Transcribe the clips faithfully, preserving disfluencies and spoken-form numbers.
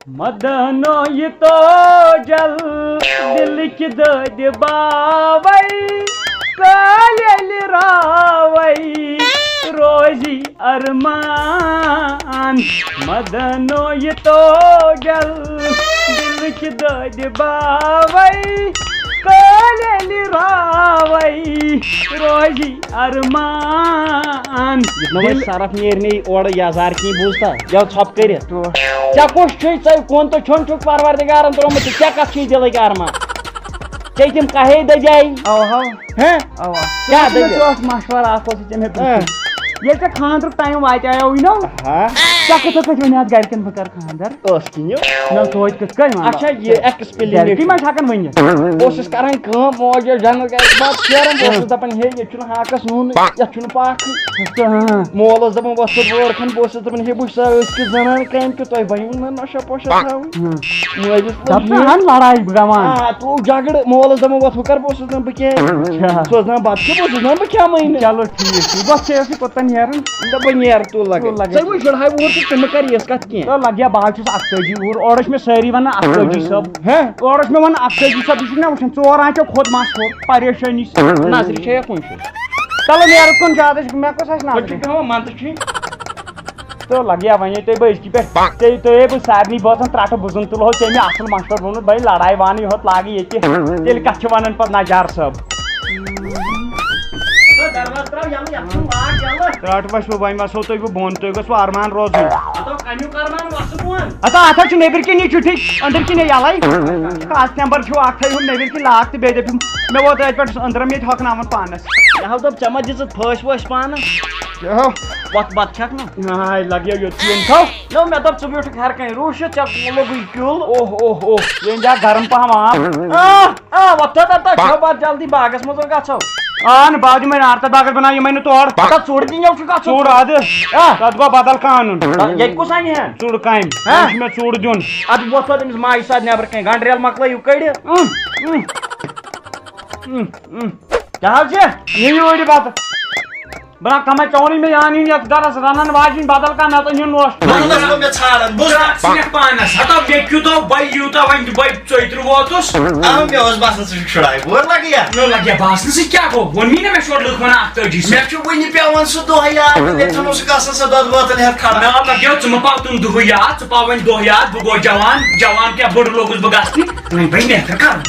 مدنو یہ تو جل دل کی دد باوی کالل راوی روزی ارمان مدنو یہ تو جل دل کی دد باوی کالل راوی روزی ارمان۔ یُتھ نہٕ وۄنۍ دِل صرف نیرِ نہٕ اورٕ یزار کِنۍ، بوٗزتھا؟ یَو ژھۄپہٕ کٔرِتھ۔ ژےٚ کُس چھُے، ژےٚ کُن تہٕ چھُن چھُکھ پروردگارن ترٛوومُت، ژےٚ کیٛاہ کَتھ چھُے دِلٕکۍ ارمان؟ ژےٚ تِم کَہے دٔجے؟ اَوا، ہا؟ اَوا۔ کیٛاہ ژےٚ دٔلیٖل؟ اوس مشورٕ اَکھ اوس ژےٚ مےٚ پرٛژھُن۔ ییٚلہِ ژےٚ خانٛدرُک ٹایم واتیو، یہِ نو، ہا؟ ژےٚ کِتھ پٲٹھۍ وَنہِ اَتھ گرِکٮ۪ن بہٕ کَرٕ خانٛدر؟ ٲس کِنۍ یہِ۔ نہ، توتہِ کِتھ کٔنۍ وَنہٕ اچھا، بہٕ؟ یہِ ایکٕسپلینیشن۔ گرِکی ما چھِ ہٮ۪کان ؤنِتھ؟ بہٕ اوسُس کران کٲم، موج ٲس جنت گژھِ بَتہٕ پھیران، بہٕ اوسُس دَپان، ہے، ییٚتہِ چھُنہٕ ہاکَس نوٗنٕے، یَتھ چھُنہٕ پاکھٕے۔ اچھا، ہاں۔ مول اوس دَپان، وۄستہٕ وٲر کھَنٛڈ، بہٕ اوسُس دَپان، ہے، بہٕ چھُس سا أزکِس زَنان کامہِ کیُتھ، تۄہہِ بَنیوُ نہ نۄشہ پۄشہ تھاوٕنۍ۔ ہاں۔ مٲلِس ووٚن، دَپ ژٕ یہِ۔ اَن لڑاے گامَن۔ آ، ترٛوو جھگڑٕ، مول اوس دَپان، وۄتھ ہُہ کَر، بہٕ اوسُس دَپان، بہٕ کیٛاہ؟ اچھا۔ سُہ اوس دَپان، بَتہٕ کھیوٚو، بہٕ اوسُس دَپان، بہٕ کھٮ۪مَے نہٕ۔ چلو ٹھیٖک چھُ، بَس ژےٚ ٲسٕے کوٚت تام نیرُن۔ دَپ بہٕ نیرٕ تُل لَگے۔ تُل لَگے۔ ژےٚ وٕچھ شُرہاے وُہُر تہٕ ژٕ مہٕ کَر یِژھ کَتھ کینٛہہ۔ تہٕ لَگہِ ہا، بہٕ حظ چھُس اَکتٲجی وُہُر، اورٕ ٲسۍ مےٚ سٲری وَنان اَکتٲجی صٲب۔ ہہ؟ اورٕ ٲسۍ مےٚ وَنان اَکتٲجی صٲب، یہِ چھُکھ نہ وٕچھان، ژور آنٛچو کھوٚت مَس ہیوٚر، پریشٲنی سۭتۍ۔ نظرِ چھےٚ یا کُنہِ جایہِ؟ چلو نیرٕ کُن زیادٕ، مےٚ کۄس آسہِ پٲٹھۍ نظرِ؟ چھُ بیٚہوان، منٛدٕ چھُے۔ تہٕ لَگہِ ہا وۄنۍ ییٚتہِ تۄہہِ بہٕ أزکی پٮ۪ٹھ، ژےٚ، تۄہے بہٕ سارنٕے بٲژَن ترٛٹہٕ بُزُن تُلہو، ژےٚ مےٚ اَصٕل مَشوَرٕ ووٚنمُت، بَے لَڑاے وانٕے ہوت لاگہِ ییٚتہِ، تیٚلہِ کَتھ چھِ وَنان پَتہٕ نجار صٲب؟ دروازٕ ترٛاو یَلہٕ، یَتھ چھُنہٕ لاک یَلہٕ۔ ترٛٹھ وَسہٕ بہٕ، وۄنۍ وَسہو تُہۍ بہٕ بۄن، تُہۍ گژھوٕ اَرمان روزُن۔ ہَتو کَمیُک اَرمان وَسہٕ بۄن؟ ہَتو اَتھ حظ چھُ نیٚبٕرۍ کِنۍ یہِ چُٹھِک، أنٛدٕرۍ کِنۍ یہِ یَلَے۔ اَتھ نٮ۪بر چھُو اَکھ تھٲیِو نیٚبٕرۍ کِنۍ لاک تہٕ بیٚیہِ دٔپِو، مےٚ ووت اَتہِ پٮ۪ٹھ أنٛدرَم ییٚتہِ ہۄکھناوُن پانَس۔ مےٚ ہا دوٚپ، ژےٚ ما دِژٕتھ پھٲسۍ وٲسۍ پانَس؟ کیٛاہ؟ وۄتھ بَتہٕ کھٮ۪کھ نا۔ نہ، لَگیو یوٚت یُن تھَو۔ نو، مےٚ دوٚپ، ژٕ بیوٗٹھُکھ ہَر کَنہِ روٗشِتھ، ژےٚ لوٚگُے کیُل۔ اوہ، اوہ، اوہ، یہِ أنۍ زِ اَکھ گرم پَہَم آب۔ آ، آ، وۄتھ تھَو تَتھ، تھَو بَتہٕ جلدی، باغَس منٛز گژھو۔ آ، نہٕ، بہٕ آو دِمَے نار تہٕ باغَس بَناو یِمَے نہٕ تورٕ۔ ہَتہٕ ژُڑ دِنۍ یَو چھُکھ اَتھ ژُڑ اَدٕ۔ آ۔ تَتھ گوٚو بدل کانُن۔ آ، ییٚتہِ کُس اَنہِ ہَن؟ ژُڑ کامہِ۔ ہا؟ یہِ چھُ مےٚ ژُڑ دیُن۔ اَدٕ وۄتھ وۄتھ أمِس ماجہِ ساتہٕ نٮ۪برٕ کَنہِ، گنٛڈٕ ریل مۄکلٲیِو کٔڑِتھ۔ اۭں، اۭں۔ اۭں، اۭں۔ کیٛاہ حظ چھِ؟ یہِ یوٗرۍ بَتہٕ۔ بہٕ نہ کَمَے ژےٚ ووٚنُے مےٚ یان یُن یَتھ گَرَس رَنَن واجِنۍ بدل کانٛہہ، مےٚ ژٕ نیُن نوٚش۔ وَنُن اوس مےٚ ژھانٛڈان، بوٗز ژٕ ژٕ ژھٕنَکھ پانَس۔ ہَتو مےٚ کیُتھ آو بَے یوٗتاہ وۄنۍ بَے ژۄیہِ تٕرٛہ ووتُس۔ اَوٕ مےٚ اوس باسان ژٕ چھُکھ شُراے وُہُر لَگہٕ یا۔ نہ لَگہِ ہا باسنہٕ سۭتۍ کیٛاہ گوٚو؟ ووٚن مےٚ نہ مےٚ چھُ اورٕ لُکھ وَنان اَکھ تٲجی سۭتۍ۔ مےٚ چھُ وٕنہِ پٮ۪وان سُہ دۄہ یاد، مےٚ ژھٕنُس سُہ گژھان سۄ دۄدٕ بٲتٕل ہٮ۪تھ کھڑا۔ مےٚ آو لَگیو ژٕ مہٕ پاو تِم دُہٕے یاد، ژٕ پاو وۄنۍ دۄہ یاد، بہٕ گوس جوان، جوان کیٛاہ بٔڑ لوٚگُس بہٕ گژھنہِ، وۄنۍ بَنہِ بہتر کَرُن۔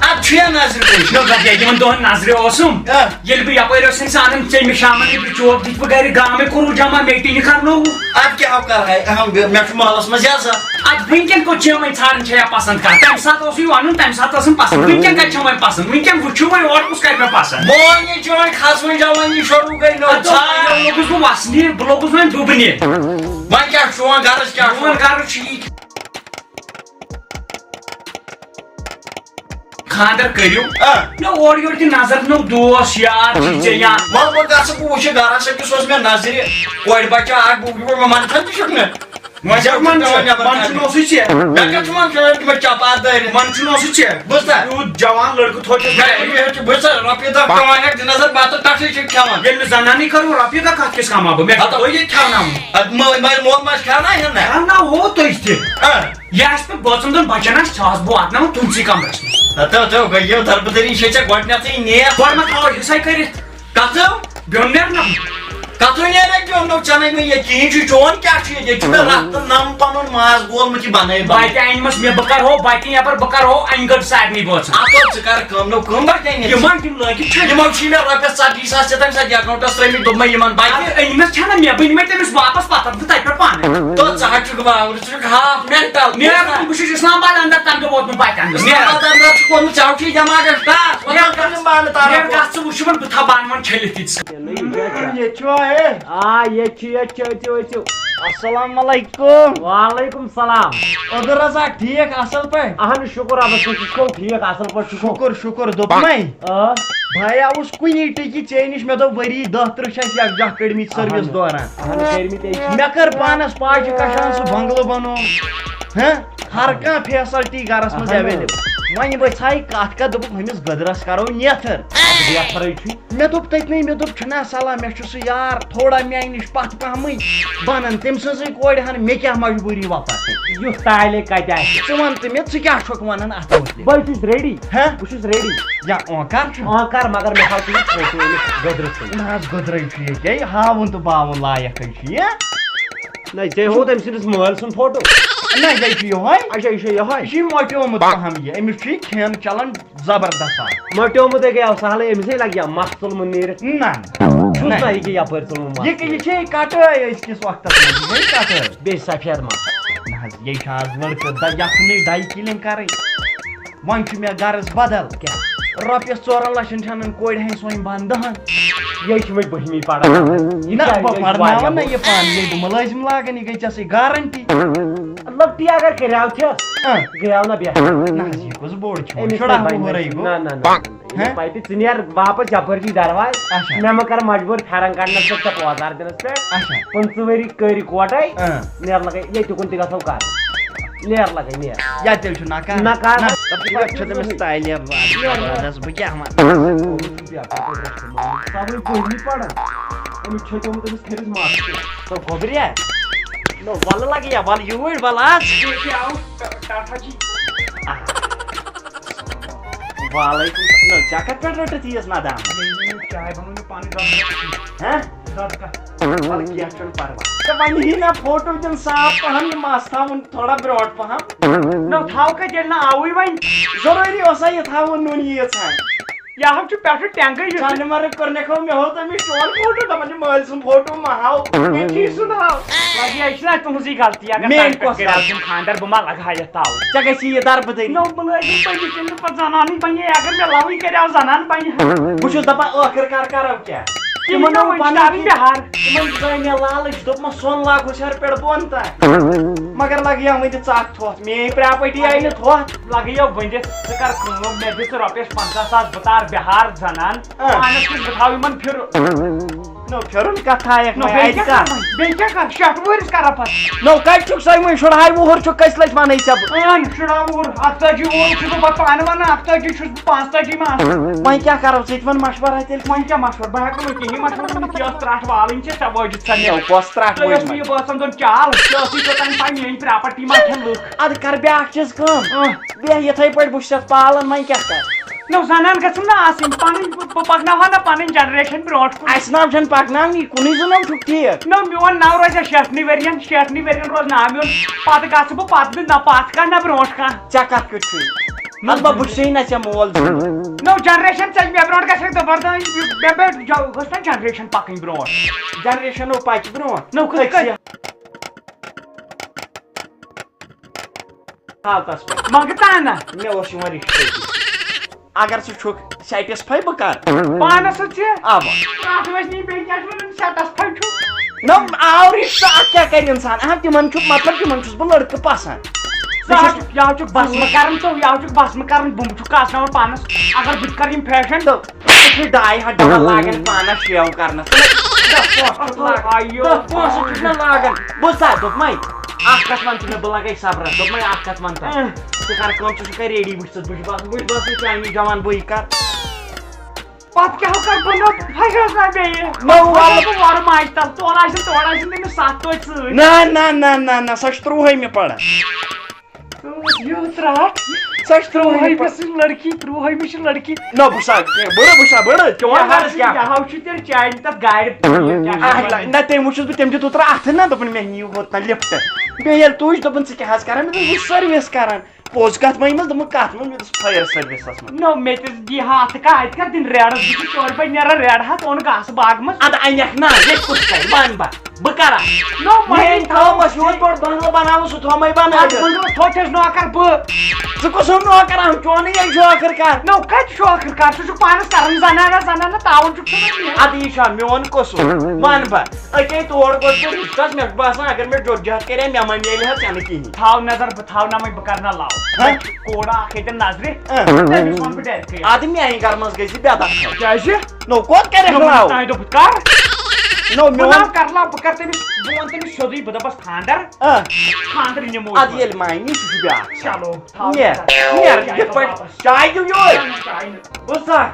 اَدٕ چھُ یا نظرِ وٕچھ۔ نہ لَگے تِمَن دۄہَن نظرِ اوسُم۔ آ۔ ییٚلہِ بہٕ یَپٲرۍ اوسُم سُہ اَنان ژیٚمہِ شامَن ییٚلہِ بہٕ چوب دِتھ بہٕ گَرِ گامَے کوٚروٗ جمع، مے تہِ نہٕ کَرنووُ۔ اَدٕ کیٛاہ ہو کَرٕ ہاے، اَہَم، مےٚ چھُ محلَس منٛز عزت۔ اَدٕ وٕنکٮ۪ن کوٚت چھِ وۄنۍ ژھانٛڈان چھےٚ یا پَسنٛد کَتھ؟ تَمہِ ساتہٕ اوسُے وَنُن، تَمہِ ساتہٕ ٲسٕم پَسنٛد۔ وٕنکٮ۪ن کَتہِ چھےٚ وۄنۍ پَسنٛد؟ وٕنکٮ۪ن وٕچھِو وۄنۍ اورٕ کُس کَرِ مےٚ پَسنٛد۔ مول یہِ چھُ وۄنۍ کھَسوٕنۍ جوٲنی شروٗع گٔے نٔو اَدٕ ژھانٛڈ۔ وۄنۍ لوٚگُس بہٕ وَسنہِ، بہٕ لوٚگُس وۄنۍ ڈُبنہِ۔ وۄنۍ کیٛاہ چھُ چون غرض کیٛاہ چھُ؟ میون غرض چھُ یہِ۔ خانٛدر کٔرِو۔ آ۔ نہ، اورٕ یورٕ تہِ نظر، نہ دوس یار چھِ ژےٚ یا۔ وَلہٕ بہٕ گژھٕ، بہٕ وٕچھٕ گرس أکِس اوس مےٚ نظرِ کورِ بچہٕ اکھ، بہٕ وٕچھٕ بہٕ منتھن تہِ چھُکھ نہٕ۔ وۄنۍ چھُکھ منٛدٕ چھُ، نٮ۪بر منٛدٕ چھُنہٕ کڑنہِ۔ اوسُے ژےٚ۔ مےٚ کتھ چھُ منٛدٕ چھُ، تِمن چپات دٲرِتھ۔ منٛدٕ چھُنہٕ اوسُے ژےٚ۔ بوٗزتھا؟ یوٗت جوان لڑکہٕ تھوٚو ژےٚ مےٚ گرِ۔ چھُ، مےٚ چھُ، بہٕ ژٕ رۄپیہِ دہ کماوکھ، دِ نظر بتہٕ تتھٕے چھِ کھٮ۪وان۔ ییٚلہِ نہٕ زنانی کرو رۄپیہِ دہ کتھ کِس کماو بہٕ؟ مےٚ چھُ ہتو۔ تۄہہِ ییٚتہِ کھٮ۪وناوُن۔ ادٕ مٲلۍ ماجہِ مول ماجہِ کھٮ۪وناوہن نا؟ کھٮ۪وناوہو تُہۍ تہِ۔ آ۔ یہِ آسہِ مےٚ بٲژن دۄن بچن آسہِ، سُہ آسہٕ بہٕ واتناوان تُہنٛدسٕے کمرس منٛز۔ ہتو، ہتو، گٔیو دربٕدٔری، یہِ چھے ژےٚ گۄڈٕنیتھٕے نیتھ۔ گۄڈٕ ما تھاوو حصے کٔرِتھ؟ کتھٕ؟ بیوٚن نیرنہٕ۔ کتھٕ نیرِ بیوٚن نو، ژےٚ نے مےٚ یقیٖن چھُے، چون کیٛاہ چھُ ییٚتہِ؟ ییٚتہِ چھُ مےٚ رتھ تہٕ نم پنُن ماز گولمُت، یہِ بنٲے بتہٕ۔ بتہِ انِمس مےٚ، بہٕ کرہو بتہِ یپٲرۍ، بہٕ کرہو انہِ گٔٹ سارنٕے بٲژن۔ اتھ ژٕ کر کٲم، نو کٲم بتہِ انِتھ۔ یِمن تِم لٲگِتھ چھٔلِتھ۔ یِمو چھِ مےٚ رۄپیس ژتجی ساس ژےٚ تمہِ ساتہٕ account-س ترٲومٕتۍ، دوٚپمَے یِمن بتہِ۔ ادٕ أنِمس چھَنہٕ مےٚ، بہٕ نِمے تٔمِس واپس پتہٕ، بہٕ تتہِ پٮ۪ٹھ پانے۔ تو ژٕ ہا چھُکھ باورٕ، ژٕ چھُکھ half mental۔ نیرٕ، بہٕ چھُس اسلام آباد اندر تام تہِ ووتمُت بتہِ انس۔ اسلام آباد اندر چھُکھ ووتمُت، ژےٚ چھُے دٮ۪ماغس ٹاس، وۄنۍ نیرٕ کر ژٕ، یِم بانہٕ تارا نیرٕ کر ژٕ وٕچھ یِمن، بہٕ تھاوٕ بانہٕ وۄنۍ چھٔلِتھ ییٚتہِ۔ ییٚتہِ چھُوا ہے؟ آ، ییٚتہِ چھُ، ییٚتہِ چھُ، أژِو، أژِو۔ السلام علیکم۔ وعلیکم السلام۔ عبدالرزاق، ٹھیٖک، اصل پٲٹھۍ؟ اہن شکر رۄبس کُن، ژٕ چھُکھ ٹھیٖک، اصل پٲٹھۍ چھُکھ؟ شکر، شکر، دوٚپمَے۔ آ؟ بہٕ ہا آوُس کُنی ٹِکی، ژےٚ نِش، مےٚ دوٚپ، ؤری دَہ تٕرٛہ چھِ اَسہِ یکجاہ کٔڑمٕتۍ service اہن۔ دوران۔ اہن، کٔرمٕتۍ أکۍ۔ مےٚ کٔر پانَس پاے چھِ کَشان سُہ بنٛگلہٕ بَنوو۔ ہہ؟ ہر کانٛہہ facility گرس منٛز اہن۔ Available۔ وۄنۍ ؤژھے کتھ کتھ، دوٚپُکھ، ہُمِس گٔدرس کرو نیتھر۔ اکھ بیتھرے چھُے۔ مےٚ دوٚپ تٔتنٕے، مےٚ دوٚپ، چھُنہ صلاح، مےٚ چھُ سُہ یار تھوڑا میانہِ نِش پتھ پہمٕے بنان، تٔمۍ سٕنٛزٕے کورِ ہن مےٚ کیٛاہ مجبوٗری وۄپر۔ یُتھ تالے کتہِ آسہِ؟ ژٕ وَن تہٕ مےٚ، ژٕ کیٛاہ چھُکھ وَنان اتھ مُتعلِق؟ بہٕ چھُس ریڈی۔ ہہ؟ بہٕ چھُس ریڈی۔ یا اونکار چھُ؟ اونکار، مگر مےٚ ہاو تٔمِس فوٹو أمِس گٔدرٕ سۭتۍ۔ نہ حظ، گٔدرے چھُ یہِ، کیٛاہ یہِ ہاوُن تہٕ باوُن لایق ہے چھُ یہِ۔ نہ، ژےٚ ہوو تٔمۍ سٕنٛدِس مٲلۍ سُنٛد فوٹو۔ نہ، یہِ چھُ یِہوٚے۔ اچھا، یہِ چھُ یِہوٚے۔ یہِ چھُ یہِ موٹیومُت پہم یہِ، أمِس چھُ یہِ کھٮ۪ن چلان زبردست آز۔ موٹیومُت ہے گٔیو سہلٕے، أمِسٕے لگہِ ہا مَس ژوٚلمُت نیٖرِتھ۔ نہ۔ چھُس نہ۔ نہ، یہِ کیٛاہ یپٲرۍ ژوٚلمُت مَس؟ یہِ کہِ-، یہِ چھے کٹٲے أزکِس وقتس منٛز، یہِ چھے کٹٲے۔ بیٚیہِ سفید مَس۔ نہ حظ، یے چھِ آز لڑکہٕ دَ-، یَژھنٕے ڈاے کِلِنٛگ کَرٕنۍ۔ وۄنۍ چھُ مےٚ غرض بدل۔ کیٛاہ؟ رۄپیَس ژورَن لَچھَن چھَنہٕ کورِ ہٮ۪نۍ سۄنۍ بَنٛد دَہَن۔ یے چھِ وۄنۍ بٔہمہِ پَران۔ یہِ نہ، کیٛاہ، بہٕ یہِ پَرناوَن واریاہ نہ یہِ پانہٕ، یے بہٕ مُلٲزِم لاگَن، یہِ گٔے ژےٚ سۭتۍ گارنٹی۔ لۄکٹی اگر کریاو تھس، آ۔ گیاو نہ بیہان۔ نہ حظ، یہِ کُس بوٚڑ چھُ وۄنۍ؟ أمِس شُراہ چھِ وُہُرے پننہِ گوٚو۔ نہ، نہ، نہ، نہ، نہ۔ ہہ؟ یہِ پایپہِ، ژٕ نیر واپس یپٲرۍ کِنۍ دروازٕ۔ اچھا۔ مےٚ مہ کر مجبوٗر پھیرن کڑنس پٮ۪ٹھ ژےٚ پوزار دِنس پٮ۪ٹھ۔ اچھا۔ پٕنٛژٕہ ؤری کٔرۍ اِکوٹے، اۭں۔ نیر لگے، ییٚتہِ کُن تہِ گژھو کر۔ نیر لگے، نیر۔ یا تیٚلہِ چھُ نہ کر۔ نہ کر۔ نہ، دَپ ژٕ چھُکھ تٔمِس تعلیٖم نیر۔ وَنان، بہٕ کیٛاہ وَنہٕ؟ سۄ وٕنہِ پٔرمٕتۍ پران۔ أمِس چھُ تھوٚمُت أمِس کھٔرِس مَس تہِ۔ سۄ گوٚبریا؟ نو، وَلہٕ لَگہٕ یا، وَلہٕ یوٗرۍ، وَلہٕ آز۔ ییٚتہِ آو ٹا-، ٹاٹھا جی۔ آ۔ وعلیکم السلام۔ نو، ژےٚ کَتہِ پٮ۪ٹھ رٔٹٕتھ ییٖژ ندامت؟ ییٚلہِ مےٚ چاے بَنٲو مےٚ پَنٕنۍ دۄدٕ کَپ۔ ہہ؟ دۄدٕ کَپ۔ وَلہٕ کینٛہہ چھُنہٕ پَرواے۔ ژےٚ وَنہِ ہی نہ فوٹو دیُن صاف پَہَم، یہِ مَس تھاوُن تھوڑا برونٛٹھ پَہَم۔ نو، تھاو کَتہِ ییٚلہِ نہٕ آوُے وۄنۍ۔ ضروٗری اوسا یہِ تھاوُن نوٗن ییٖژ ہَن؟ یہِ ہا چھُ پٮ۪ٹھٕ ٹٮ۪نٛگٕے یُتھُے۔ چندٕ مرگ کوٚرنکھو، مےٚ ہوو تٔمِس چون فوٹو، دَپان چھِ مٲلۍ سُنٛد فوٹو مہ ہاو، مےٚ چھُے سُنٛد ہاو۔ لگہِ، یہِ چھُنہ تُہنٛزٕے غلطی، اگر میٲنۍ تَمہِ پٮ۪ٹھ کۄس کریٛاو غلطی؟ تِم خانٛدر، بہٕ ما لگہٕ ہا یتھ تاوُن؟ ژےٚ گژھی یہِ دربٕدٔری۔ نو، بہٕ لٲجِس پٔزی کِنہٕ نہٕ پتہٕ زنانٕے بنے، اگر مےٚ لوٕے کریٛاو زنان بنہِ ہا۔ بہٕ چھُس دپان ٲخٕر کار کرو کیٛاہ؟ کِہیٖنۍ تِمن نہٕ، اوٚن وۄنۍ چھُ پنُن ترُن کِنۍ، بہار۔ تِمن ترٲے مےٚ لالٕچ، دوٚپمس سۄن لاگہوس ہیٚرِ پٮ۪ٹھ بۄن تام۔ مگر لگیو وۄنۍ تہِ ژکھ تھوٚتھ، میٲنۍ پراپرٹی آیہِ نہٕ تھوٚتھ۔ لگیو ؤنِتھ، ژٕ کر کٲم، مےٚ دِ ژٕ رۄپیس پنٛژاہ ساس، بہٕ تار بہار زنان، آ۔ پانس کِژھ بہٕ تھاو یِمن پھِرٕ۔ نو، پھِرُن کتھ تھایکھ نو، وۄنۍ بیٚیہِ اَتہِ کیٛاہ کر؟ کرٕ وۄنۍ؟ بیٚیہِ کیٛاہ کر؟ شیٹھ وُہرِس کرا پتہٕ؟ نو، کتہِ چھُکھ سۄے وۄنۍ؟ شُرہاے وُہُر چھُ، کٔژِ لٹہِ ونے ژےٚ بہٕ؟ اہن، شُراہ وُہُر، اکتٲجی وُہُر چھُس بہٕ پتہٕ پانہٕ ونان، اکتٲجی چھُس بہٕ، پانٛژتٲجی ما آسہٕ۔ وۄنۍ کیٛاہ کرو ژٕ تہِ وَن مشورہ تیٚلہِ؟ وۄنۍ کیٛاہ مشورٕ؟ بہٕ ہٮ۪کہٕ نہٕ وۄنۍ کِہیٖنۍ مشورٕ ؤنِتھ، یہِ ٲس ترٛٹھ والٕنۍ چھِ، ژےٚ وٲجِتھ سۄ مےٚ۔ نو، کۄس ترٛٹھ تۄہہِ وٲج ٲس نہٕ وۄنۍ؟ یہِ باسان زن چال، ژےٚ ٲسٕے توٚتام پاے میٲنۍ پراپرٹی ما کھٮ۪ن لُکھ۔ ادٕ کر بیٛاکھ چیٖز کٲم۔ اۭں۔ بیٚہہ یِتھَے پٲٹھۍ، بہٕ چھُس یَتھ پالان، وۄنۍ کیٛاہ کَرٕ؟ نو، زنان گژھن نا آسٕنۍ، پنٕنۍ بہٕ، بہٕ پکناوہا نا پنٕنۍ جنریشن برونٛٹھ کُن۔ اَسہِ نہ چھَنہٕ پکناونی کُنُے زوٚن چھُکھ ٹھیٖک۔ نو، میون ناو روزِ ہا شیٹھنٕے ؤرین، شیٹھنٕے ؤرین روزِ ناو میون۔ پتہٕ گژھٕ بہٕ پتہٕ نہ پتھ کانٛہہ نہ برونٛٹھ کانٛہہ۔ ژےٚ کَتھ کیُتھ چھُے؟ نہ، بہٕ، بہٕ چھُسے نہ ژےٚ مول زوٚن۔ نو، جنریشن ژَلہِ مےٚ برونٛٹھ گژھِ ہا زبردست، مےٚ، مےٚ، مےٚ گژھِ نا جنریشن پکٕنۍ برونٛٹھ۔ جنریشن نو پکہِ برونٛٹھ۔ نو، کِتھ أکسٕے کٔنۍ؟ حالتس پٮ۪ٹھ۔ مگر تانہ۔ مےٚ اوس یِوان رِشتہٕ تہِ۔ اگر ژٕ چھُکھ satisfy، بہٕ کر۔ پانس سۭتۍ ژےٚ؟ اوا۔ اتھ منٛز نہٕ بیٚیہِ کیٛاہ چھُ ونان، satisfy چھُ۔ نہ، آو رِشتہٕ، اتھ کیٛاہ کرِ انسان؟ اہم، تِمن چھُ، مطلب، تِمن چھُس بہٕ لڑکہٕ پسند۔ ژٕ ہا چھُکھ، یہِ ہا چھُکھ بسمہٕ کران تو، یہِ ہا چھُکھ بسمہٕ کران، بہٕ چھُکھ کاسناوان پانس۔ اگر بہٕ تہِ کرٕ یِم fashion۔ تہٕ ژٕ چھُے ڈاے ہتھ ڈبل لاگان پانس shave کرنس۔ دہ پونٛسہٕ چھُکھ لاگان۔ آیو۔ دہ پونٛسہٕ چھُکھ نہ لاگان۔ بہٕ سا دوٚپمَے، اکھ کتھ وَن ژٕ مےٚ، بہٕ لگے صبرس۔ دوٚپمَے، اکھ کتھ وَن تہٕ۔ اۭں۔ ژٕ کر کٲم، ژٕ چھُکھ ریڈی، وٕچھ ژٕ، بہٕ چھُس باسان، بہٕ چھُس باسان چاینی جوان، بہٕ یہِ کر۔ پتہٕ کیٛاہ کر بہٕ؟ نہ، پھسیوس نہ بیٚیہِ۔ نہ، وَلہٕ۔ پھسیوس بہٕ وۄرٕ ماجہِ تل، تورٕ آسن، تورٕ آسن تٔمِس ستھ توتہِ سۭتۍ۔ نہ، نہ، نہ، نہ، نہ، سۄ چھِ ترٛوہٲیمہِ پران۔ یہِ ترٛٹھ۔ سۄ چھِ ترٛوہٲیمہِ پران۔ ترٛوہٲیمِس چھِ لڑکی، ترٛوہٲیمِس چھِ لڑکی۔ نہ، بہٕ سا، بٔڑٕ، بہٕ سا، بٔڑٕ، چون یہِ حظ حظ چھُ، کیٛاہ؟ یہِ حظ چھُ تیٚلہِ چانہِ تَتھ گاڑِ۔ اَہَن، نہ، تٔمۍ وٕچھُس بہٕ، تٔمۍ دیُت اوترٕ اَتھٕ نہ، دوٚپُن، مےٚ نِیِو ہوٚت نہ لِفٹ۔ مےٚ ییٚلہِ تُج، دوٚپُن، ژٕ کیٛاہ حظ کران؟ مےٚ دوٚپ، بہٕ چھُس service کران۔ پوٚز کَتھ وَنہِ مےٚ، دوٚپُن، کَتھ منٛز؟ مےٚ دوٚپُس، fire service-َس منٛز۔ نو، مےٚ تہِ ٲس یہِ ہَتھ کَتھ، اَتہِ کَتھ دِنۍ ریڈَس؟ بہٕ چھُس یورٕ پَتہٕ نیران ریڈ ہَتھ، اوٚن گاسہٕ باغہٕ منٛز۔ اَدٕ اَنٮ۪کھ نا، ییٚتہِ کُس کَرِ؟ وَن بہٕ، بہٕ کَرا؟ نو، مےٚ مَے أنۍ تھاو، بہٕ چھُس یوٗت بوٚڑ بنٛگلہٕ بَناوُن، سُہ تھوٚو مَے بَنٲوِتھ۔ اَدٕ وۄنۍ گوٚو، تھوٚو چھَس نوکَر بہٕ۔ ژٕ کُس ہیوٗ نوکَر اَنُن؟ چونٕے یے چھُ ٲخٕر کار۔ نو، کَتہِ چھُ ٲخٕر کار؟ ژٕ چھُکھ پانَس کَران زَنانَس، زَنانَس تاوُن چھُکھ ژٕ مےٚ دِوان۔ اَدٕ یہِ چھا میون قصوٗر؟ وَن بہٕ۔ أکے تور گوٚژھ بہٕ رِشتَس، مےٚ چھُ باسان، اگر مےٚ جوٚت جہت کَرِ ہا، مےٚ ما میلہِ ہا ژےٚ نہٕ کِہیٖنۍ۔ تھاو نظر، بہٕ تھاو نَمٕے، بہٕ کَرٕ نہ لَو۔ ہہ؟ مےٚ چھُ کوڑا اَکھ ییٚتٮ۪ن نظرِ، ہہ۔ تٔمِس وَنہٕ بہٕ ڈٮ۪رکٕے۔ اَدٕ میٛانہِ گَرٕ منٛز گٔژھۍ زِ بے دخل۔ کیٛازِ؟ نو، کوٚت کَرٮ۪کھ نو، لَو؟ تانۍ دوٚپُتھ کَر۔ نو، میون بہٕ ناو کرلا، بہٕ کرٕ تٔمِس، بہٕ وَنہٕ تٔمِس سیوٚدُے، بہٕ دَپَس خانٛدر، آ۔ خانٛدر نِمو أسۍ اَدٕ پَتہٕ۔ ییٚلہِ مانے، سُہ چھُ بیٛاکھ۔ چلو، تھاو ژٕ نیر، سا۔ نیر، چایہِ یِتھ پٲٹھۍ واپس۔ چاے دِیِو یورٕ۔ چاے نہٕ۔ بوٗزتھا؟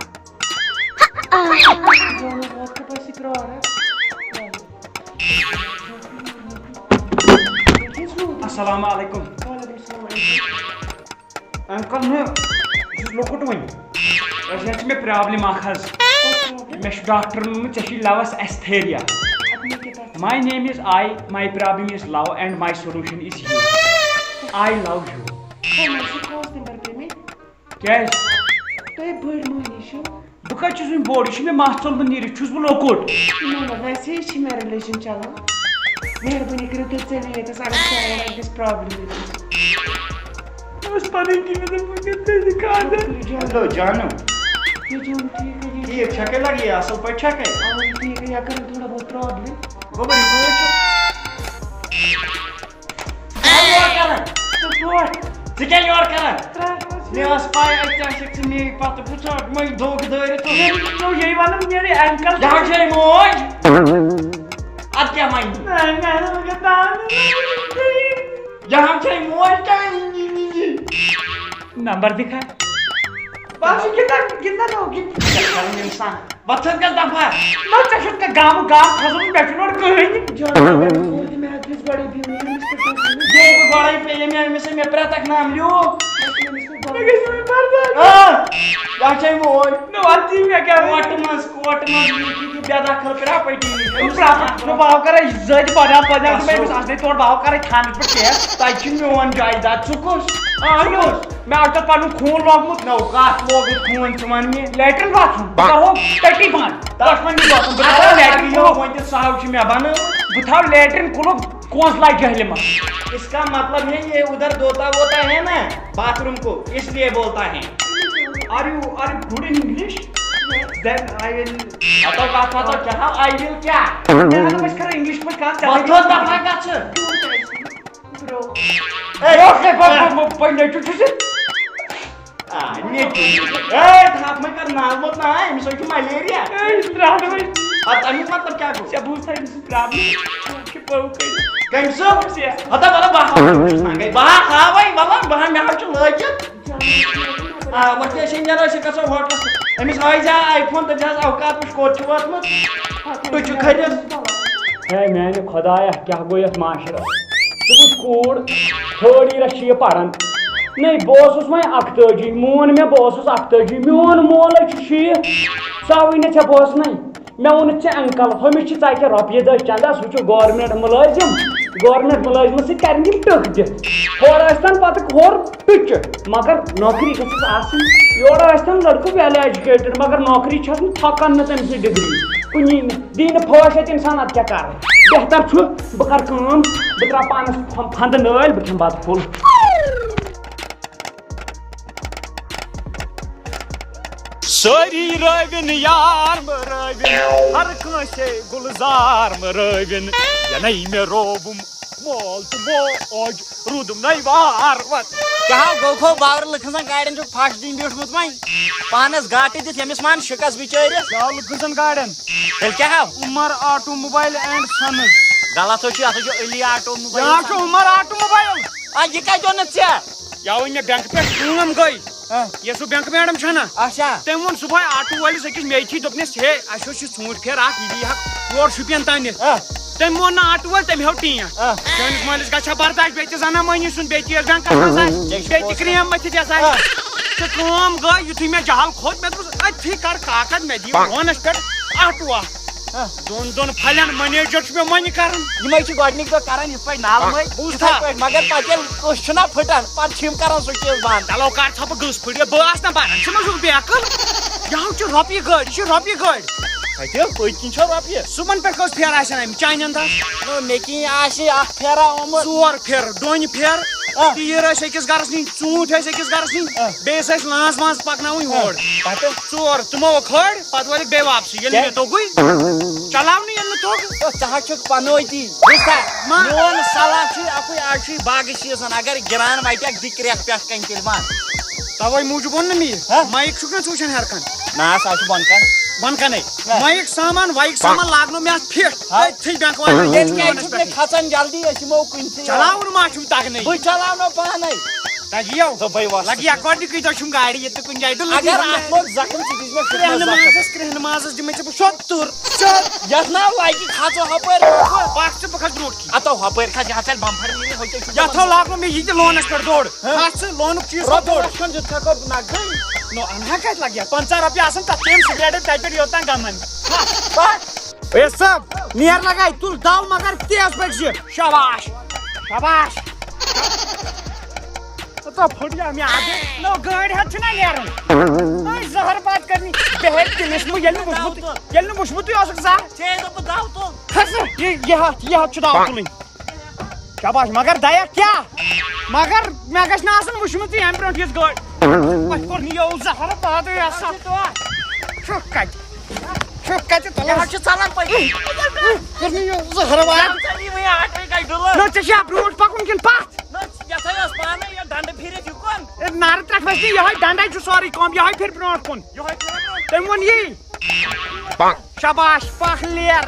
السلام علیکم۔ انکل، نہ، بہٕ چھُس لۄکُٹ وۄنۍ۔ وۄنۍ چھِ مےٚ پرابلم اکھ حظ۔ مےٚ چھُ ڈاکٹرن ووٚنمُت، ژےٚ چھُے lose ایستھیریا۔ My name is I, my problem is love and my solution is you. I love you. کیٛازِ؟ تُہۍ بٔڑۍ مٔہنی چھِو۔ بہٕ کَتہِ چھُس وۄنۍ بوٚڑ؟ یہِ چھُ مےٚ مَس ژوٚلمُت نیٖرِتھ، چھُس بہٕ لۄکُٹ۔ نہ، نہ، ویسے چھِ مےٚ relation چلان۔ مہربٲنی کٔرِتھ تُہۍ ژٔلِو ییٚتَس، اگر تۄہہِ گژھِ problem ییٚتَس۔ مےٚ اوس پَنٕنۍ کِنۍ مےٚ دوٚپ، وۄنۍ کَتہِ کَرِ خانٛدر؟ ہیلو جانو۔ یہِ جان ٹھیٖک ہے، یہِ ٹھیٖک چھَکھے لگہِ، اَصٕل پٲٹھۍ چھَکھے؟ اَوا، ٹھیٖک ہے، یا کَران تھوڑا بہت problem۔ گوٚبُر، یہِ کوٗت چھُ؟ ژٕ کیٛاہ یورٕ کران؟ ژٕ کیٛاہ یورٕ کران؟ مےٚ ٲس پَے، اَتہِ کیٛاہ چھَکھ ژٕ مے پَتہٕ وٕچھان، وۄنۍ دھوکہٕ دٲرِتھ۔ یہِ چھُ یی وَنان، میٛٲنۍ uncle۔ یہِ ہا چھے موج۔ اَدٕ کیٛاہ وَنہِ؟ نہ، نہ، نہ، نہ، نہ۔ یہِ ہا چھے موج کیٛاہ؟ نمبر دِکھا۔ بہٕ حظ چھُس گِنٛدان، گِنٛدان، نو، گِنٛدان۔ کیٛاہ کَرُن اِنسان؟ وۄتھ حظ گژھ دفعہ۔ نہ، ژےٚ چھُتھ نہٕ گامہٕ گام کھسُن، مےٚ چھُنہٕ اورٕ کٕہٕنۍ۔ جان، کوٗر تہِ مےٚ حظ دِژ گۄڈَے بِہُن، أمِس پٮ۪ٹھ اوس نہٕ یے بہٕ گۄڈَے پیٚیہِ مےٚ أمِس، مےٚ پرٛٮ۪تھ اَکھ نام لیوٗکھ۔ مےٚ گژھِ وۄنۍ برداش۔ آ، یہِ ہا چھے موج۔ نہ، وۄتھ دِ مےٚ کیٛاہ؟ کوٹہٕ منٛز، کوٹہٕ منٛز لیٖکھِو تُہۍ بے دخل پراپرٹی نِش۔ أمِس بہٕ پرٛاپر-، بہٕ باو کَرے زٔدۍ بَدان پَدان، بہٕ أمِس اَصلٕے تورٕ باو کَرے خانَس پٮ۪ٹھ case۔ تَتہِ چھُ میون جایداد۔ ژٕ کُس؟ آ، ژٕ کُس؟ مےٚ آو تۄہہِ پنُن خوٗن لوگمُت۔ نو، کتھ لوگُتھ خوٗن ژٕ وَن مےٚ؟ لیٹرین باتھ روٗم۔ بہٕ کرہو ٹٹی بنٛد۔ دۄشوٕنی دۄشن۔ بہٕ تھاوو لیٹرین کُلُف۔ وۄنۍ تہِ سہو چھِ مےٚ بنٲومٕژ۔ بہٕ تھاوٕ لیٹرین کُلُف کونٛسلہ جہلمس۔ اس کا مطلب ہے یہ ادھر دھوتا ووتا ہے نا باتھ روم کو، اس لیے بولتا ہے۔ Are you, are you good in English? Then I will. ہتو کتھ ہتو کیٛاہ ہاو، I will کیٛاہ؟ مےٚ دوٚپ أسۍ کرو English پٲٹھۍ کتھ، ژےٚ وۄتھ تھوٚد دَپان کتھ چھِ؟ Bro۔ اے، اوکے، بہٕ، بہٕ، بہٕ، بہٕ نیٚچوٗ چھُس یہِ۔ آ، نیٚچوٗ۔ اے، تھپھ مہ کر، ناو مت نا، أمِس حظ چھُ ملیریا۔ اے، ترٛاو نہٕ وۄنۍ۔ آ، تَمیُک مطلب کیٛاہ گوٚو؟ ژےٚ بوٗزتھا أمۍ سٕنٛز problem؟ یہِ چھُ بٲو کٔرِتھ۔ کٔمۍ سُنٛد؟ ژےٚ۔ ہتا وَلہٕ بہٕ ہاوٕ، بہٕ ہا کھاوَے، وَلہٕ بہٕ ہا، مےٚ حظ چھُ لٲگِتھ۔ آ، وۄنۍ کیٛاہ چھِ نیران، أسۍ گژھو ہوٹلَس۔ أمِس ہٲیزِ ہا iPhone، دٔپزِ ہَس اوقات وٕچھ کوٚت چھُ ووتمُت۔ تُہۍ چھِو کھٔرِتھ۔ ہے میانہِ خۄدایا، کیٛاہ گوٚو یَتھ معاشرَس؟ ژٕ وٕچھ کوٗر، third yearس چھِ یہِ پَران۔ نَے، بہٕ اوسُس وۄنۍ اَکتٲجی، مون مےٚ، بہٕ اوسُس اَکتٲجی، میون مول ہے چھُ شیٖٹھ، سُہ آوٕے نہٕ ژےٚ بوزنَے۔ مےٚ ووٚنُتھ ژےٚ uncle، ہُمِس چھِ ژَکہِ رۄپیہِ دَہ چَندَس، ہُہ چھُ government مُلٲزِم، government مُلٲزِمَس سۭتۍ کَرن یِم ٹٕکھ دِتھ۔ ہورٕ ٲسۍ تَن پَتہٕ ہورٕ ٹُچہِ، مگر نوکری گٔژھٕس آسٕنۍ۔ یورٕ ٲسۍ تَن لٔڑکہٕ well educated، مگر نوکری چھَس نہٕ، تھۄکَن نہٕ تٔمۍ سٕنٛز degree کُنی نہٕ۔ دی نہٕ پھٲش اَتہِ اِنسان، اَدٕ کیٛاہ کَرٕ؟ بہتر چھُ بہٕ کَرٕ کٲم، بہٕ ترٛاوٕ پانَس پھَ-، پھَندٕ نٲلۍ، بہٕ کھٮ۪مہٕ بَتہٕ پھوٚل۔ سٲری رٲوِن یار مہٕ رٲوِن، ہر کٲنٛسے گُلزار مہٕ رٲوِن۔ یَنے مےٚ رووُم مول تہٕ موج، روٗدُم نَے وار وَتھ۔ کیٛاہ ہا گوٚو کھو باورٕ لٕکھَن زَن گاڑٮ۪ن چھُکھ پھَش دِنۍ بیوٗٹھمُت وۄنۍ؟ پانَس گاٹہٕ دِتھ ییٚمِس مان شِکَس بِچٲرِس۔ کیٛاہ لٕکھَن زَن گاڑٮ۪ن؟ تیٚلہِ کیٛاہ ہا؟ عمر Automobile and Sons۔ غلط حظ چھُ، یَتھ حظ چھُ علی Automobile۔ یہِ حظ چھُ عمر Automobile۔ آ، یہِ کَتہِ اوٚنُتھ ژےٚ؟ یہِ آو مےٚ بینکہٕ پٮ۪ٹھ، کٲم گٔے۔ ہاں۔ یۄس سُہ بینک میڈم چھَنہ؟ اچھا۔ تٔمۍ ووٚن صُبحٲے آٹو وٲلِس أکِس میٚیہِ تھی، دوٚپنَس، "ہے، اَسہِ اوس یہِ ژوٗنٛٹھۍ پھیرٕ اَکھ، یہِ دی ہا یور شُپین تام نِتھ۔" ہاں۔ تٔمۍ مون نہٕ آٹو وٲلۍ، تٔمۍ ہیوٚت ٹین۔ ہاں۔ چٲنِس مٲلِس گژھِ ہا برداش، بیٚیہِ تہِ زَنان مٔہنی سُنٛد، بیٚیہِ تہِ یۄس بینکَس منٛز آسہِ، یہِ چھِ بیٚیہِ تہِ پوٚز۔ کرٛیم مٔتھِتھ یۄس آسہِ۔ ہاں۔ تہٕ کٲم گٔے، یُتھُے مےٚ جہل کھوٚت، مےٚ دوٚپُس، "أتھی کر کاکَد، مےٚ دِیِو فونَس پٮ۪ٹھ آٹو اَکھ۔" ہاں۔ دۄن دۄن پھلٮ۪ن منیجر چھُ مےٚ وۄنۍ کران۔ یِمے چھِ گۄڈٕنِکۍ دۄہ کران یِتھ پٲٹھۍ نالہٕ مٔتۍ، بوٗزتھا؟ یِتھَے پٲٹھۍ، مگر پتہٕ ییٚلہِ کُس چھُنہ پھٕٹان، پتہٕ چھِ یِم کران سُہ چیٖز بنٛد۔ چلو کر ژھۄپہٕ گٔژھ پھٕٹِتھ، بہٕ آسہٕ نہ بنان، ژٕ مہ چھُکھ بے عقل۔ یہِ ہا چھُ رۄپیہِ گٲڑۍ، یہِ چھِ رۄپیہِ گٲڑۍ۔ کتہِ؟ پٔتۍ کِنۍ چھا رۄپیہِ؟ صُبحن پٮ۪ٹھ کٔژ پھیرٕ آسن آمٕتۍ چانہِ انداز؟ نہ، مےٚ کِنۍ آسہِ اکھ پھیرا آمُت۔ ژور پھیرٕ، ڈوٗنۍ پھیرٕ، آ۔ تیٖر ٲسۍ أکِس گرس نِنۍ، ژوٗنٛٹھۍ ٲسۍ أکِس گرس نِنۍ، آ۔ بیٚیِس ٲسۍ لانٛز وانٛز پکناوٕنۍ آ۔ ہور۔ پتہٕ؟ ژور، تِمو کھٲلۍ، پتہٕ وٲلِکھ بیٚیہِ واپسٕے، ییٚلہِ نہٕ کیٛازِ؟ مےٚ توٚگُے۔ چلاونہٕ ییٚلہِ نہٕ توٚگ۔ تہٕ ژٕ ہا چھُکھ پنوتی۔ بوٗزتھا؟ ما؟ میون صلاح چھُے اَکُے، آز چھُے باغہٕ season، اگر گِران وَٹہِ اَکھ، دِ کرٛٮ۪کھ پٮ۪ٹھ کَنہِ تیٚلہِ وَن۔ تَوَے موٗجوٗب ووٚن نہٕ مےٚ یہِ۔ ہہ؟ مایِک چھُکھ نہ ژٕ وٕچھان ہٮ۪رٕ کَن؟ نہ سا، آز چھُ بۄن کَن۔ بۄن کنے۔ نہ۔ مایِک سامان، وایِک سامان لاگنو مےٚ اَتھ فِٹ۔ ہا۔ تٔتھٕے بینٛک والٮ۪ن ییٚتہِ کیٛازِ چھُکھ مےٚ کھژان جلدی؟ أسۍ یِمو کُنتھٕے۔ چلاوُن ما چھُم تگنٕے؟ بہٕ چلاونو پانے۔ تَگہِ یو۔ دوٚپمَے وَس۔ لگہِ یا گۄڈٕنِکُے دۄہ چھُم گاڑِ ییٚتہِ تہٕ کُنہِ جایہِ ڈُل اگر لگہِ اَتھ لوٚگ زخم، ژٕ دِژ مےٚ فِٹنَس کرٛہنہٕ زخم۔ مازَس، کرٛہنہٕ مازَس دِمَے ژےٚ بہٕ شوٚد تُر۔ شوٚد۔ یَتھ ناو لگہِ، کھژو ہُپٲرۍ برونٛہہ کُن۔ پَکھ ژٕ، بہٕ کھَسہٕ برونٛٹھ کِنۍ۔ اَتو ہُپٲرۍ کھژ، یَتھ ژَلہِ بمفر نیٖرِتھ، ہُتہِ چھُ یَتھ تھاو لاگُن مےٚ یہِ تہِ لونَس پٮ۪ٹھ دوٚر۔ ہا؟ اَتھ ژٕ لونُک چیٖز رۄپیہِ کھۄتہٕ دوٚر۔ لَچھ کھنٛڈ دیُت تھکو نقدٕے۔ نو، اَنہٕ ہا کَتہِ لَگہِ ہا؟ پنٛژاہ رۄپیہِ آسَن تَتھ چیٚمۍ سِگریٹَس تَتہِ پٮ۪ٹھ یوٚتام گَنٛدَن۔ ہا، پَکھ۔ اے صٲب، نیر لگاے، تُل دَو مگر تیز پٲٹھۍ زِ۔ شاباش، شاباش۔ ہتا پھُٹ یا مےٚ اَتھٕ۔ نو، گٲڑۍ ہَتھ چھُنہ نیرُن۔ نو، زہر باد کرنی۔ بے ہیٚکہِ تٔمِس مہٕ، ییٚلہِ نہٕ وُچھمُت، ییٚلہِ نہٕ وُچھمُتٕے اوسُکھ زانٛہہ۔ ژےٚ دوٚپُتھ دَو تُل۔ کھسہٕ، یہِ، یہِ ہَتھ، یہِ ہَتھ چھُ دَو تُلٕنۍ۔ شاباش، مگر دَیا کیٛاہ؟ مگر مےٚ گژھِ نہٕ آسُن وُچھمُتٕے اَمہِ برونٛٹھ یِژھ گٲڑۍ۔ وۄنۍ کوٚر نہٕ یہِ زہر باد یہِ ہسا۔ چھُکھ کَتہِ؟ چھُکھ کَتہِ؟ یہِ حظ چھُ ژَلان پٔتۍ۔ کوٚر نہٕ یہِ زہر باد۔ ژَل یہِ وۄنۍ آٹوٕے گژھِ ڈُلہٕ۔ نہ، ژےٚ چھا برونٛٹھ پَکُن کِنہٕ پَتھ؟ نہ، یَتھ ہے ٲس پانَے یہِ ڈَنٛڈٕ پھِرِتھ یہِ کُن۔ اے، نارٕ ترٛٹھ وَسہِ نہٕ یِہوٚے، ڈَنٛڈَے چھُ سورُے کٲم، یِہوٚے پھِر برونٛٹھ کُن۔ یِہوٚے پھِر برونٛٹھ۔ تٔمۍ ووٚن یی۔ شاباش، پکھ لیر۔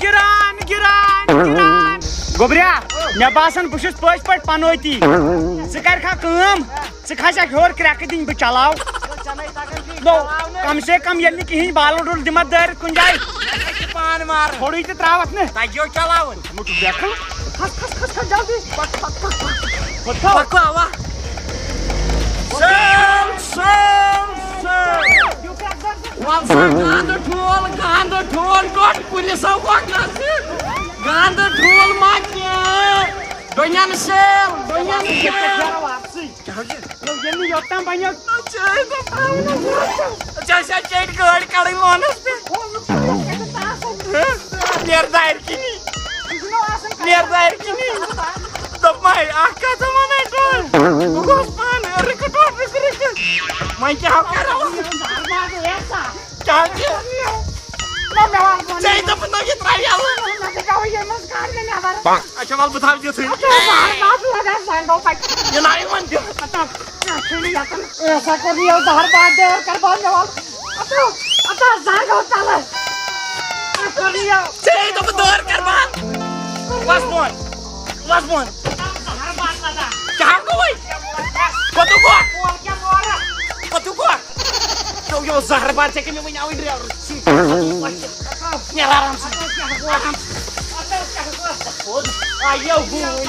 گران، گران، گران۔ گوٚبریا، مےٚ باسان بہٕ چھُس پٔزۍ پٲٹھۍ پنوتی۔ ژٕ کر کھا کٲم، ژٕ کھسکھ ہیوٚر کرٛٮ۪کہٕ دِنۍ بہٕ چلاو۔ نو، کم سے کم ییٚلہِ نہٕ کِہیٖنۍ بالُل ڈُل دِمت دٲرِتھ کُنہِ جایہِ۔ پان مارُن۔ تھوڑی تہِ ترٛاوَتھ نہٕ۔ تَگیو چلاوُن۔ مُٹُک بیکھٕ۔ کھس، کھس، کھس، کھس، جلدی۔ پک، پک، پک، پک۔ پکھ تھاو۔ پکھ اوا۔ سیل، سیل، سیل۔ وَل سا گانٛدٕ ٹھوٗل، گانٛدٕ ٹھوٗل، ٹوٹھ پُلِسو کوٚٹ نہ ژٕ۔ گانٛدٕ ٹھوٗل ما کینٛہہ۔ ڈوٚنٮ۪ن سیل، ڈوٚنٮ۪ن سیل۔ کیٛاہ حظ چھِ؟ نو، ییٚلہِ نہٕ یوٚتام بَنیو۔ ژےٚ ٲسۍ نہٕ تھاوُن۔ ژےٚ ٲسۍ اَتہِ چیٚٹۍ گٲڑۍ کَڑٕنۍ لونَس پٮ۪ٹھ۔ نیر دارِ کِنی۔ نیر دارِ کِنی۔ دوٚپمَے، اَکھ کَتھ وَنَے ژٕ۔ بہٕ گوس پانہٕ رِکہٕ ٹوٹھ رِکہٕ رِکہٕ۔ وۄنۍ کیٛاہ کَرو؟ کیٛاہ چھِ؟ نہ، مےٚ وَن وَن۔ ژےٚ دوٚپُتھ نہ، یہِ ترٛاو یَلہٕ۔ نہ، ژٕ کیٛاہ وَنہِ ییٚمہِ منٛز کَڑ مےٚ نٮ۪بَر؟ اچھا، وَلہٕ بہٕ تھاوٕ تِتھُے۔ اچھا، زہر باد لَگان زَنٛگو پَتہٕ۔ یہِ نَیہِ وَن تہِ۔ اچھا، کیٛاہ چھُ نہٕ یَتَن؟ ژےٚ کوٚر یہِ زہر باد دٲر کَر بنٛد مےٚ وَل۔ اَتھو، اَتھو زَنٛگو تَلہٕ۔ ژےٚ کوٚر یہِ۔ ژےٚ دوٚپُتھ دٲر کَر بنٛد۔ وَس بۄن۔ وَس بۄن۔ زہر باد لَگان۔ کیٛاہ گوٚوُے؟ کوٚتُک گوٚو؟ کول کیٛاہ مورَکھ؟ کوٚتُک گوٚو؟ ژےٚ یہِ زہر باد، ژےٚ کٔمۍ وٕنہِ آوٕے ڈرٛیورَس سۭتۍ؟ نیرٕ آرام سان۔ آرام سان۔ آیو بوٗلۍ۔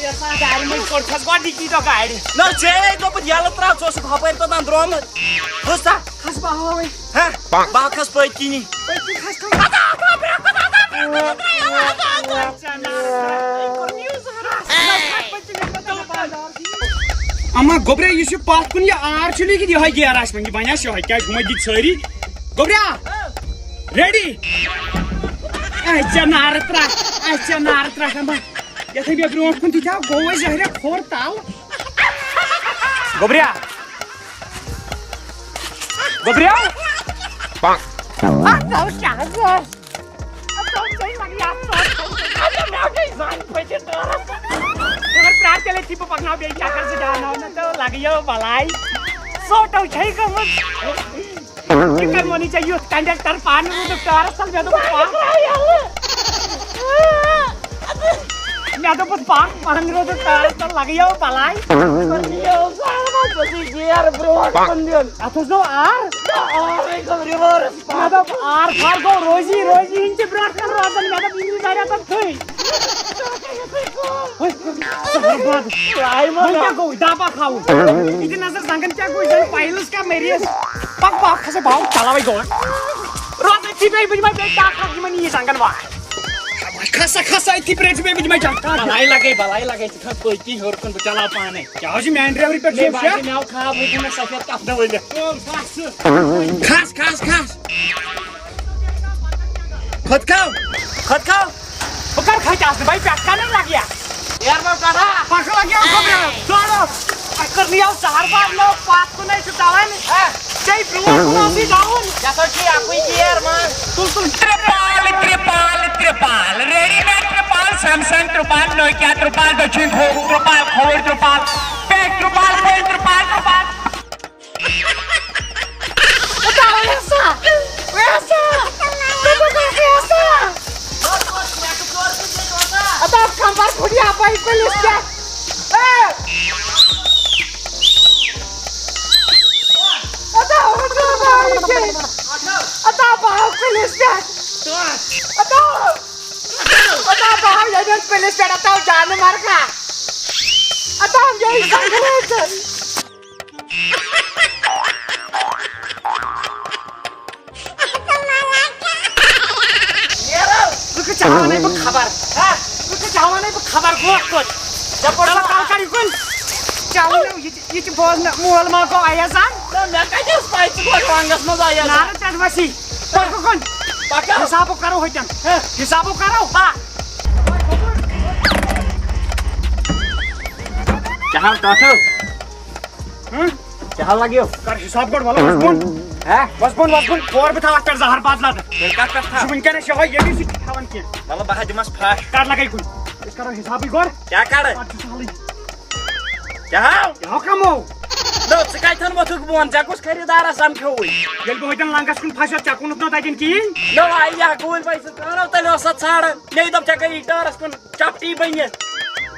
یَتھ گاڑِ منٛز کوٚڑ چھَس گۄڈٕنِکی دۄہ گاڑِ۔ نہ، ژےٚ ہے دوٚپُتھ یَلہٕ ترٛاو، ژٕ اوسُکھ ہۄپٲرۍ توٚتام درٛامُت۔ بوٗزتھا؟ کھس بہٕ ہاوَے۔ ہہ؟ بہٕ ہا کھس پٔتۍ کِنی۔ پٔتۍ کِنۍ کھس کھس۔ اما گوٚبریا، یُس یہِ پتھ کُن یہِ آر چھُ لیکِتھ، یِہوٚے گیر آسہِ وۄنۍ، یہِ بنہِ آسہِ یِہوٚے، کیٛازِ ہُمے دِتۍ سٲری۔ گوٚبریا، ready؟ اَسہِ ژےٚ نارٕ ترٛٹھ، اَسہِ ژےٚ نارٕ ترٛٹھ، اما یَتھٕے مےٚ برونٛٹھ کُن تہِ تھاو، گوٚو وۄنۍ زہریا کھوٚر تَل۔ گوٚبریا۔ گوٚبریا۔ اَتھ آو کیٛاہ زہر؟ اَتھ آو ژےٚ مگر یَتھ ژوٚٹ کھٮ۪تھ۔ اَتھ آو مےٚ گٔے زَنٛگ پٔتِس ٹٲرَس۔ مگر پرٛار تیٚلہِ أتھی، بہٕ پَکناو بیٚیہِ چَکَر زٕ دیٛاوناو نہٕ تہٕ لَگہِ یہِ بَلاے۔ ژوٚٹ چھَے گٔمٕژ۔ یہِ کَمہِ ووٚنُے ژےٚ یُتھ conductor پانہٕ روٗدُکھ ٹٲرَس تَل، مےٚ دوٚپُتھ پَکھ۔ مےٚ دوٚپُتھ پَکھ، پانہٕ روٗدُکھ ٹٲرَس تَل، لَگیو بَلاے۔ گیر برونٛٹھ کُن دیُن۔ اَتھ اوس نہٕ آر۔ آرٕے گوٚو reverse۔ مےٚ دوٚپ آر پھر گوٚو روزی، روزی ہِنٛدۍ تہِ برونٛٹھ کُن روزان، مےٚ دوٚپ یِم یی واریاہ تَتھ تھٕے۔ وۄنۍ کیٛاہ گوٚو؟ دَب اَکھ ہاوُن۔ یہِ دِ نظر زنٛگَن کیٛاہ گوٚو؟ یہِ زَن piles کیٛاہ مٔریٖض۔ پَک پَک کھسا باو چلاوٕے گوٚو۔ روز أتھی بیٚیہِ بہٕ دِمَے بیٚیہِ ٹَکھ اَکھ یِمَن یی زنٛگَن واے۔ کھسا کھسا أتھی پرٛیٚٹھِ بیٚیہِ بہٕ دِمَے ٹَکھ اَکھ۔ بَلاے لَگے، بَلاے لَگے، ژٕ کھَس پٔتۍ کِنۍ ہیوٚر کُن، بہٕ چلاو پانَے۔ کیٛاہ حظ چھُ main driverٕے پٮ۪ٹھ مےٚ چھُ باسیٚو شک؟ مےٚ آو خواب، وٕچھ مےٚ سفید کپنہٕ ؤلِتھ۔ کھس، کھس، کھس۔ کھوٚت کھو؟ کھوٚت کھو؟ بہٕ کر کھٔتۍ آسہٕ نہٕ، بھائی، پٮ۪ٹھ کَنَے لَگہِ یا؟ ایر ما کَڑا؟ پَکھ لَگہِ یا خۄدایا، دورو۔ اَسہِ کٔر نہٕ یَوٕ زَہر بار، نہ پَتھ کُنَے چھُ تَوَے نہٕ۔ ہا؟ ژےٚ برونٛٹھ کُن اوسُے تَوُن۔ یَتھ حظ چھُ اَکُے گیر، مان۔ تُل، تُل۔ ترٛپال، ترٛپال، ترٛپال، readymade ترٛپال، Samsung ترٛپال، Nokia ترٛپال، دٔچھِنۍ کھووُر ترٛپال، کھووُر ترٛپال، پٮ۪ٹھ ترٛپال، بۄن ترٛپال، ترٛپال۔ پُلِس پٮ۪ٹھ۔ اے! ادا، ادا، ادا، ادا، بہٕ ہاو پُلِس پٮ۪ٹھ۔ ادا، ادا، بہٕ ہاو ییٚمٮ۪ن پُلِس پٮ۪ٹھ، ادا، جانہٕ مرگا۔ ادا، یہِ سنگریز۔ نیرو۔ ژٕ کتھ ژےٚ ہاونے بہٕ خبر؟ ہا؟ ژٕ کتھ ژےٚ ہاونے بہٕ خبر؟ گوکھ کوٚت؟ ژےٚ کوٚر چلو، سا کل کر یہِ کُن۔ چلو، یہِ تہِ، یہِ تہِ بوز مےٚ، مول ما گوٚو ایازان؟ نہ، مےٚ کتہِ ٲس پَے ژٕ گوکھ رنٛگس منٛز ایازان؟ نارٕ ٹٮ۪ٹھ وسی۔ پکھ کُن۔ پکھ۔ حسابو کرو ہوٚتٮ۪ن۔ ہہ۔ حسابو کرو۔ ہا۔ کیٛاہ حال ٹاٹھو؟ ہہ؟ کیٛاہ حال لگیو؟ کر حساب گۄڈٕ، وَلہٕ وَس بۄن۔ ہہ؟ وَس بۄن، وَس بۄن، کھور بہٕ تھاوٕ اَتھ پٮ۪ٹھ زہر باد لَدٕ۔ تیٚلہِ کَتھ پٮ۪ٹھ تھاوٕ؟ ژٕ وٕنکٮ۪نَس چھِ یِہوٚے ییٚمی سۭتۍ کھٮ۪وان کینٛہہ۔ وَلہٕ بہٕ ہا دِمَس پھَش۔ کَر لَگَے کُن؟ أسۍ کَرو حسابٕے گۄڈٕ۔ کیٛاہ کَرٕ؟ پَتہٕ چھُ سہلٕے۔ کیٛاہ ہاو؟ کیٛاہ ہاو کَمو؟ نو، ژٕ کَتٮ۪ن ووٚتھُکھ بۄن؟ ژےٚ کُس خریٖدارا سَمکھیووُے؟ ییٚلہِ بہٕ ہوٚتٮ۪ن لنٛگَس کُن پھَسیوس، ژےٚ کُنُتھ نہٕ تَتٮ۪ن کِہیٖنۍ۔ نو، آیہِ یہِ ہا گوٗلۍ بَے سُہ کَرو، تیٚلہِ اوس سا ژھانٛڈان۔ مےٚ دوٚپ ژےٚ گٔیی ٹٲرَس کُن۔ چپٹی بٔنِتھ۔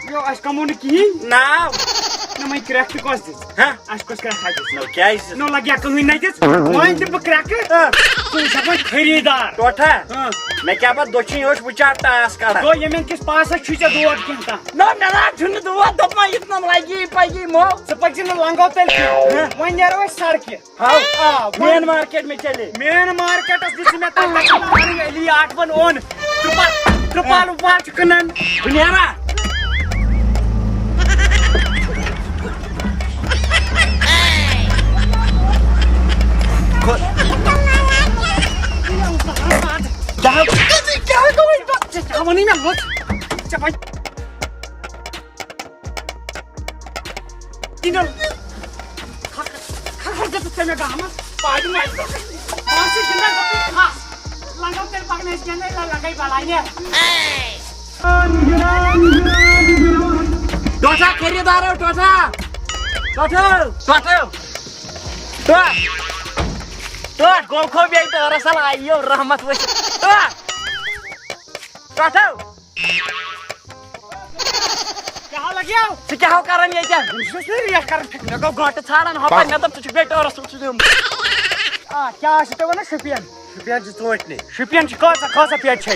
یو، اَسہِ کَمو نہٕ کِہیٖنۍ۔ ناو۔ نہ، وۄنۍ کرٛٮ۪کھ تہِ کۄس دِژ؟ ہہ؟ اَسہِ کۄس کرٛٮ۪کھ ہا دِژ؟ نو، کیٛازِ؟ نو، لَگہِ ہا کٕہٕنۍ نہ دِژ۔ وۄنۍ دِمہٕ بہٕ کرٛٮ۪کھ۔ ہہ۔ ژٕ وٕچھکھ وۄنۍ خریٖدار۔ ٹوٹھا؟ ہہ۔ مےٚ کیٛاہ پَتہٕ دٔچھِنۍ أچھ وٕچھان ٹاس کَڑان۔ گوٚو، ییٚمٮ۪ن کِس پاسَس چھُے ژےٚ دود کینٛہہ تام؟ نہ، مےٚ نہ حظ چھُنہٕ دود، دوٚپمَے یُتھ نہٕ لَگی پَگی مو۔ ژٕ پٔکۍ زِ نہٕ لنٛگو تیٚلہِ کینٛہہ۔ ہہ۔ وۄنۍ نیرو أسۍ سڑکہِ۔ ہاو۔ آ، مین مارکیٹ میں چلے۔ مین مارکیٹس دِژ مےٚ تَتہِ پٮ۪ٹھ علی آٹھ وَن اوٚن۔ ترٛپال، ترٛپال وال چھِ کٕنان۔ بہٕ نیرا۔ کیٛاہ، کیٛاہ گوٚو؟ ژےٚ کیٛاہ ووٚنُے مےٚ لوٚت؟ ژےٚ وۄنۍ کِنن۔ کھکھ، کھکھ دِتُکھ ژےٚ مےٚ گامَس۔ پاڈِ مَنٛز۔ پانسٕے گِنٛدان دوٚپُے کھَس۔ لنٛگو تیٚلہِ پَکنٲیِتھ کِنہٕ نَے لَگَے بَلاے۔ ٹوٹھا خریٖدارو، ٹوٹھا۔ ٹوٹھو، ٹوٹھو۔ ٹوٹھ۔ ٹوٹھ، گوٚو کھو بیٚیہِ ٹٲرَس تَل آیہِ یو رحمت ؤسِتھ۔ ٹوٹھ۔ ٹوٹھو۔ کیٛاہ لگیو؟ ژٕ کیٛاہ ہو کران ییٚتٮ۪ن؟ أمِس چھُس نہٕ ریٹ کران فِکرِ۔ مےٚ گوٚو گٲنٛٹہٕ ژھانڈان، ہۄپٲرۍ مےٚ دوٚپ ژٕ چھُکھ بیٚیہِ ٹٲرَس سۭتۍ دیُن۔ آ، کیٛاہ آسہِ تۄہہِ وَنان شُپین؟ شُپین چھِ ژوٗنٛٹھنہِ۔ شُپین چھِ کۭژاہ، کۭژاہ پیٹہِ چھے؟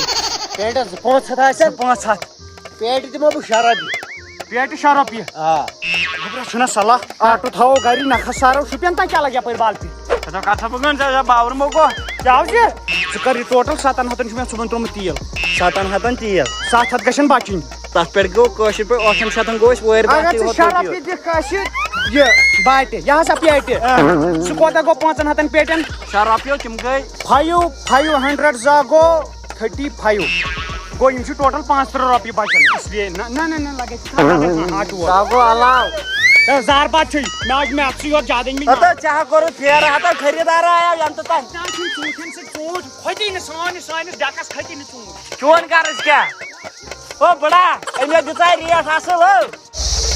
پیٹہِ زٕ پانٛژھ ہَتھ آسن۔ زٕ پانٛژھ ہَتھ۔ پیٹہِ دِمو بہٕ شےٚ رۄپیہِ۔ پیٹہِ شےٚ رۄپیہِ؟ آ۔ گوٚبرا، چھُنہ صلاح، آٹوٗ تھاوو گَری، نَکھٕ سارو۔ شُپین تام کیٛاہ لَگہِ یَپٲرۍ بالٹی؟ ژٕ کَتھ ہا بہٕ گَن، ژےٚ بابر مو گوٚو۔ کیٛاہ حظ یہِ؟ ژٕ کَر یہِ ٹوٹل، سَتَن ہَتَن چھُ مےٚ صُبحن ترٛوومُت تیٖل۔ سَتَن ہَتَن تیٖل۔ سَتھ ہَتھ گژھن بَچِنۍ۔ تَتھ پٮ۪ٹھ گوٚو کٲشِر پٲٹھۍ ٲٹھَن شَتَن گوٚو اَسہِ وٲرۍ اگر بَتھٕے ژٕ ہوٚتُے شےٚ یوت۔ رۄپیہِ دِکھ اَسہِ یہِ بالٹہِ، یہِ ہسا پیٹہِ۔ آ۔ سُہ کوتاہ گوٚو پانٛژَن ہَتَن پیٹٮ۪ن؟ شےٚ رۄپیہِ تِم گٔے۔ فایِو، فایِو ہنٛڈرنٛڈ زٕ گوٚو تھٔٹی فایِو۔ گوٚو یِم چھِ ٹوٹل پانٛژھ تٕرٛہ رۄپیہِ بَچان۔ اس لیے نہ، نہ، نہ، نہ، لگے ژٕ تھاو، لگے ژٕ تھاو، آٹھ وول۔ سُہ گوٚو علاوٕ۔ ہے، زار باد چھُے، مےٚ حظ چھُ میتھسٕے یوت زیادٕ أنۍ مٕتۍ۔ ہتو، ژےٚ ہا کوٚرُتھ پھیرٕ، ہتو خریٖدار آیو ینہٕ تام۔ ژےٚ چھُے ژوٗنٛٹھٮ۪ن سۭتۍ ژوٗنٛٹھۍ کھۄتی نہٕ سٲنِس، سٲنِس ڈٮ۪کس کھۄتی نہٕ ژوٗنٛٹھۍ۔ چون غرض کیٛاہ؟ او بڑا، أمۍ حظ دِژاے ریٹ اصٕل ہو۔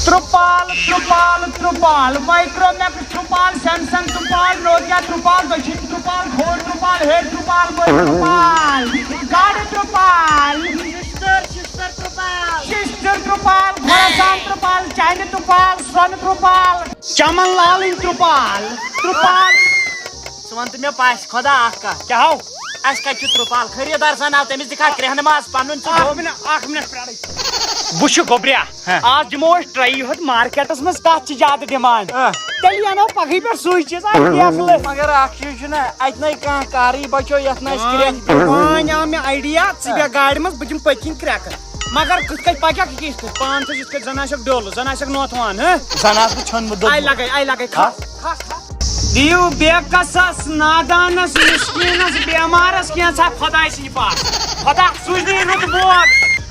ترٛپال، ترٛپال، ترٛپال، مایکرومیکس ترٛپال، سیمسنگ ترٛپال، نوکیا ترٛپال، دٔچھِنۍ ترٛپال، کھووُر ترٛپال، ہیٚرِ ترٛپال، بٔلۍ ترٛپال، گاڈٕ ترٛپال، شِشتٕر، شِشتٕر ترٛپال، شِشتٕر ترٛپال، خوراسان ترٛپال، چانہِ ترٛپال، سۄنہٕ ترٛپال، چمن لالٕنۍ ترٛپال، ترٛپال۔ ژٕ وَن تہٕ مےٚ پَژھِ خۄدا اَکھ کَتھ۔ کیٛاہ ہو؟ اَسہِ کَتہِ چھُ ترٛپال؟ خریٖدار سَناو تٔمِس دِکھا کرٛٮ۪ہنہٕ ماز پَنُن ژٕ اَکھ گوٚو۔ مِنٹ، اَکھ مِنٹ پرٛارٕے۔ بہٕ چھُ گوٚبریا۔ ہہ۔ آز دِمو أسۍ ٹرٛے یہِ ہوٚت مارکیٹَس منٛز کَتھ چھِ زیادٕ ڈِمانٛڈ۔ آ۔ تیٚلہِ اَنو پَگہٕے پٮ۪ٹھ سُے چیٖز، اَکھ بیکھ لٔٹھۍ۔ مگر اَکھ چیٖز چھُنہ، اَتہِ نَے کانٛہہ کارٕے بَچو یَتھ نہٕ اَسہِ کرٛٮ۪کھ دِمو۔ وۄنۍ آو مےٚ آیڈیا، ژٕ بیٚہہ گاڑِ منٛز، بہٕ دِمہٕ پٔتۍ کِنۍ کرٛٮ۪کہٕ۔ مگر کِتھ کٔنۍ پَکَکھ یہِ کِتھ کٔنۍ؟ پانہٕ چھُ یِتھ کٔنۍ زَن آسَکھ ڈوٚل، زَن آسَکھ نوتھوان، ہہ؟ زَن آسہٕ بہٕ ژھیوٚن بہٕ دوٚدمُت۔ آے لَگَے، آے لَگَے، کھَس، ہہ؟ کھَس، کھَس۔ دِیِو بے کسس، نادانس، مسکینس، بیمارس کینژھا خداے سٕنٛدِ پاس۔ خدا سوٗزنی رُت بوگ۔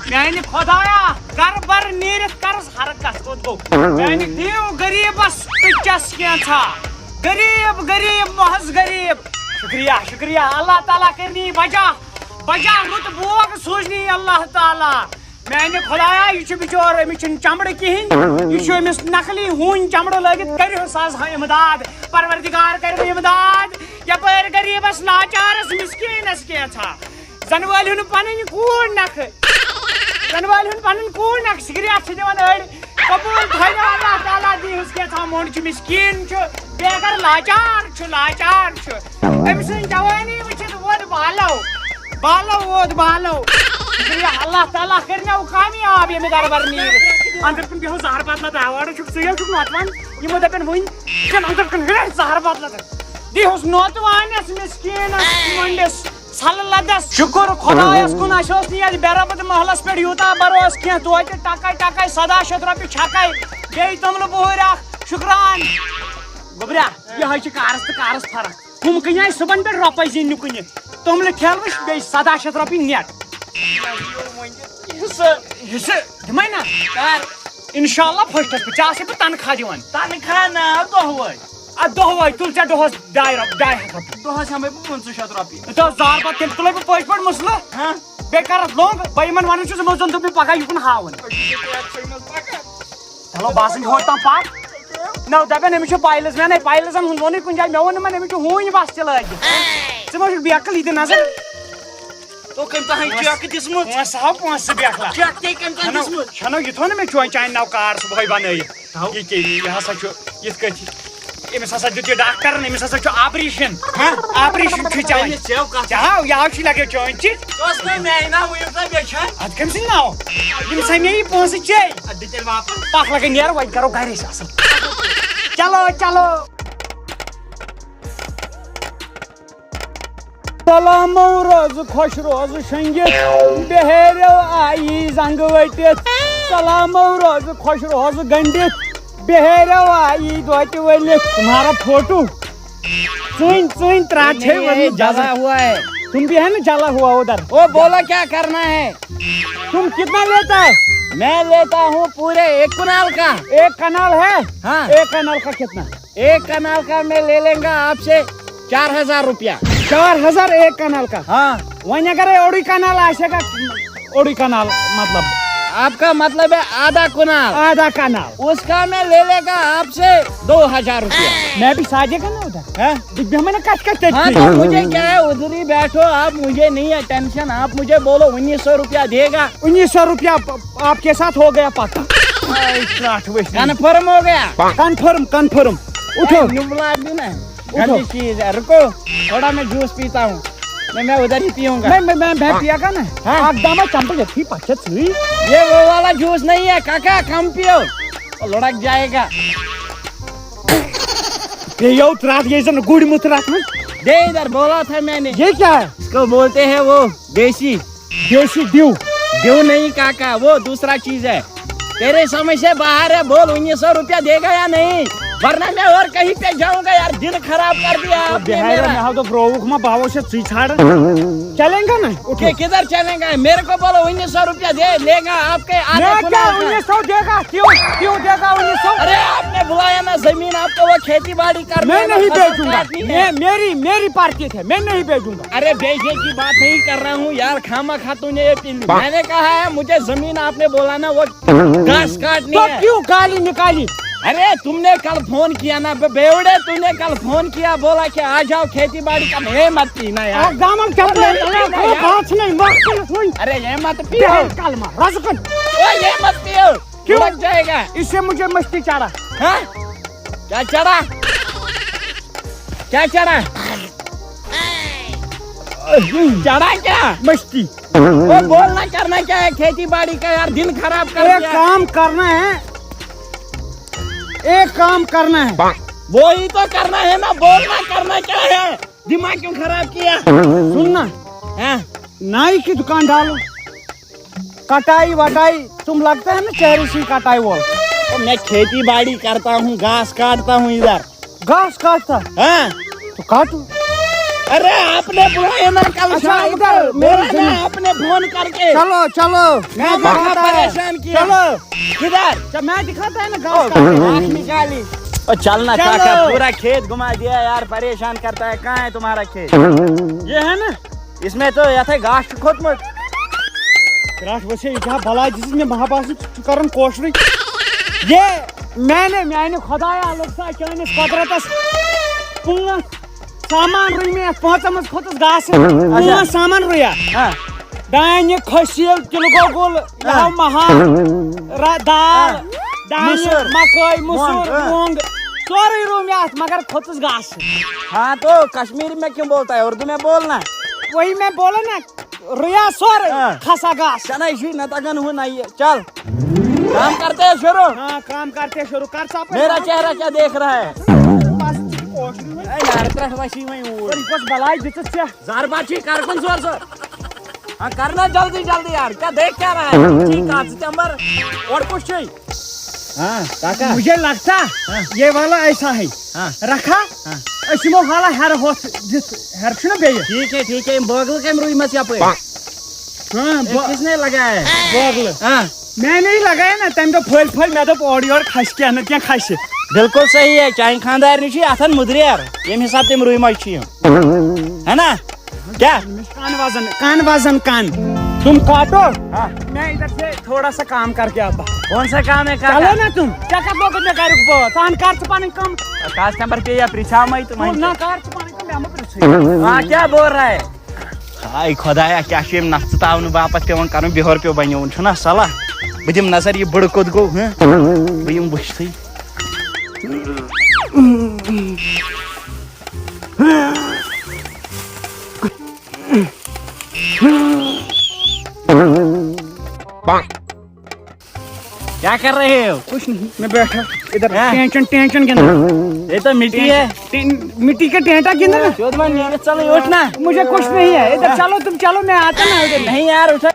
میانہِ خدایا، گرٕ بر نیٖرِتھ کرس ہر کس کوٚت گوٚو۔ میانہِ دِیِو غریٖبس ٹُچس کینژھا۔ غریٖب، غریٖب، محض غریٖب۔ شُکریہ، شُکریہ۔ اللہ تعالیٰ کٔرنی بجا، بجا رُت بوگ سوٗزنی اللہ تعالیٰ۔ میانہِ خدایا، یہِ چھُ بِچور، أمِس چھُنہٕ چمڑٕ کِہیٖنۍ۔ یہِ چھُ أمِس نقلی ہوٗنۍ چمڑٕ لٲگِتھ، کٔرِو سا حظ اِمداد۔ پروردگار کٔرِو اِمداد۔ یپٲرۍ غریٖبس لاچارس مسکیٖنس کینژھا۔ زن وٲلۍ ہُن پنٕنۍ کوٗر نکھٕ۔ زَنہٕ والہِ ہُنٛد پَنُن کوٗن اَکھ سِگریٹ چھِ دِوان أڑۍ۔ قبوٗل تھٲیِو، اللہ تعالیٰ دیٖہُس کینٛژھا موٚنٛڈ چھُ، مِسکیٖن چھُ، بے گَر لاچار چھُ، لاچار چھُ۔ أمۍ سٕنٛز جوٲنی وٕچھِتھ ووت بالو، بالو ووت بالو۔ شُکریہ، اللہ تعالیٰ کٔرِنو کامیاب ییٚمہِ گَرٕ بَرٕ نیٖرِتھ۔ اَنٛدر کُن بیٚہو زہر بدلہٕ تہٕ آوارٕ چھُکھ ژٕ، یہِ چھُکھ نۄتوان۔ یِمو دَپن وٕنۍ کِنہٕ اَنٛدر کُن ہیٚرِ زہر بدلہٕ تہٕ دیٖہُس نۄتوانَس مِسکیٖنَس مۄنٛڈِس۔ ژھلہٕ لدس۔ شُکُر خۄدایَس کُن، اَسہِ اوس نہٕ یَتھ بیربد محلَس پٮ۪ٹھ یوٗتاہ بروسہٕ کینٛہہ، توتہِ ٹکے ٹکے سَداہ شیٚتھ رۄپیہِ چھکے، بیٚیہِ توٚملہٕ بُہٕرۍ اَکھ۔ شُکران۔ گوٚبرا، یِہوٚے چھِ کارَس تہٕ کارَس فرق۔ ہُم کٕنہِ اَسہِ صُبحن پٮ۪ٹھ رۄپَے زیٖنۍ نہٕ کُنہِ۔ توٚملہٕ ٹھیلہٕ وٕچھ، بیٚیہِ سَداہ شیٚتھ رۄپیہِ نٮ۪ٹ۔ حصہٕ۔ حصہٕ دِمَے نا؟ کر؟ اِنشاءاللہ فٔسٹَس پٮ۪ٹھ ژےٚ آسَے بہٕ تنخواہ دِوان۔ تنخواہ نہ، دۄہوَے۔ اَدٕ دۄہوَے تُل ژےٚ دۄہَس ڈاے رۄپ-، ڈاے ہَتھ رۄپیہِ۔ دۄہَس ہٮ۪مَے بہٕ پٕنٛژٕہ شیٚتھ رۄپیہِ۔ تہٕ ژٕ زار پَتہٕ تیٚلہِ تُلَے بہٕ پٔزۍ پٲٹھۍ مُسلہٕ۔ ہاں۔ بیٚیہِ کَرَتھ لوٚنٛگ، بہٕ یِمَن وَنان چھُس، یِمو زَن دوٚپ مےٚ پَگاہ یُکُن ہاوُن۔ أسۍ چھِ ییٚتہِ اَتھ سٲنِس پَکان۔ چلو، بہٕ آسَن یورٕ تام پَکھ۔ نہ، دَپن أمِس چھُ پایلٕز مین، ہے، پایلٕزَن ہُنٛد ووٚنُے کُنہِ جایہِ، مےٚ ووٚن یِمَن أمِس چھُ ہوٗنۍ بَس تہِ لٲگِتھ۔ ژٕ ما چھُکھ بیکٕل یہِ تہِ نظر؟ تو کٔمۍ تام چیک دِژمٕژ؟ پونٛسہٕ ہاو، پونٛسہٕ بیکلا۔ چیک تے کٔمۍ تام چھَنو، دِژمٕژ؟ چھَنو، یہِ تھوٚو نہٕ مےٚ چون چانہِ ناو کارڈ صُبحٲے بَنٲیِتھ۔ تھاو۔ یہِ کیٛاہ، یہِ ہسا چھُ یِتھ کٔنۍ چھِ۔ أمِس ہسا دیُت یہِ ڈاکٹرن، أمِس ہسا چھُ آپریشن۔ ہاں؟ آپریشن چھُ چاوان۔ أمِس چھَو کَتھ؟ چاو، یہِ حظ چھُ لگان چٲنۍ چِتھ۔ ژٕ ٲس نہٕ میٛانہِ ناو ؤنِو سا بیٚیہِ چھا؟ اَتھ کٔمۍ سٕنٛدۍ ناو؟ یِم سا مےٚ یہِ پونٛسہٕ چے۔ اَدٕ دِ تیٚلہِ واپس۔ پَکھ لگے نیر، وۄنۍ کرو گرے سیاست۔ چلو، چلو۔ سلامو روز خوش روز شنگت، بہیرو آئی زنگ وٹت۔ سلامو روز خوش روز گنڈت، بہیرو آئی دوت ولت۔ تمہارا فوٹو، چٲنۍ، چٲنۍ ترٛٹھ چھے یہ ؤنمٕژ جلا جزا۔ ہوا ہے۔ تم بھی ہے نا جلا ہوا ادھر۔ وہ بولو کیا کرنا ہے؟ تم کتنا لیتا ہے؟ میں لیتا ہوں پورے ایک کنال کا۔ ایک کنال ہے؟ ہاں۔ ایک کنال کا کتنا؟ ایک کنال کا میں لے لیں گا آپ سے چار ہزار روپیہ۔ چار ہزار ایک کنال کا؟ ہاں۔ وۄنۍ اگرے اوٚڑُے کنال آسہِ ہا، اوٚڑُے کنال مطلب؟ آپ کا مطلب ہے آدھا کنال؟ آدھا کنال۔ اس کا میں لے لے گا آپ سے دو ہزار روپیہ۔ میں بھی ساجے کا نا ادھر۔ ہاں؟ دِکھ بیٚہمَے نا کَتھ کَتھ تٔتھی۔ ہاں، تو مجھے کیا ہے، ادھر ہی بیٹھو آپ، مجھے نہیں ہے ٹینشن، آپ مجھے بولو انیس سو روپیہ دے گا۔ انیس سو روپیہ آپ کے ساتھ ہو گیا پکا۔ اے، ترٛٹھ ؤسۍ۔ کنفرم ہو گیا؟ Confirm, confirm. اٹھو۔ اے، نمبلا بھی نا۔ اٹھو۔ گندی چیز ہے، رکو، تھوڑا میں جوس پیتا ہوں۔ میں، میں ادھر ہی پیوں گا۔ میں، میں، میں، میں پیا گا نا۔ ہاں۔ آپ داما چمپل جتھی پچھت سوئی۔ یہ وہ والا جوس نہیں ہے کاکا، کم پیو، وہ لڑک جائے گا۔ یہ یو ترات، یہ زن گڑ مترات میں۔ دے ادھر، بولا تھا میں نے۔ یہ کیا ہے؟ اس کو بولتے ہیں وہ دیسی۔ دیسی ڈیو۔ ڈیو نہیں کاکا، وہ دوسرا چیز ہے۔ تیرے سمجھ سے باہر ہے، بول انیس سو روپیہ دے گا یا نہیں، ورنہ میں اور کہیں پہ جاؤں گا یار، دن خراب کر دیا آپ نے بہار میرا۔ میں ہاؤ تو برو ما باو سے چی چھاڑ۔ چلیں گا نا، اٹھو۔ کہ کدھر چلیں گا؟ میرے کو بولو انیس سو روپیہ دے، لے گا آپ کے آدھے میں کیا کنال کا۔ انیس سو دے گا؟ کیوں، کیوں دے گا انیس سو؟ ارے آپ نے بلایا نا زمین، آپ کو وہ کھیتی باڑی کرنا میں ہے نا، نہیں فصل بیچوں گا۔ کاٹنی ہے۔ میں، میری، میری پارٹی ہے، میں نہیں بیچوں گا۔ ارے بیچنے کی بات نہیں کر رہا ہوں یار، خامہ خاتون نے یہ پی لی۔ میں نے کہا ہے مجھے زمین آپ نے بولا نا وہ گھاس کاٹنی تو ہے۔ کیوں گالی نکالی؟ ارے تم نے کل فون کیا نا بے-، بیوڑے، تم نے کل فون کیا، بولا کہ آ جاؤ کھیتی باڑی کا، یہ مت پینا یار۔ اور دامن چپ ارے نہیں، نہیں پینا یار۔ بات نہیں، مت سن۔ ارے یہ مت پیو۔ کلمہ، رزقن۔ او یہ مت پیو۔ کیوں؟ لگ جائے گا۔ اس سے مجھے مستی چڑھا۔ ہاں؟ کیا چڑھا؟ کیا چڑھا؟ چڑھا کیا؟ مستی۔ وہ بولنا کرنا کیا ہے؟ کھیتی باڑی کا یار، دن خراب کر ایک دیا۔ کام کرنا ہے، ایک کام کرنا ہے۔ وہی تو کرنا ہے نا، بولنا کرنا کیا ہے؟ دماغ کیوں خراب کیا؟ سننا، ہاں؟ نائی کی دکان ڈالو، کٹائی وٹائی، تم لگتا ہے نا چہرے سے کٹائی وول۔ تو میں کھیتی باڑی کرتا ہوں، گھاس کاٹتا ہوں ادھر۔ گھاس کاٹتا؟ ہاں۔ تو کاٹو۔ ارے آپ نے بلایا نا کل اچھا، شام ادھر کو، میری بولا نا زمین۔ آپ نے فون کر کے۔ چلو، چلو، میں میں بڑا دکھاتا ہے۔ پریشان کیا۔ چلو۔ کدھر؟ اچھا، میں دکھاتا ہے نا گھاس کاٹتے۔ آنکھ نکالی۔ او چلنا چلو۔ کاکا، پورا کھیت گھما دیا یار، پریشان کرتا ہے، کہاں ہے تمہارا کھیت؟ یہ ہے نا؟ اس میں تو یتھے گاش چھُ کھوٚتمُت۔ ترٛٹھ ؤسِتھ، یہِ چھا بلاے دِژٕس مےٚ مہاباس، ژٕ چھُکھ کران کوشرُے۔ یہ میانہِ، میانہِ خدایا، لوٚگ سا چٲنِس قۄدرتس۔ پانٛژھ سامان رُوۍ مےٚ یتھ پانٛژن منٛز کھوٚتُس گاسہٕ۔ اچھا۔ پانٛژھ سامان رُیا۔ ہاں۔ دانہِ، کھٔسیٖل، تِلہٕ گۄگُل، یہِ ہا مَہا، را-، دال، دانہِ، مُسُر، مۄنٛگ، مۄنٛگ، آ۔ مۄنٛگ، سورُے روٚو مےٚ اَتھ، مگر کھوٚتُس گاسہٕ۔ ہاں تو کشمیری میں کیوں بولتا ہے، اردو میں بولنا۔ وہی میں بولو نا، رُیا سورُے، آ۔ کھسا گاسہٕ۔ چنائی شی نہ تگن ہوں نہ یہ۔ چل، کام کرتے ہیں شروع۔ ہاں، کام کرتے ہیں شروع۔ کر سا پہلے میرا کام۔ چہرہ کیا دیکھ رہا ہے؟ بس، اوش رہی ہے۔ اے یار، ترٛٹھ وسی وۄنۍ اوٗرۍ۔ یہِ کۄس بلاے دِژٕتھ ژےٚ؟ زہر باد چھی، کر کُن زور زور۔ ہاں، کرنا جلدی جلدی یار، کیا دیکھ کیا رہا ہے؟ چھی کتھ ژٕ تہِ امبر، اورٕ کُس چھُے؟ ہاں، کاکا۔ مجھے لگتا ہاں۔ یہ والا ایسا ہے۔ ہاں۔ رکھا؟ ہاں۔ أسۍ یِمو حالا ہٮ۪رٕ ہۄتھ دِتھ، ہٮ۪رٕ چھُنہ بیٚیہِ؟ ٹھیٖک ہے، ٹھیک ہے، یِم بٲگلہٕ کٔمۍ رُوۍ مژٕ یپٲرۍ؟ ہاں، اے، بٲ-، کِس نے لگایا ہے؟ بٲگلہٕ۔ ہاں۔ میں نہیں لگایا نا، تَمہِ دۄہ پھٔلۍ پھٔلۍ، مےٚ دوٚپ اورٕ یورٕ کھسہِ کینٛہہ نتہٕ کینٛہہ کھسہِ۔ بالکل صحیح ہے، چانہِ خانٛدارنہِ چھِ اَتھن مُدریر، ییٚمہِ حساب تٔمۍ رُوۍ مژٕ چھِ یِم۔ ہے نا؟ کیا؟ کن وزن، کن وزن، کن۔ تم کاٹو۔ ہاں۔ میں ادھر سے تھوڑا سا کام کر کے آتا ہوں۔ کون سا کام ہے کاکا؟ چلو نا تم، کیا کر لوگ میں کرو بہت؟ تان کر تو پانی کم۔ کاسٹمر پہ یا پریچھا میں تو میں۔ نہ کر تو پانی کم، میں مت پریچھا۔ ہاں، کیا بول رہا ہے؟ ہاے خۄدایا، کیٛاہ چھُ أمۍ نَکھٕ ژٕ تاونہٕ باپتھ پٮ۪وان کَرُن؟ بِہور پیوٚو بَنیووُن، چھُنہ صلاح؟ بہٕ دِمہٕ نظر، یہِ بٕڑٕ کوٚت گوٚو، ہہ؟ بہٕ یِمہٕ وٕچھتھٕے۔ کیا کر رہے ہو؟ کچھ نہیں، میں بیٹھا ادھر ہاں۔ ٹینچن، ٹینچن کے اندر۔ یہ تو مٹی ہے۔ ٹین-، مٹی کے ٹینٹا کے اندر۔ چودمان نیرت چلو، اٹھ نا۔ مجھے کچھ نہیں ہے، ادھر چلو، تم چلو، میں آتا نا ادھر۔ نہیں یار، اٹھا۔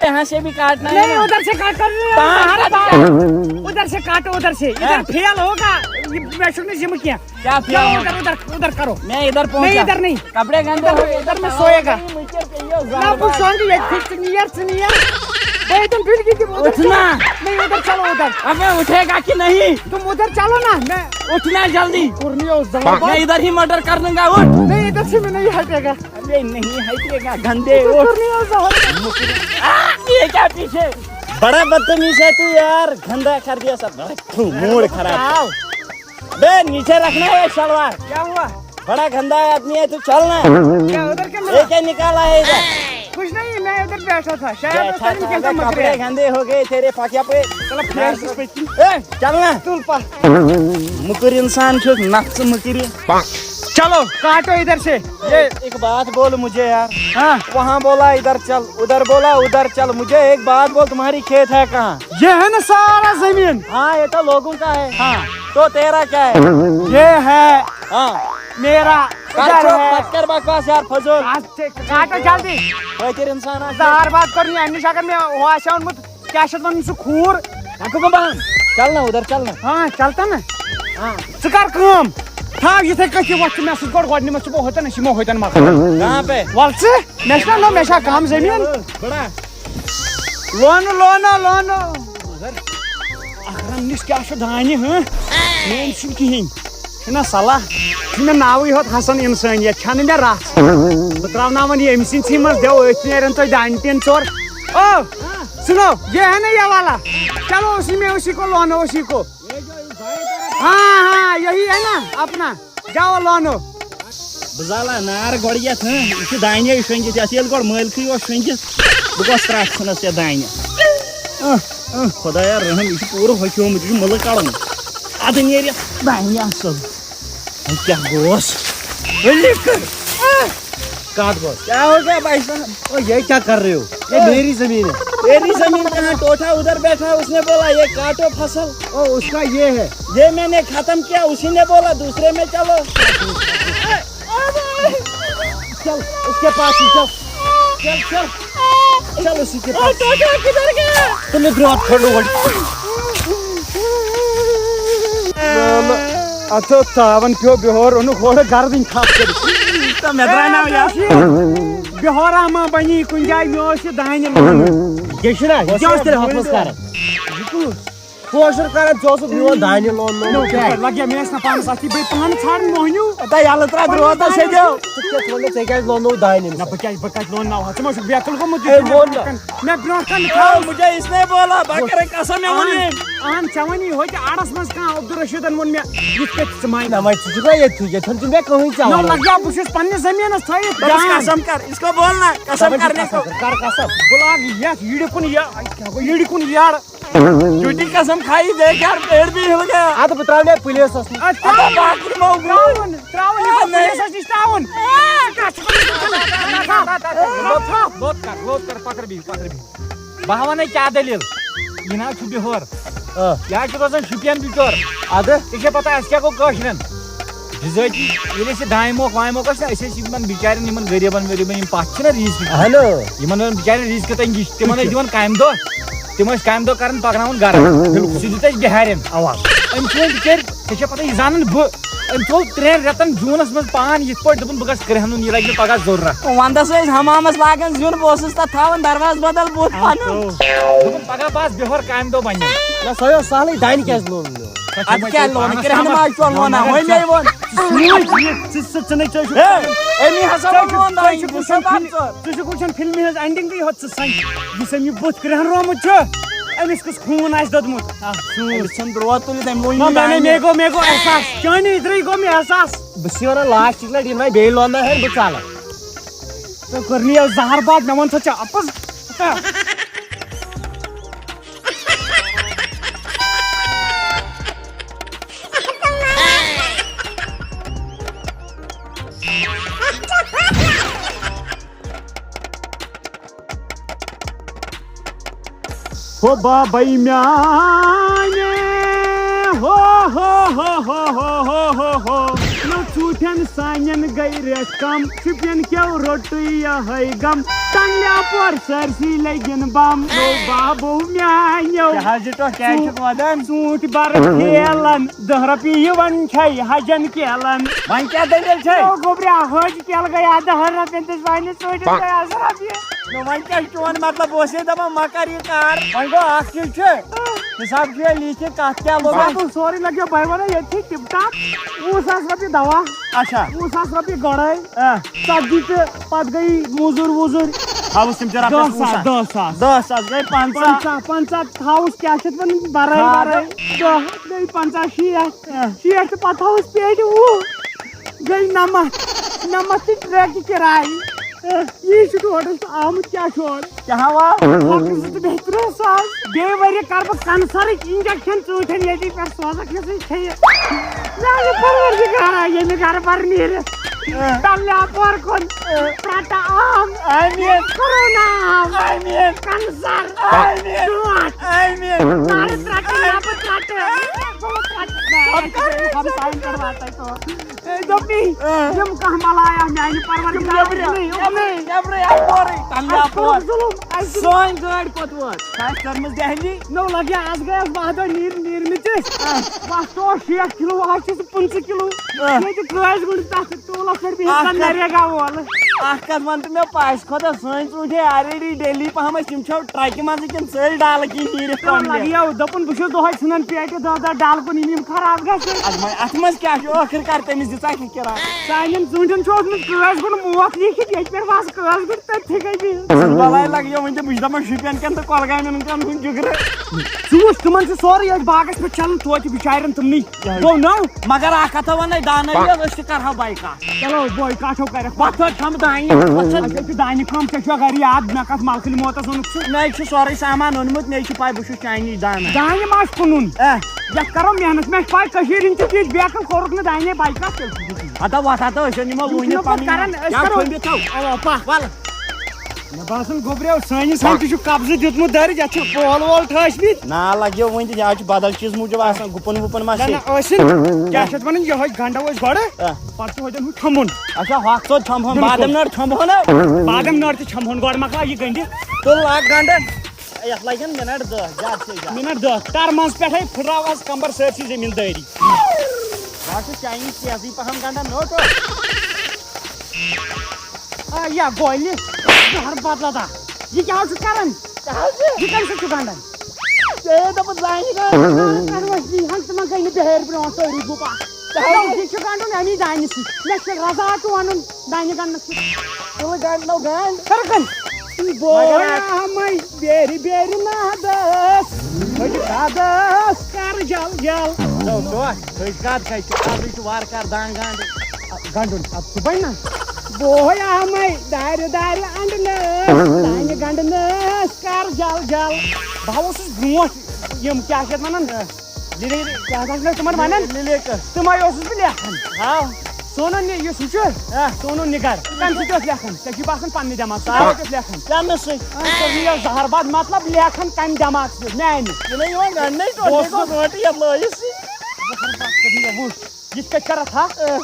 یہاں سے بھی کاٹنا ہے نہیں، نا؟ ادھر سے کاٹ کر رہے ہیں، پانچ باہر، کاٹ باہر۔ ادھر سے کاٹو، ادھر سے۔ ادھر ہاں۔ فیل ہوگا، یہ میں شروع نہیں ذمہ کیا۔ کیا فیل جاؤ ہوگا؟ ادھر، ادھر، ادھر کرو۔ میں ادھر پہنچا۔ نہیں، ادھر نہیں۔ کپڑے گندے ہو گئے، ادھر میں سوئے گا۔ نہ، بہٕ شۄنٛگہٕ ییٚتہِ، ژٕ نیر، ژٕ نیر۔ بہٕ ییٚتٮ۪ن بِلکہِ دِمہٕ ادھر۔ اٹھنا۔ نہیں، ادھر چلو ادھر۔ ابے اٹھے گا کہ نہیں؟ تم ادھر چلو نا، میں اٹھنا جلدی۔ کرنی ہو زبر۔ میں ادھر ہی مرڈر کر دوں گا، اٹھ۔ نہیں، ادھر سے میں نہیں ہٹے گا۔ ابے نہیں ہٹے گا، گندے، اٹھ۔ کرنی ہو زبر۔ آ، یہ کیا پیچھے؟ بڑا بدتمیز ہے تو یار، گندا کر دیا سب۔ تھو، موڈ خراب۔ آؤ۔ بے، نیچے رکھنا ہے شلوار۔ کیا ہوا؟ بڑا گندا آدمی ہے تو، چل نا۔ کیا ادھر کیا ملا؟ یہ کیا نکالا ہے ادھر؟ کچھ نہیں، میں ادھر بیٹھا تھا، شاید بیٹھا ادھر تھا، کیا ابے، مکر کپڑے ہے۔ گندے ہو گئے تیرے، پاک یپٲرۍ۔ چلو، فریش پہ۔ اے، چل نا۔ تُل پا۔ مُکُر انسان چھُکھ، نکھ ژٕ مُکرِ۔ چلو، کاٹو ادھر سے۔ یہ ایک بات بول مجھے یار۔ ہاں۔ وہاں بولا ادھر چل، ادھر بولا ادھر چل، مجھے ایک بات بول، تمہاری کھیت ہے کہاں؟ یہ ہے نا سارا زمین۔ ہاں، یہ تو لوگوں کا ہے۔ ہاں۔ تو تیرا کیا ہے؟ یہ ہے ہاں۔ میرا، کر ادھر چپ، ہے۔ مت کر بکواس یار، فضول۔ آج سے کاٹو جلدی۔ فقیر انسان آ۔ زہر باد کرنی، امہِ نِش اگر مےٚ ہُہ آسہِ ہا اوٚنمُت، کیٛاہ چھِ اَتھ وَنان، سُہ کھوٗر۔ رکھو بہٕ بَنٛد۔ چل نا ادھر، چل نا۔ ہاں، چل تا نا۔ ہاں۔ ژٕ کر کٲم، تھاو یِتھَے کٔنۍ یہِ وۄتھ ژٕ مےٚ سۭتۍ گۄڈٕ، گۄڈٕ نِمَتھ ژٕ بہٕ ہوتَن، أسۍ یِمو ہوتَن مکان۔ کہاں پہ؟ وَل ژٕ، مےٚ چھُنہ نوٚو، مےٚ چھا کَم زٔمیٖن؟ بڑا۔ لونہٕ، لونہٕ، لونہٕ۔ اکرم نِش کیٛاہ چھُ دانہِ، ہہ؟ میٲنۍ چھُنہٕ کِہیٖنۍ۔ چھُنہ صلاح؟ چھُ مےٚ ناوٕے ہوت حسن انسٲنیت، چھَنہٕ مےٚ رژھ۔ بہٕ ترٛاوناوَن یہِ أمۍ سٕنٛدسٕے منٛز، دٮ۪و أتھۍ نیرن تۄہہِ دانہِ ٹیٖن ژور۔ او، سُنو، یہ ہے نا یہ والا؟ چلو اسی میں اسی کو لونو، اسی کو۔ ہاں، ہاں، یہی ہے نا اپنا۔ جاؤ لونو۔ بہٕ زالہٕ نار گۄڈٕ یتھ، ہہ؟ یہِ چھُ دانہِ شۄنٛگِتھ، یتھ ییٚلہِ گۄڈٕ مٲلکٕے اوس شۄنٛگِتھ، بہٕ کۄس ترٛٹھ ژھٕنس یتھ دانہِ؟ اہ، اہ، خۄدایا رحم، یہِ چھُ پوٗرٕ ہۄکھیومُت، یہِ چھُ مُلہٕ کڑان۔ ادٕ نیرِ یتھ دانہِ اصل۔ وۄنۍ کیٛاہ گوس؟ ؤلِو کر۔ اہ۔ کتھ گوس؟ کیا ہو گیا بھائی صاحب؟ او، یہ کیا کر رہے ہو؟ یہ میری زمین ہے۔ تیری زمین کہاں؟ ٹوٹھا ادھر بیٹھا ہے، اس نے بولا یہ کاٹو فصل۔ او، اس کا یہ ہے۔ یہ میں نے ختم کیا، اسی نے بولا دوسرے میں چلو۔ چل، اس کے پاس ہی چل۔ چل، چل۔ چل اسی کے پاس۔ ٹوٹھا کدھر گیا؟ تُلِو برٛونٛٹھ کھنٛڈ اوڑ۔ اتھ اوس تاون پیو بِہور اوٚنُکھ ہورٕ گردٕنۍ کھپ کٔرِتھ۔ تہٕ مےٚ درٛاے ناو یتھ۔ بِہورا ما بنی کُنہِ جایہِ، مےٚ اوس یہِ دانہِ لونُن۔ یہِ چھُنہ، یہِ کیٛاہ اوس تیٚلہِ ہۄپھ منٛز کران؟ یہِ کُس؟ کٲشُر کران، ژٕ اوسُکھ میون دانہِ لوننومُت۔ نو، کیٛاہ؟ لگیا مےٚ ٲس نہ پانس اَتھی، بیٚیہِ پانہٕ ژھانڈان مۄہنیوٗ۔ تہ یلہٕ ترٛاو درٛوتس ہیٚتیو۔ ژٕ کیٛاہ ژٕ وَن مےٚ، ژےٚ کیٛازِ لوننووُتھ دانہِ أمِس؟ نہ، بہٕ کیٛازِ، بہٕ کَتہِ لونناوہا؟ ژٕ ما چھُکھ بیقل گوٚمُت؟ ہے، ووٚن نہ۔ مےٚ برونٛہہ کَنہِ آ، تھاو۔ مجھے اس نے بولا، بکرے قسم مےٚ ووٚن اہن، ییٚمۍ۔ اہن، ژےٚ وَنی ہوٚتہِ اَڑَس منٛز کانٛہہ عبدالرشیٖدن ووٚن مےٚ، یِتھ کٔنۍ ژٕ مانہِ۔ نہ، وۄنۍ ژٕ چھُکھ نا ییٚتھی، ییٚتھٮ۪ن چھُ مےٚ کٕہٕنۍ نہ ژاوان۔ لگیا، بہٕ چھُس پننِس زٔمیٖنس تھٲیِتھ دَپُس جان۔ قسم کر، اس کو بولنا، قسم دَپان چھِ کرنے قسم کو۔ کر، کر قسم۔ بہٕ لاگہٕ یَتھ یِڈِ کُن یہِ، کیٛاہ گوٚو، یِڈِ کُن یَڑ۔ جھوٹی قسم کھائی، دیکھ یار، پیٹ بھی ہل گیا۔ اَدٕ بہٕ ترٛاوٕ نے پُلیٖسَس نِش۔ اَدٕ اَدٕ ترٛاوُن، باقٕے ما گوٚو؟ ترٛاوُن، ترٛاوُن، یہِ گوٚو اَدٕ پُلیٖسَس نِش ترٛاوُن۔ لوٚت کر، لوٚت کر، پتھر بِہِو، پتھر بِہِو۔ بہٕ ہا وَنَے کیٛاہ دٔلیٖل۔ یہِ نہ حظ چھُ بِہور۔ آ۔ یہِ حظ چھُ روزان شُپین بِچور۔ اَدٕ؟ ژےٚ چھےٚ پتہ اَسہِ کیٛاہ گوٚو کٲشرٮ۪ن؟ بِذٲتی ییٚلہِ أسۍ یہِ دانہِ موکھ وانہِ موکھ ٲسۍ نا، أسۍ ٲسۍ یِمن بِچارٮ۪ن، یِمن غریٖبن ؤریٖبن، یِم پتھ چھِنہ ریٖس اہنو۔ یِمن ٲسۍ بِچارٮ۪ن ریٖس کِتھ تنگی، تِمن ٲسۍ دِوان کامہِ دۄہ، تِم ٲسۍ کامہِ دۄہ کران، پکناوان گرٕ۔ بِلکُل۔ سُہ دیُت اَسہِ بِہارٮ۪ن۔ اوا۔ أمۍ چھُ وۄنۍ بِچٲرۍ، ژےٚ چھےٚ پتہ، یہِ زانن بہٕ، أمۍ تھوٚو ترٛٮ۪ن رٮ۪تن جوٗنس منٛز پان یِتھ پٲٹھۍ، دوٚپُن، بہٕ گژھٕ کرٛہنُن، یہِ لگہِ مےٚ پگاہ ضروٗرت۔ ونٛدس ٲسۍ حمامس لاگان زیُن، بہٕ اوسُس تتھ تھاوان دروازٕ بدل بُتھ پنُن۔ دوٚپُن، پگاہ بہٕ آسہٕ بِہور کامہِ دۄہ بنہِ۔ نہ، سۄ ٲس سہلٕے، دانہِ کیٛازِ لوٚن مےٚ؟ اَدٕ کیٛاہ لونہٕ؟ کرٛہنہِ ما آسہِ چون لونان؟ وۄنۍ مے ووٚن۔ ژٕ، ژٕ، ژٕ نَے ژٕ چھُکھ ہے، أمی ہسا ژٕ ووٚن چھُکھ، لون ژٕ دانہِ، چھُکھ یہِ وٕچھان چھا فِلم، بَتہٕ ژٕ چھُکھ وٕچھان فِلمہِ ہٕنٛز ending تہٕ یوت ژٕ سَنٛگ، یُس أمۍ یہِ بُتھ کرٛہنرومُت چھُ، أمِس کُس خوٗن آسہِ دوٚدمُت۔ آ، سُے۔ أمِس ژھُن درٛوت تُلِتھ، أمۍ لوٗن نہ، یہِ مےٚ نَے، دانہِ۔ مے گوٚو، مے گوٚو احساس، چٲنی أِدرٕے گوٚو مےٚ احساس۔ بہٕ چھُس وَنان last چہِ لَٹہِ یِنہٕ وۄنۍ بیٚیہِ لونناوہَن بہٕ ژَلہٕ۔ ژےٚ کٔرنی یہِ زَہر باد، مےٚ وَن سا ژےٚ اَپُز۔ ہو بابے میانہِ، ہو، ہو، ہو۔ نو ژوٗنٛٹھٮ۪ن سانٮ۪ن گٔے رٮ۪تھ کم، شُپین کیو روٚٹٕے یہے غم۔ تنگلہِ اپور سٲرسٕے لٔگِن بم۔ نو بابو میانیو۔ کیٛاہ حظ یہِ ٹۄپھ کیٛازِ چھُکھ ودان؟ ژوٗنٛٹھۍ برٕ ٹھیلن، دہ رۄپیہِ یِوان چھے حجن کیلن۔ وۄنۍ کیٛاہ دٔلیٖل چھے؟ او گوٚبریا، حج کیلہٕ گٔیا دہن رۄپین تہٕ سانہِ ژوٗنٛٹھِس گٔے اَز رۄپیہِ۔ نہ وۄنۍ کیٛاہ چھُ چون مطلب؟ بہٕ اوسُے دپان مہ کر یہِ کار۔ وۄنۍ گوٚو اکھ چیٖز چھُ، حساب چھُ یہِ لیٖکھِتھ کتھ کیٛاہ لوٚگ اَتھ۔ بہٕ سورُے لگیو بھائی ونان ییٚتھی ٹِپ ٹاپ۔ وُہ ساس رۄپیہِ دوا، اچھا۔ وُہ ساس رۄپیہِ گۄڈے، آ۔ ژتجی تہٕ پتہٕ گٔیی موٚزوٗر ووٚزوٗر۔ تھاوُس تِم تہِ رۄپیس دَہ ساس، وُہ ساس۔ دَہ ساس۔ دَہ ساس گٔے پنٛژاہ۔ پنٛژاہ، پنٛژاہ تھاوُس کیٛاہ چھِ اَتھ وَنان؟ بَرٲے، آ۔ بَرٲے۔ دَہ گٔے پنٛژاہ، شیٹھ۔ آ۔ شیٹھ تہٕ پتہٕ تھاوُس پیٹہِ وُہ۔ گٔے نَمَتھ۔ نَمَتھ تہٕ ٹرٛیکہِ کِراے۔ آ۔ یی چھُ ٹوٹل تہٕ آمُت کیٛاہ چھُ اورٕ؟ کیٛاہ ہاوان؟ ہۄکھٕ زٕ تہٕ بیٚیہِ تٕرٛہ ساس۔ بیٚیہِ ؤریہِ کَرٕ بہٕ کَنسَرٕکۍ injection ژوٗنٛٹھٮ۪ن ییٚتی پٮ۪ٹھ سوزَکھ یِژھٕے کھیٚیہِ۔ میٛانہِ پروردگارا، ییٚمہِ گرٕ پَرٕ نیٖرِتھ۔ آ۔ تَلہِ اَپور کُن۔ آ۔ پرٛٹہٕ عام۔ آمیٖن۔ کرونا عام۔ آمیٖن۔ کَنسَر۔ آمیٖن۔ ٹوٹھ۔ آمیٖن۔ کَرٕ ترٛٹہٕ، نَبہٕ ترٛٹہٕ۔ بہٕ ترٛٹہٕ۔ نہ، یہِ چھُ ہمساین پٮ۪ٹھ واتان تو۔ اے، دوٚپنی، آ۔ یِم کانٛہہ بَلایا میٛانہِ پروردگارا، نیٚبرٕ، یِمنٕے، یِمنٕے۔ نیٚبرٕ، نیٚبرٕ، اَپورٕے۔ تَلہِ اَپور۔ اَسہِ کوٚرُکھ ظُلُم، اَسہِ سٲنۍ گٲڑۍ کوٚت وٲژ؟ سۄ آسہِ کٔرمٕژ دہلی۔ نو لگیا، از گٔے اَسہِ باہ دۄہ نیٖرۍ، نیٖرمٕتِس۔ آ۔ بس تو شیٹھ کِلوٗ، آز چھِ سُہ پٕنٛژٕہ کِلوٗ۔ آ۔ ییٚتہِ کٲسۍ گُنٛڈ تتھ ٹولس پٮ۪ٹھ بِہِتھ آ۔ زن نریگا وول۔ اکھ کتھ ون تہٕ مےٚ پژھِ خۄدا، سٲنۍ ژوٗنٛٹھۍ ہے already ڈیلی پہم ٲسۍ، یِم چھا ٹرکہِ منٛزٕے کِنہٕ سٲرۍ ڈالہٕ کِنۍ نیٖرِتھ تِمن کۄنٛگلہِ؟ لگیو، دوٚپُن بہٕ چھُس دۄہے ژھٕنان پیٹہِ دہ دہ ڈالہٕ کُن، یِم یِم خراب گژھن۔ ادٕ وۄنۍ اتھ منٛز کیٛاہ چھُ؟ ٲخٕر کار تٔمِس دِژا کِراے؟ سانٮ۪ن ژوٗنٛٹھٮ۪ن چھُ اوسمُت کٲسۍ گُنٛڈ موت لیٖکھِتھ، ییٚتہِ پٮ۪ٹھ وس کٲسۍ گُنٛڈ تٔتھٕے گٔے بِہِتھ۔ ژٕ بلاے لگیو وۄنۍ تہٕ بہٕ چھُس دپان شُپین کٮ۪ن تہٕ کۄلگامٮ۪ن کٮ۪ن ہُنٛد جِگرٕ۔ ژٕ وٕچھ، تِمن چھُ سورُے أتھۍ باغس پٮ۪ٹھ چلان، توتہِ بِچارٮ۪ن تِمنٕے یِہوٚے۔ گوٚو نو؟ مگر اکھ کتھا ونے، دانٲیی حظ، أسۍ تہِ کرہو بایکاٹ۔ چلو، بایکاٹ چھو کرکھ۔ وۄتھ حظ چھمہٕ دانہِ، وۄتھ حظ۔ اچھا، تہِ دانہِ کٲم، ژےٚ چھُوا گرِ یاد، مےٚ کتھ ملکہٕ موتس ووٚنُکھ ژٕ؟ مےٚ چھُ سورُے سامان اوٚنمُت، مےٚ چھُ پاے، بہٕ چھُس چاینی دانہٕ۔ دانہِ ما آسہِ کٕنُن؟ اے۔ یتھ کرو محنت، مےٚ چھِ پاے، کٔشیٖرِ ہِنٛدۍ چھِ تِتھۍ بیکل، کوٚرُکھ نہٕ دانے بایکاٹ تیٚلہِ چھُ بِہِتھ۔ ہتا وتھ ہتا، أسۍ نِمو وۄنۍ لوٗنہِ چھُنہٕ پتہٕ پنٕنۍ کران، أسۍ یا کرو۔ تھٲوِو تھاو۔ اوا، پکھ۔ ولہٕ۔ مےٚ باسان گوٚبریو، سٲنِس ہن تہِ چھُ قبضہٕ دیُتمُت دٲرِتھ، یتھ چھِ پول وول ٹھٲسۍ مٕتۍ۔ نا لگیو وۄنۍ تہِ، یہِ حظ چھُ بدل چیٖز موٗجوٗب آسان، گُپن وُپن ما نہ، چھِ؟ نہ، ٲسِن۔ کیٛاہ چھِ اتھ ونان، یِہوٚے گنڈو أسۍ گۄڈٕ، آ۔ پتہٕ چھِ ہوٚتٮ۪ن ہُہ چھۄمبُن۔ اچھا، ہۄکھ ژوٚد چھۄمبہون، بِلکُل۔ بادم نٔر چھۄمبہون نا؟ بادم نٔر تہِ چھۄمبہون گۄڈٕ، مۄکلاو یہِ گنڈِتھ۔ تُل لاگ گنڈٕ۔ یتھ لگن منٹ دہ، زیادٕ سے زیادٕ۔ منٹ دہ۔ تر منٛز پٮ۪ٹھے پھٕٹراو از کمبر سٲرسٕے زٔمیٖندٲری۔ بہٕ حظ چھُس چاینیٖز تیزٕے پہم گنڈان، نوٹو۔ آ، یا گولہِ، زہر بدلہٕ دا۔ یہِ کیٛاہ حظ چھُ کران؟ کیٛاہ حظ چھُ؟ یہِ کَمہِ سۭتۍ چھُ گنڈان؟ ژےٚ دَپُس زَنہِ گَنٛڈ۔ اَہَن وۄنۍ یی ہَن تِمَن گٔے نہٕ بِہٲرۍ برٛونٛٹھ سٲری گُپا۔ تَوَے۔ یہِ چھُ گَنٛڈُن اَمی دانہِ سۭتۍ۔ مےٚ چھُ رَزا تہِ وَنُن دانہِ گَنٛڈنَس سۭتۍ۔ تُلہٕ گَنٛڈ نو گَنٛڈ۔ کَرٕ کَن۔ بوے مگر آمَے بیرِ بیرِ نادَس۔ کھٔج کادَس۔ کَر جل جل۔ نو، نو، کھٔج کاد کَتہِ چھِ؟ آزٕے چھُ وارٕ کارٕ دانہِ گَنٛڈ۔ گَنٛڈُن۔ اَدٕ صُبحٲے نہ۔ بوے آمَے دارِ دارِ اَنٛڈنَس۔ دانہِ گَنٛڈنَس۔ کر جل جل۔ بہٕ ہا اوسُس برونٛٹھ یِم کیٛاہ چھِ یَتھ وَنان، لیٖڈر کیٛاہ حظ ٲسۍ تِمَن وَنان؟ لیٖڈر۔ تِمَے اوسُس بہٕ لیکھان۔ ہاو۔ سونو نہِ-، یُس یہِ چھُ، ہا۔ سونو نِگار، تَمہِ سۭتۍ اوس لیکھان۔ ژےٚ چھُے باسان پَننہِ دٮ۪ماغ سۭتۍ، آ۔ تَمہِ سۭتۍ اوس لیکھان۔ کیٛاہ مےٚ سۭتۍ؟ آ، ژےٚ چھُے یہِ زَہر باد مطلب لیکھان کَمہِ دٮ۪ماغ سۭتۍ؟ میٛانہِ۔ یہِ نَے یِوان گَنٛڈنَے ٹوٹلی، بہٕ اوسُس گوٚو روٹی یَتھ لٲیِتھ سۭتۍ۔ وٕچھ، یِتھ کٔٹھۍ کَرَتھ ہا، اۭں۔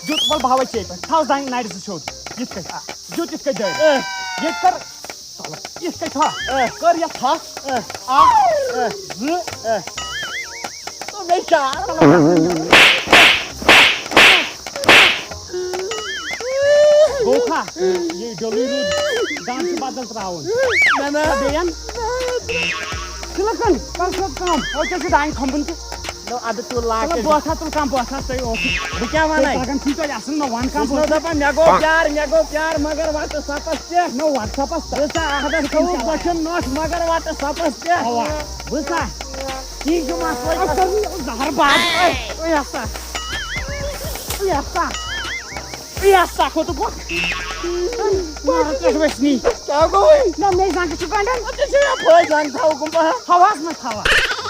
دیُت وَل بہٕ ہاوَے ژےٚ پٮ۪ٹھ۔ تھاو زَنٛگ نَرِ زٕ سیوٚد۔ یِتھ کٔٹھۍ، آ۔ دیُت یِتھ کٔٹھۍ دٲرِتھ۔ اۭں۔ ییٚتہِ کَر، اۭں۔ کٔر یَتھ تھَپھ۔ اۭں۔ اَکھ، اۭں۔ زٕ۔ اۭں۔ تہٕ بیٚیہِ چار۔ گوٚو کھا؟ یہِ ڈوٚلٕے روٗد۔ دَنٛد چھُ بدل ترٛاوُن۔ نہ، نہ۔ بیٚیَن؟ سِلکَن، کَر سیوٚد کٲم۔ ہُہ کیٛاہ چھُ دانہِ کھۄمبُن تہِ؟ نو، اَدٕ تُل لاکھ مطلب، رۄپیہِ۔ بوتھا تُل کانٛہہ بوتھا، تُہۍ اوسُو۔ بہٕ کیٛاہ وَنَے؟ تُہۍ تَگان چھُو تۄہہِ اَصٕل، نہ وَن کانٛہہ چھُس نہٕ بوتھا۔ دَپان، مےٚ گوٚو پیار، مےٚ گوٚو پیار، مگر وَٹہٕ سَپَس پٮ۪ٹھ۔ نہ، وَٹہٕ سَپَس تہٕ۔ بہٕ سا اَکھ دَہ تھاوُکھ بۄچھَن نۄٹھ، مگر وَٹہٕ سَپَس پٮ۪ٹھ۔ اَوا۔ بہٕ سا۔ یہِ چھُ مسلہٕ۔ اَسہِ کٔر نہٕ زَہر باد۔ اے، اے ہسا۔ اے ہسا۔ اے ہسا، کھوٚتُکھ وۄنۍ۔ مارو پٮ۪ٹھ وٕچھنی۔ کیٛاہ گوٚوُے؟ نہ، مےٚ زنٛگہٕ چھُ گنٛڈان۔ اَدٕ ژےٚ چھےٚ یَپٲرۍ زنٛگ تھاوُکھ بہٕ۔ تھاوہَس نہ تھاوہَس۔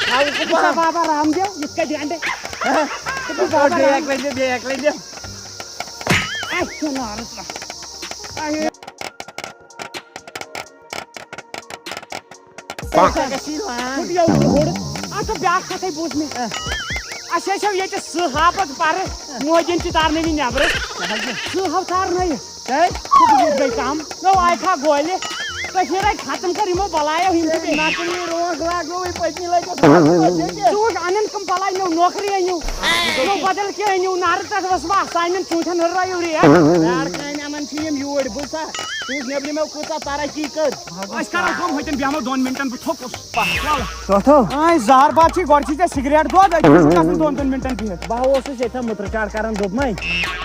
تھاوُکھ بہٕ۔ بہٕ چھُسا بابا رام دیو، یِتھ کٔنۍ گنٛڈٕ۔ ہہ؟ بہٕ چھُس بابا بیٚیہِ رام۔ اَکہِ لَٹہِ، بیٚیہِ اَکہِ لَٹہِ۔ اَسہِ چھُ نارٕ ترٛٹھ۔ اَسہِ پَکھ۔ ژےٚ گژھی لان۔ ہُتہِ یَوٕ تہِ ہُر۔ اَتھ چھِ بیٛاکھ کَتھٕے بوٗز مےٚ۔ اَسہِ ٲسۍ یَو ییٚتہِ سٕہہ ہاپَتھ پَرٕ، مودیَن چھِ تارنٲومٕتۍ نٮ۪برٕ۔ کیٛاہ حظ چھِ؟ سٕہہ ہاو تارنٲیِتھ۔ کیٛازِ؟ سُہ تہِ گٔے کَم۔ نو آیہِ تھا گولہِ۔ کٔشیٖرَے ختم کٔر یِمو بَلایو، یِم چھِ بیٚیہِ۔ نقلی رونٛگ لاگنووٕے پٔتمہِ لَٹہِ اوس اَتھ منٛز ییٚتہِ۔ ژٕ وٕچھ، اَنَن کٕم بَلاے، نو نوکری أنِو، نو بدل کینٛہہ أنِو، نارٕ پٮ۪ٹھ ؤژھ وَس، سانٮ۪ن ژوٗنٛٹھٮ۪ن ہُررٲیِو ریٹ۔ بیٛار کامہِ اَنان چھِ یِم یوٗرۍ، بوٗزتھا؟ تُہۍ نیٚبرِمو کۭژاہ ترقی کٔر۔ أسۍ کرو کٲم، ہوٚتٮ۪ن بیٚہمو دۄن مِنٹَن، بہٕ تھوٚکُس۔ پَکھ، وَلہٕ۔ ژٕ وَتھو۔ آے، زہر باد چھِ، گۄڈٕ چھِ ژےٚ سِگریٹ دۄد، أتی چھُ گژھُن دۄن دۄن مِنٹَن بِہِتھ۔ بہٕ ہا اوسُس ییٚتہِ مُترٕ چاڑ کران، دوٚپمَے،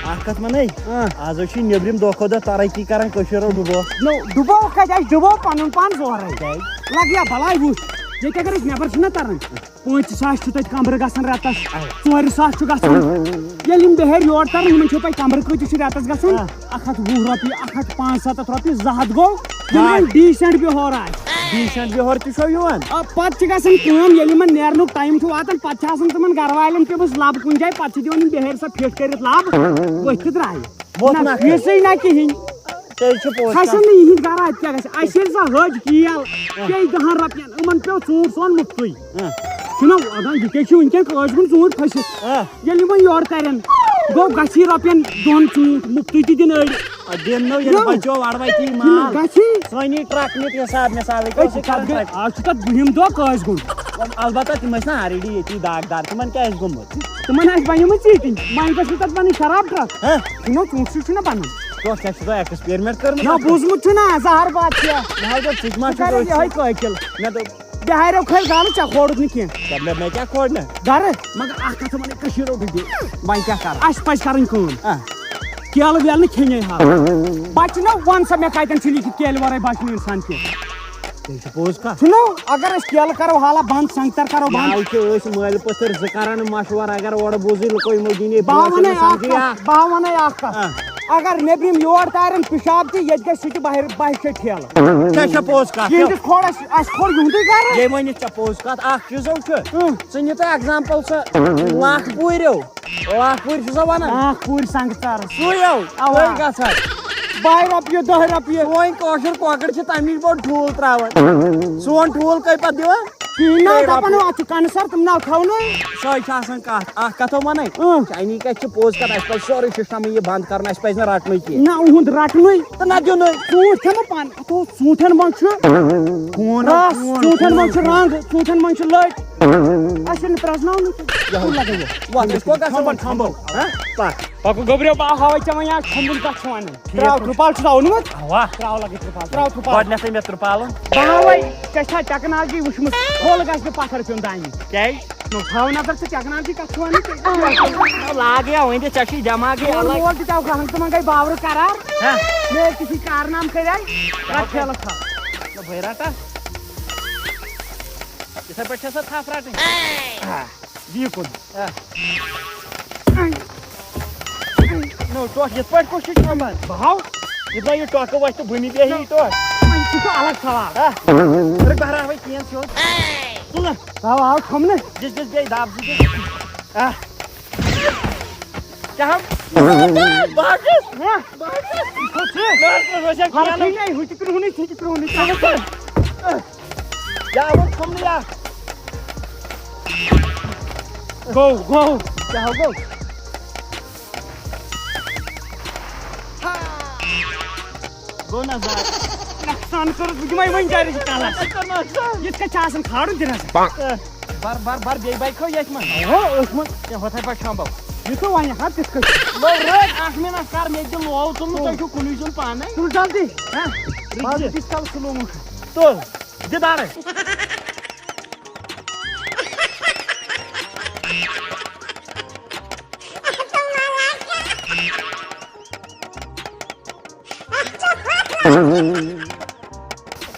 اَکھ کَتھ وَنَے، اۭں۔ آز حظ چھِ نیٚبرِم دۄہ کھۄتہٕ دۄہ ترقی کران، کٔشیٖر حظ ڈُبو۔ نو، ڈُبو کَتہِ؟ اَسہِ ڈُبو پَنُن پان زورَے۔ کیٛازِ؟ لَگیا بَلاے وُچھ، ییٚتہِ اگر أسۍ نٮ۪بر چھِنہ تَران، پانٛژِ ساس چھُ تَتہِ کَمرٕ گژھان رٮ۪تَس، اَوا۔ ژورِ ساس چھُ گژھان۔ ییٚلہِ یِم بِہٲرۍ یور تَرَن، یِمَن چھِ پَے کَمرٕ کۭتِس چھُ رٮ۪تَس گژھان؟ آ۔ اَکھ ہَتھ وُہ رۄپیہِ، اَکھ ہَتھ پانٛژھ سَتَتھ رۄپیہِ، زٕ ہَتھ گوٚو۔ یِمَن ہاے۔ Decent بِہور آسہِ۔ Decent بِہور تہِ چھو یِوان۔ آ، پَتہٕ چھِ گژھان کٲم، ییٚلہِ یِمَن نیرنُک ٹایم چھُ واتان، پَتہٕ چھِ آسان تِمَن گَرٕ والٮ۪ن تہِ منٛز لَب کُنہِ جایہِ، پَتہٕ چھِ دِوان یِم بِہٲرۍ سۄ فِٹ کٔرِتھ لَب، ؤتھۍ تہٕ درٛایہِ۔ ووت نہ، نہ کھٔسٕے نہ کِہیٖنۍ۔ تیٚلہِ چھُ پوٚز کَتھ۔ کھسن نہٕ یِہِنٛدۍ گَرٕ اَتہِ کیٛاہ گژھِ؟ اَسہِ ییٚلہِ سۄ ۂج کیل آ۔ پیٚیہِ دَہَن رۄپیَن، یِمَن پیوٚو ژوٗنٛٹھ سون مُفتٕے۔ آ۔ چھُنہ، اَدٕ یہِ کیٛاہ چھُ وٕنکٮ۪ن کٲشِر گوٚمُت ژوٗنٛٹھ کھٔسِتھ؟ آ۔ ییٚلہِ یِمَن یورٕ تَرن، گوٚو گژھی رۄپیَن دۄن ژوٗنٛٹھ مُفتٕے تہِ دِنۍ أڑۍ۔ آ، دِن نہٕ، ییٚلہِ نو۔ بَچو وَڑوَے تی مال۔ گژھی۔ سٲنی ٹرٛک نِتھ حِساب مِثالٕے، أسۍ کیٛاہ چھِ چھِ تَتھ کران گٔے، ٹرٛک؟ آز چھُ تَتھ بُہِم دۄہ کٲنٛسہِ گوٚمُت۔ البتہ تِم ٲسۍ نہ already ییٚتی داغدار، تِمَن کیٛاہ آسہِ گوٚمُت؟ تِمَن آسہِ بَنیمٕژ ژیٖٹِنۍ، وۄنۍ گژھِ نہٕ تَتھ بَنٕنۍ شراب ٹرٛک۔ ہہ؟ چھُنہ ژوٗنٛٹھ سۭتۍ چھُنہ بَنان۔ ژٕ چھَکھ ژٕ experiment کٔرمٕژ نہ، اَتھ؟ بوٗزمُت چھُنہ، زہر باد چھِ۔ مےٚ حظ دوٚپ، ژٕ تہِ ما ژٕ چھُکھ کَران أتھۍ یِہوٚے سۭتۍ؟ قٲقِل۔ مےٚ دوٚپ، بِہارٮ۪و کھٲلۍ گَرٕ، ژےٚ کھولُکھ نہٕ کینٛہہ۔ ژےٚ مےٚ، مےٚ کیٛاہ کھولنہٕ؟ گَرٕ، مگر اَکھ کَتھ وَنَے، کٔشیٖرِ ہُنٛد یہِ، وۄنۍ کیٛاہ کَرٕ؟ اَسہِ پَزِ کَرٕنۍ کٲم۔ آ۔ کیلہٕ ویلہٕ نہٕ کھیٚنۍ ہا۔ بَچہِ نہ وَن سا مےٚ کَتٮ۪ن چھُ لیٖکھِتھ کیلہِ وَرٲے بَچہِ نہٕ اِنسان کینٛہہ۔ تیٚلہِ چھُ پوٚز کَتھ۔ چھُنہ، اگر أسۍ کیلہٕ کَرو حالہ بنٛد، سنٛگتر کَرو بنٛد۔ یَوٕ چھِ أسۍ مٲلۍ پٔتھٕر زٕ کَران مشورٕ، اگر اورٕ بوٗزٕے لُکوے یِمو دِنی بہٕ ہا بوزُن وَنَے نہٕ اَکھ سَمجھی کَتھ، اَکھ۔ بہٕ ہا وَنَے اَکھ کَتھ۔ آ۔ اگر نیٚبرِم یور تارن پِشاب تہِ، ییٚتہِ گژھِ سُہ تہِ بَہہِ، بَہہِ شیٚتھ ٹھیلہٕ۔ ژےٚ چھےٚ پوٚز کَتھ، یِم یہِ تہِ کھوڑ اَسہِ، اَسہِ کھوڑ یِہُنٛدُے گَرٕ۔ یے ؤنِتھ ژےٚ پوٚز کَتھ، اَکھ چیٖزو چھُ، اۭں۔ ژٕ نہِ تہٕ example سُہ لَکھ پوٗرِو، لَکھ پوٗرۍ چھُ سا وَنان؟ لَکھ پوٗرۍ سنٛگتر۔ سُے یو، اَوا۔ سُے گژھان۔ بَہہِ رۄپیہِ، دَہہِ رۄپیہِ۔ سٲنۍ کٲشُر کۄکٕر چھِ تَمہِ نِش بوٚڑ ٹھوٗل ترٛاوان۔ سون ٹھوٗل کٔہۍ پَتہٕ دِوان؟ کِہیٖنۍ نہ، بیٚیہِ دَپان رۄپیہِ۔ اَتھ چھُ concept، تِم نہ کھٮ۪ونٕے۔ سۄے چھِ آسان کَتھ۔ اَکھ کَتھ وَنَے، اۭں۔ چاینی کَتہِ چھِ پوٚز کَتھ، اَسہِ پَزِ سورُے system یہِ بنٛد کَرُن، اَسہِ پَزِ نہٕ رَٹنُے کینٛہہ۔ نہ، اُہُنٛد رَٹنُے۔ تہٕ نہ دیُنُے۔ ژوٗنٛٹھۍ کھٮ۪مو پانہٕ، اَتھ اوس ژوٗنٛٹھٮ۪ن منٛز چھُ خوٗن، رَس، خوٗن، ژوٗنٛٹھٮ۪ن منٛز چھُ خوٗن۔ رَنٛگ، ژوٗنٛٹھٮ۪ن منٛز چھُ لٔٹۍ۔ اَسہِ چھُنہٕ پرٛزناونُے تہٕ۔ یَہَے۔ کوٚت لَگٲیِو؟ وَتھ، أسۍ کوٚت گژھو؟ ژھۄمبَن، ژھۄمبَو۔ ہہ؟ پَکھ۔ پکو گوٚبریو، بہٕ ہاوے ژےٚ وۄنۍ آز چھۄمبُن کتھ چھُ ونان۔ ترٛاو ترٛپال چھُس اونمُت۔ اوا۔ ترٛاو لگے ترٛپال، ترٛاو ترٛپال۔ گۄڈٕنیتھٕے مےٚ ترٛپالُن۔ بہٕ ہاوے، ژےٚ چھا ٹیکنالوجی وٕچھمٕژ؟ کھول گژھِ نہٕ پتھر پیوٚن دانہِ۔ کیٛازِ؟ نو، تھاو نظر ژٕ ٹیکنالوجی کتھ چھُ ونان ژےٚ؟ لاگ یا وۄنۍ دِ، ژےٚ چھُے دٮ۪ماغٕے مول الگ۔ مول تہِ ژےٚ گژھن تِمن گٔے باورٕ قرار۔ ہا؟ مےٚ ٲسۍ تِتھی کارنام کٔرۍ۔ رٹ ٹھیلہٕ تھاو۔ نہ بھٲے رٹا۔ یِتھے پٲٹھۍ چھےٚ سۄ تھپھ رٹٕنۍ۔ ہا۔ یہِ کُن۔ آ۔ نو، ٹۄکھ یِتھ پٲٹھۍ کُس چھُ چھۄمبان؟ بہٕ ہاو۔ یہِ درٛاو یہِ ٹۄکہٕ وَتھِ تہٕ بٕنہِ بیٚہہِ یہِ ٹۄکھ۔ وۄنۍ چھُ سُہ الگ سوال۔ آ۔ رٕکھ بہرا وۄنۍ کینٛہہ سیوٚد۔ ژٕ نہ۔ تھاو آو چھۄمبنہٕ۔ دِس، دِس بیٚیہِ دَب زٕ دِس۔ آ۔ کیٛاہ ہا؟ بہٕ ہا چھُس۔ ہہ؟ بہٕ ہا چھُس۔ یہِ چھُ ژٕ۔ نہ حظ، نہ حظ، نہ حظ، فرقٕے نہ۔ نَے، ہُہ تہِ کرٛہُنٕے، ژٕ تہِ کرٛہُنٕے۔ ژٕ وٕچھ۔ یا وۄنۍ ژھُنمٕے اکھ۔ گوٚو، گوٚو۔ کیٛاہ گوٚو؟ گوٚو نہ زانٛہہ۔ نۄقصان کوٚرُتھ، بہٕ دِمے وۄنۍ گرِ یہِ کلس۔ ژےٚ کوٚر نۄقصان۔ یِتھ کٔنۍ چھِ آسان کھالُن تہِ نہ سا۔ بر، بر، بر، بیٚیہِ بایکھو ییٚتھۍ منٛز۔ اہو، أتھۍ منٛز۔ ہے، ہُتھے پٲٹھۍ چھۄمبو۔ یہِ تہٕ وۄنۍ ہا تِتھ کٔنۍ۔ لو، رٔٹۍ اَکھ مِنٹ کر، مےٚ تہِ لوو ژوٚل نہٕ، تُل۔ تۄہہِ چھُو کُنُے زوٚن پانے۔ تُل جلدی۔ ہہ؟ رُکہِ بس زِ۔ بہٕ دِس تَلہٕ slow motion۔ تُل۔ دِ دارٕ۔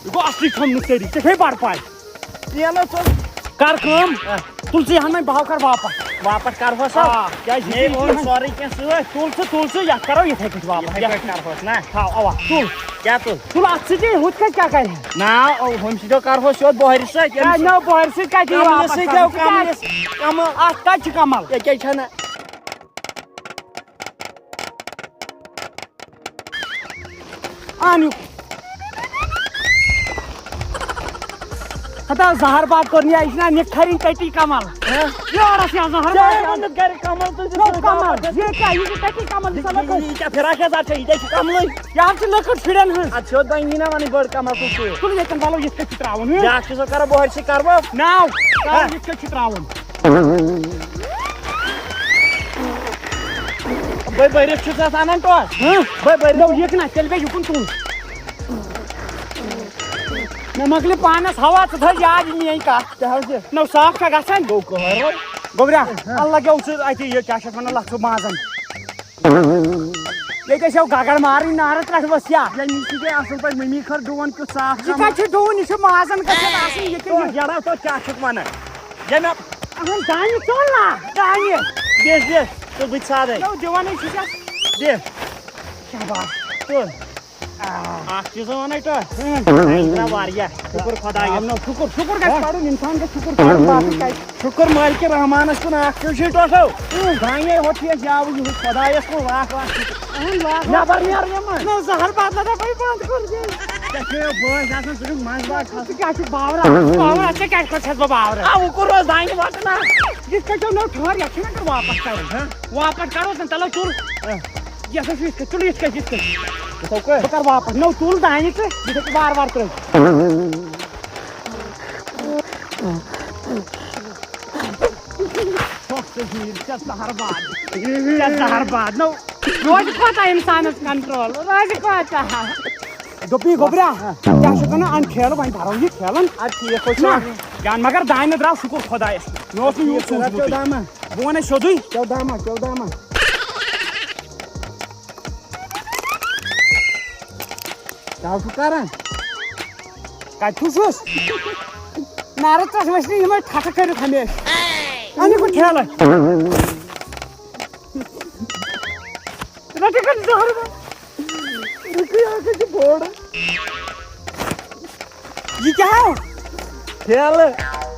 یہِ گوٚو اصلی کھوٚمنُک طریٖقہٕ، ژےٚ چھے بَڑٕ پَے۔ کینٛہہ نہ ژٕ۔ کر کٲم، آ۔ تُل ژٕ یہِ ہن وۄنۍ، بہٕ ہاو کر واپس۔ واپس کرہوس آ۔ کیٛازِ یہِ مےٚ چھُ اوس یہِ سورُے کینٛہہ سۭتۍ۔ تُل ژٕ، تُل ژٕ، یَتھ کرو یِتھَے کٲٹھۍ واپس۔ یِتھَے پٲٹھۍ کرہوس نا۔ تھاو، اَوا، تُل۔ کیٛاہ تُل؟ تُل اَتھ سۭتی، ہُتھ کٔنۍ کیٛاہ کرِ؟ نا، او، ہُمہِ سۭتۍ کرہوس سیوٚد بۄہرِ سۭتۍ۔ ہے، نہ، بۄہرِ سۭتۍ کَتہِ یِیہِ کملہِ واپس سۭتۍ کرنہٕ؟ آو، ژٕ کیٛازِ؟ کملِس، کمل۔ اَتھ کَتہِ چھِ کمل؟ ییٚکیٛاہ چھَنہٕ۔ اَن یہِ۔ ہتا زہر باد کوٚر نہٕ، یہِ چھِنہ نِکھ کھرٕنۍ ٹٔٹی کمل۔ ہہ؟ یورس یا زہر ژےٚ باد۔ ووٚنُتھ گرِ کمل تُلِتھ نو سۭتۍ کمل، واپس۔ یہِ کیٛاہ، یہِ چھِ ٹٔٹی کمل، یہِ چھِ یہِ، لۄکٕٹ۔ یہِ، یہِ کیٛاہ فراک یزار چھےٚ؟ یہِ چھِ کملٕے۔ یہِ حظ چھِ لۄکٕٹ شُرٮ۪ن ہٕنٛز۔ اَدٕ سیوٚد بنہِ نہ وَنٕنۍ بٔڑ کمل تُل سۭتۍ۔ تُل ییٚتٮ۪ن، وَلو یِتھ کٔنۍ چھُ ترٛاوُن، ہہ؟ بیٛاکھ چھُ سۄ کران بۄہرِ سۭتۍ کَرٕ بہٕ۔ ناو، ہہ؟ یِتھ کٔنۍ چھُ ترٛاوُن۔ بٔے بٔرِتھ چھُس اَتھ اَنان ٹۄپھ۔ ہہ؟ بٔے بٔرِتھ۔ نو، یِکھ نہ، تیٚلہِ بیٚیہِ یُکُن تُل۔ مےٚ مۄکلہِ پانَس ہوا، ژٕ تھٲوۍ یاد یہِ میٛٲنۍ کَتھ۔ کیٛاہ حظ چھِ؟ نو، صاف چھا گژھان؟ گوٚو قہر وۄنۍ۔ گوٚبرا، ہہ۔ اللہ گیو ژٕ اَتہِ یہِ، کیٛاہ چھِ اَتھ وَنان، لَژھُ مازَن۔ ییٚتہِ ٲسۍ یَو گَگَر مارٕنۍ نارٕ ترٛٹھ ؤژھ یا؟ یا یہِ چھِ گٔے اَصٕل پٲٹھۍ مٔمی خٲر ڈُوَن کیُتھ صاف یہِ کَمہٕ۔ کَتہِ چھُ ڈُوُن؟ یہِ چھُ مازَن گژھان آسٕنۍ یہِ تُل کِنہٕ؟ جَڑا، تُہۍ کیٛاہ چھُکھ وَنان؟ ییٚمہِ اَہَن دانہِ ژوٚل نا، دانہِ۔ بیٚیہِ دِ، تہٕ بہٕ تہِ سادَے۔ نو، دِوَنے چھُس یَتھ۔ دِ۔ شاباش۔ تُل۔ آ۔ اَکھ چیٖز وَنَے تۄہہِ۔ ہُم۔ دانہِ درٛاو واریاہ۔ شُکُر خۄدایَس۔ آ، نو، شُکُر، شُکُر گژھِ ہہ؟ پَرُن، اِنسان گژھِ شُکُر کَرُن، باقٕے کَتہِ؟ شُکُر مٲلکہِ رحمانَس کُن، اَکھ چیٖز چھُے ٹۄٹھو۔ ہُم۔ دانہِ ہوٚت چھِ أسۍ یاوٕ یُہُس خۄدایَس کُن، لاکھ لاکھ شُکُر۔ اَہَن، لاکھ نٮ۪بَر لاکھ۔ نیرُن یِمَن۔ نو، زَہر بَدلہٕ دَپَے بنٛد کوٚر بیٚیہِ۔ ژےٚ چھُے یہِ بٲنٛس آسان، ژٕ چھُکھ منٛز باگ کھسان۔ ژٕ کیٛاہ چھُکھ باورٕ؟ باورٕ، ژےٚ کیٛازِ کوٚر چھَس بہٕ باورٕ؟ آ، وۄنۍ کوٚر حظ دانہِ وَٹُن اَتھ۔ یِتھ کٔنۍ چھو نو ٹھٔہر، یَتھ چھُنہ تیٚلہِ واپَس کَرُن۔ ہہ؟ واپَس کَرو زَن، تَلو تُل۔ ہہ؟ یَتھ حظ چھُ یِتھ کٔنۍ، تُل یِتھ کٔنۍ، یِتھ کٔنۍ۔ یِتھَے کٔنۍ؟ بہٕ کَرٕ واپَس۔ نو تُل دانہِ ژٕ، یِتھَے کٔنۍ وارٕ وارٕ ترٛٲوِتھ۔ ژےٚ زَہر باد۔ ژےٚ زَہر باد۔ نو، روزِ کوتاہ اِنسانَس control؟ روزِ کوتاہ؟ دوٚپی گوٚبرا، کیٛاہ چھُکھ وَنان؟ اَن ٹھیلہٕ، وۄنۍ بَرو یہِ ٹھیلَن۔ اَدٕ ٹھیٖک حظ چھُ۔ نہ، جان مگر دانہِ درٛاو شُکُر خۄدایَس۔ مےٚ اوس نہٕ یوٗت ٹھیٖک چھُ، رَٹ سوٗنٛچمُتٕے۔ چودہ ما۔ بہٕ وَنے سیوٚدُے۔ چودہ ما، چودہ ما۔ کیٛاہ چھُکھ کران؟ کَتہِ چھُس؟ نارٕ تَتھ وَسہِ نہٕ یِمَے ٹھَٹھٕ کٔرِتھ ہمیشہٕ۔ اَنہِ گوٚو ٹھیلہٕ۔ رَٹہِ کَتہِ زَہرٕ؟ رُکِو، یہِ ہسا چھُ بوٚڑ۔ یہِ کیٛاہ ہو؟ ٹھیلہٕ۔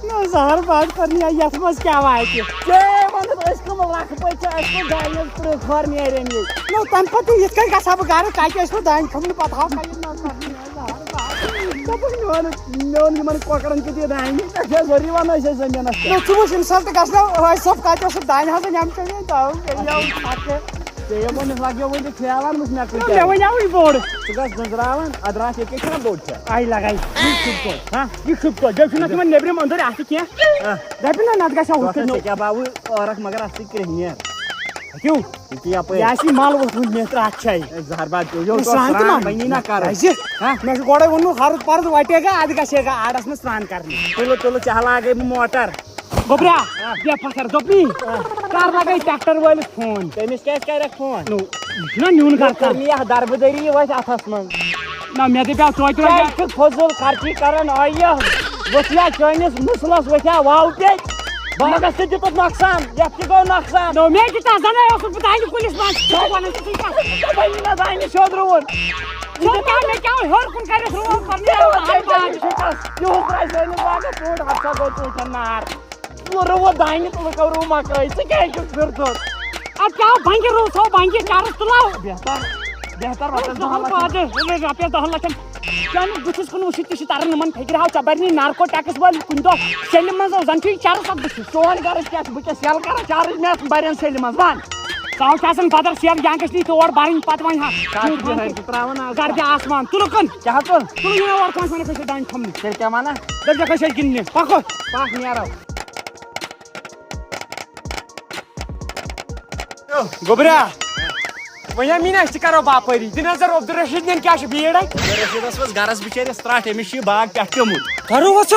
نہ، زہر باد کرنی آیہِ، یَتھ منٛز کیٛاہ واتہِ؟ ژےٚ ووٚنُتھ، أسۍ کٕم لَکھ پٔتۍ چھِ، اَسہِ کوٚر دانٮ۪س ترٕٛہ کھۄر نیرن ییٚتہِ۔ نہ، تَمہِ پَتہٕ یِتھ کٔنۍ گژھٕ ہا بہٕ گرٕ، کَتہِ ٲسۍ نہٕ دانہِ کھوٚمنہٕ پَتہٕ ہاو کَرٕنۍ نہ کرنی آیہِ زہر باد۔ دوٚپُکھ، مےٚ ووٚنُکھ، مےٚ ووٚن یِمَن کۄکرَن تہِ دِ دانہِ، ژےٚ چھےٚ ضروٗری وَنان أسۍ ٲسۍ زٔمیٖنَس پٮ۪ٹھ۔ نہ، ژٕ وٕچھ، ییٚمہِ ساتہٕ تہِ گژھٕ نا، ٲسۍ صٲب کَتہِ اوسُکھ دانہِ ہسا نٮ۪مہٕ ژےٚ مےٚ دانہِ، یہِ اوس اَتھ۔ ژےٚ یِمن لگیو وۄنۍ تہِ کھیلان، وٕچھ مےٚ کۭتیاہ۔ مےٚ وَنیٛاوُے بوٚڑ۔ ژٕ گژھ گٔنزراوان، اَدٕ راتھ ییٚکیٛاہ چھُنہ بوٚڑ چھےٚ۔ آیہِ لگاے۔ یہِ چھُ بوٚڑ۔ ہاں؟ یہِ چھُ بوٚڑ۔ بیٚیہِ چھُنہ تِمن نیٚبرِم أنٛدٕرۍ اَتھٕ کینٛہہ۔ ہاں۔ دَپہِ نہ، نَتہٕ گژھِ ہا ہُتھ تۄہہِ کٔنۍ۔ ژےٚ کیٛاہ باوٕ ٲرَکھ، مگر اَتھ سۭتۍ کرٛیٚہنیر۔ کیوں؟ یہِ کہِ یَپٲرۍ۔ یہِ آسہِ یہِ مَل ووٚتھمُت مےٚ ترٛٹھ چھے۔ اے، زہر باد پیوٚو۔ یہِ سرٛان تہِ سرٛان مَل۔ بَنی نہ کَرُن۔ کیٛازِ؟ ہا؟ مےٚ چھُ گۄڈَے ووٚنمُت، ہَرُد پَرُد وَٹے گا، اَدٕ گژھے گا آڑَس منٛز سرٛان کَرنہِ۔ تُلہٕ، تُلہٕ، چہلاگے بہٕ موٹر۔ گوٚبریا، ہا؟ بے فخر، دوٚپنی، ہا؟ کَر لَگے ٹریکٹر وٲلِس فون؟ تٔمِس کیٛازِ کَرٮ۪کھ فون؟ نو، یہِ چھُنہ نیُن مےٚ کَران۔ کٔر مےٚ یَتھ دربہٕ دٔری وۄتھِ اَتھَس منٛز۔ نہ، مےٚ دَپیٛاو توتہِ کیٛازِ روزِ۔ چھُکھ فضوٗل خرچی کران؟ آیہِ وٕچھیا چٲنِس نسلس وٕچھیا واو پیٚیہِ؟ باغس تہِ دیُتُتھ نۄقصان، یتھ تہِ گوٚو نۄقصان۔ نو، مےٚ تہِ تس زنٲے اوسُس بہٕ دانہِ کُلِس منٛز۔ ژٕ وَنان ژٕ ژٕ کیٛاہ؟ ژٕ ؤنِو مےٚ دانہِ سیوٚد رُوُن۔ ژٕ کیٛاہ مےٚ کیٛاہ ہیوٚر کُن کٔرِتھ رُوُن پنُن یُہُس یہِ درٛاے سٲنِس باغس روٗد ہفتہ گوٚو ژوٗنٛٹھٮ۪ن نار۔ ژٕ رُوُکھ دانہِ تہٕ لُکو رُو مکٲے، ژٕ کیٛازِ چھُکھ زِر ژوٚٹ؟ اَدٕ کیٛاہ بنٛگہِ روٗد تھاو بنٛگہِ چرس تُلاو۔ بہتر، بہتر رۄپیَس دَہَن دَہَن لَچھَن۔ بادٕ، ییٚلہِ رۄپیَس دَہَن لَچھَن۔ چٲنِس بٕتھِس کُن وٕچھِتھ تہِ چھِ تَران یِمَن فِکرِ ہاو، ژےٚ بَرِ نہٕ نارکو ٹیکٕس وٲلۍ کُنہِ دۄہ سیٚلہِ منٛز، زَن چھُے چرس اَتھ بٕتھِس۔ چون غرض کیٛاہ چھُ؟ بہٕ کیٛاہ سیل کَران؟ چارٕج مےٚ اَتھ بَرٮ۪ن سیٚلہِ منٛز، وَن۔ ژٕ ہاو چھِ آسان بدر سیل، یا گژھِ نہٕ تور بَرٕنۍ پَتہٕ وۄنۍ ہا۔ کیٛاہ چھُ بِہٲرۍ تہِ ترٛاوان آز؟ گردِ آسمان، تُلہٕ کٕن۔ کیٛاہ تُل؟ تُلہٕ یہِ نہٕ اورٕ کٲنٛسہِ وَنان، کٲنٛسہِ دانہِ چھۄمبنہِ۔ تیٚلہِ کیٛاہ وَنان؟ دَپہِ کٲنٛسہِ گِنٛدنہِ، پَکو۔ پَکھ نیرو۔ گوٚبرا، وۄنۍ ہا میٖنۍ، أسۍ تہِ کرو باپٲری۔ دِ نظر عبدالرشیٖد نٮ۪ن کیٛاہ چھُ بیٖڑ اَتہِ؟ عبدالرشیٖدس ؤژھ گرس بِچٲرِس ترٛٹھ، أمِس چھُ یہِ باغ پٮ۪ٹھ پیوٚمُت۔ کَرو وۄژھ؟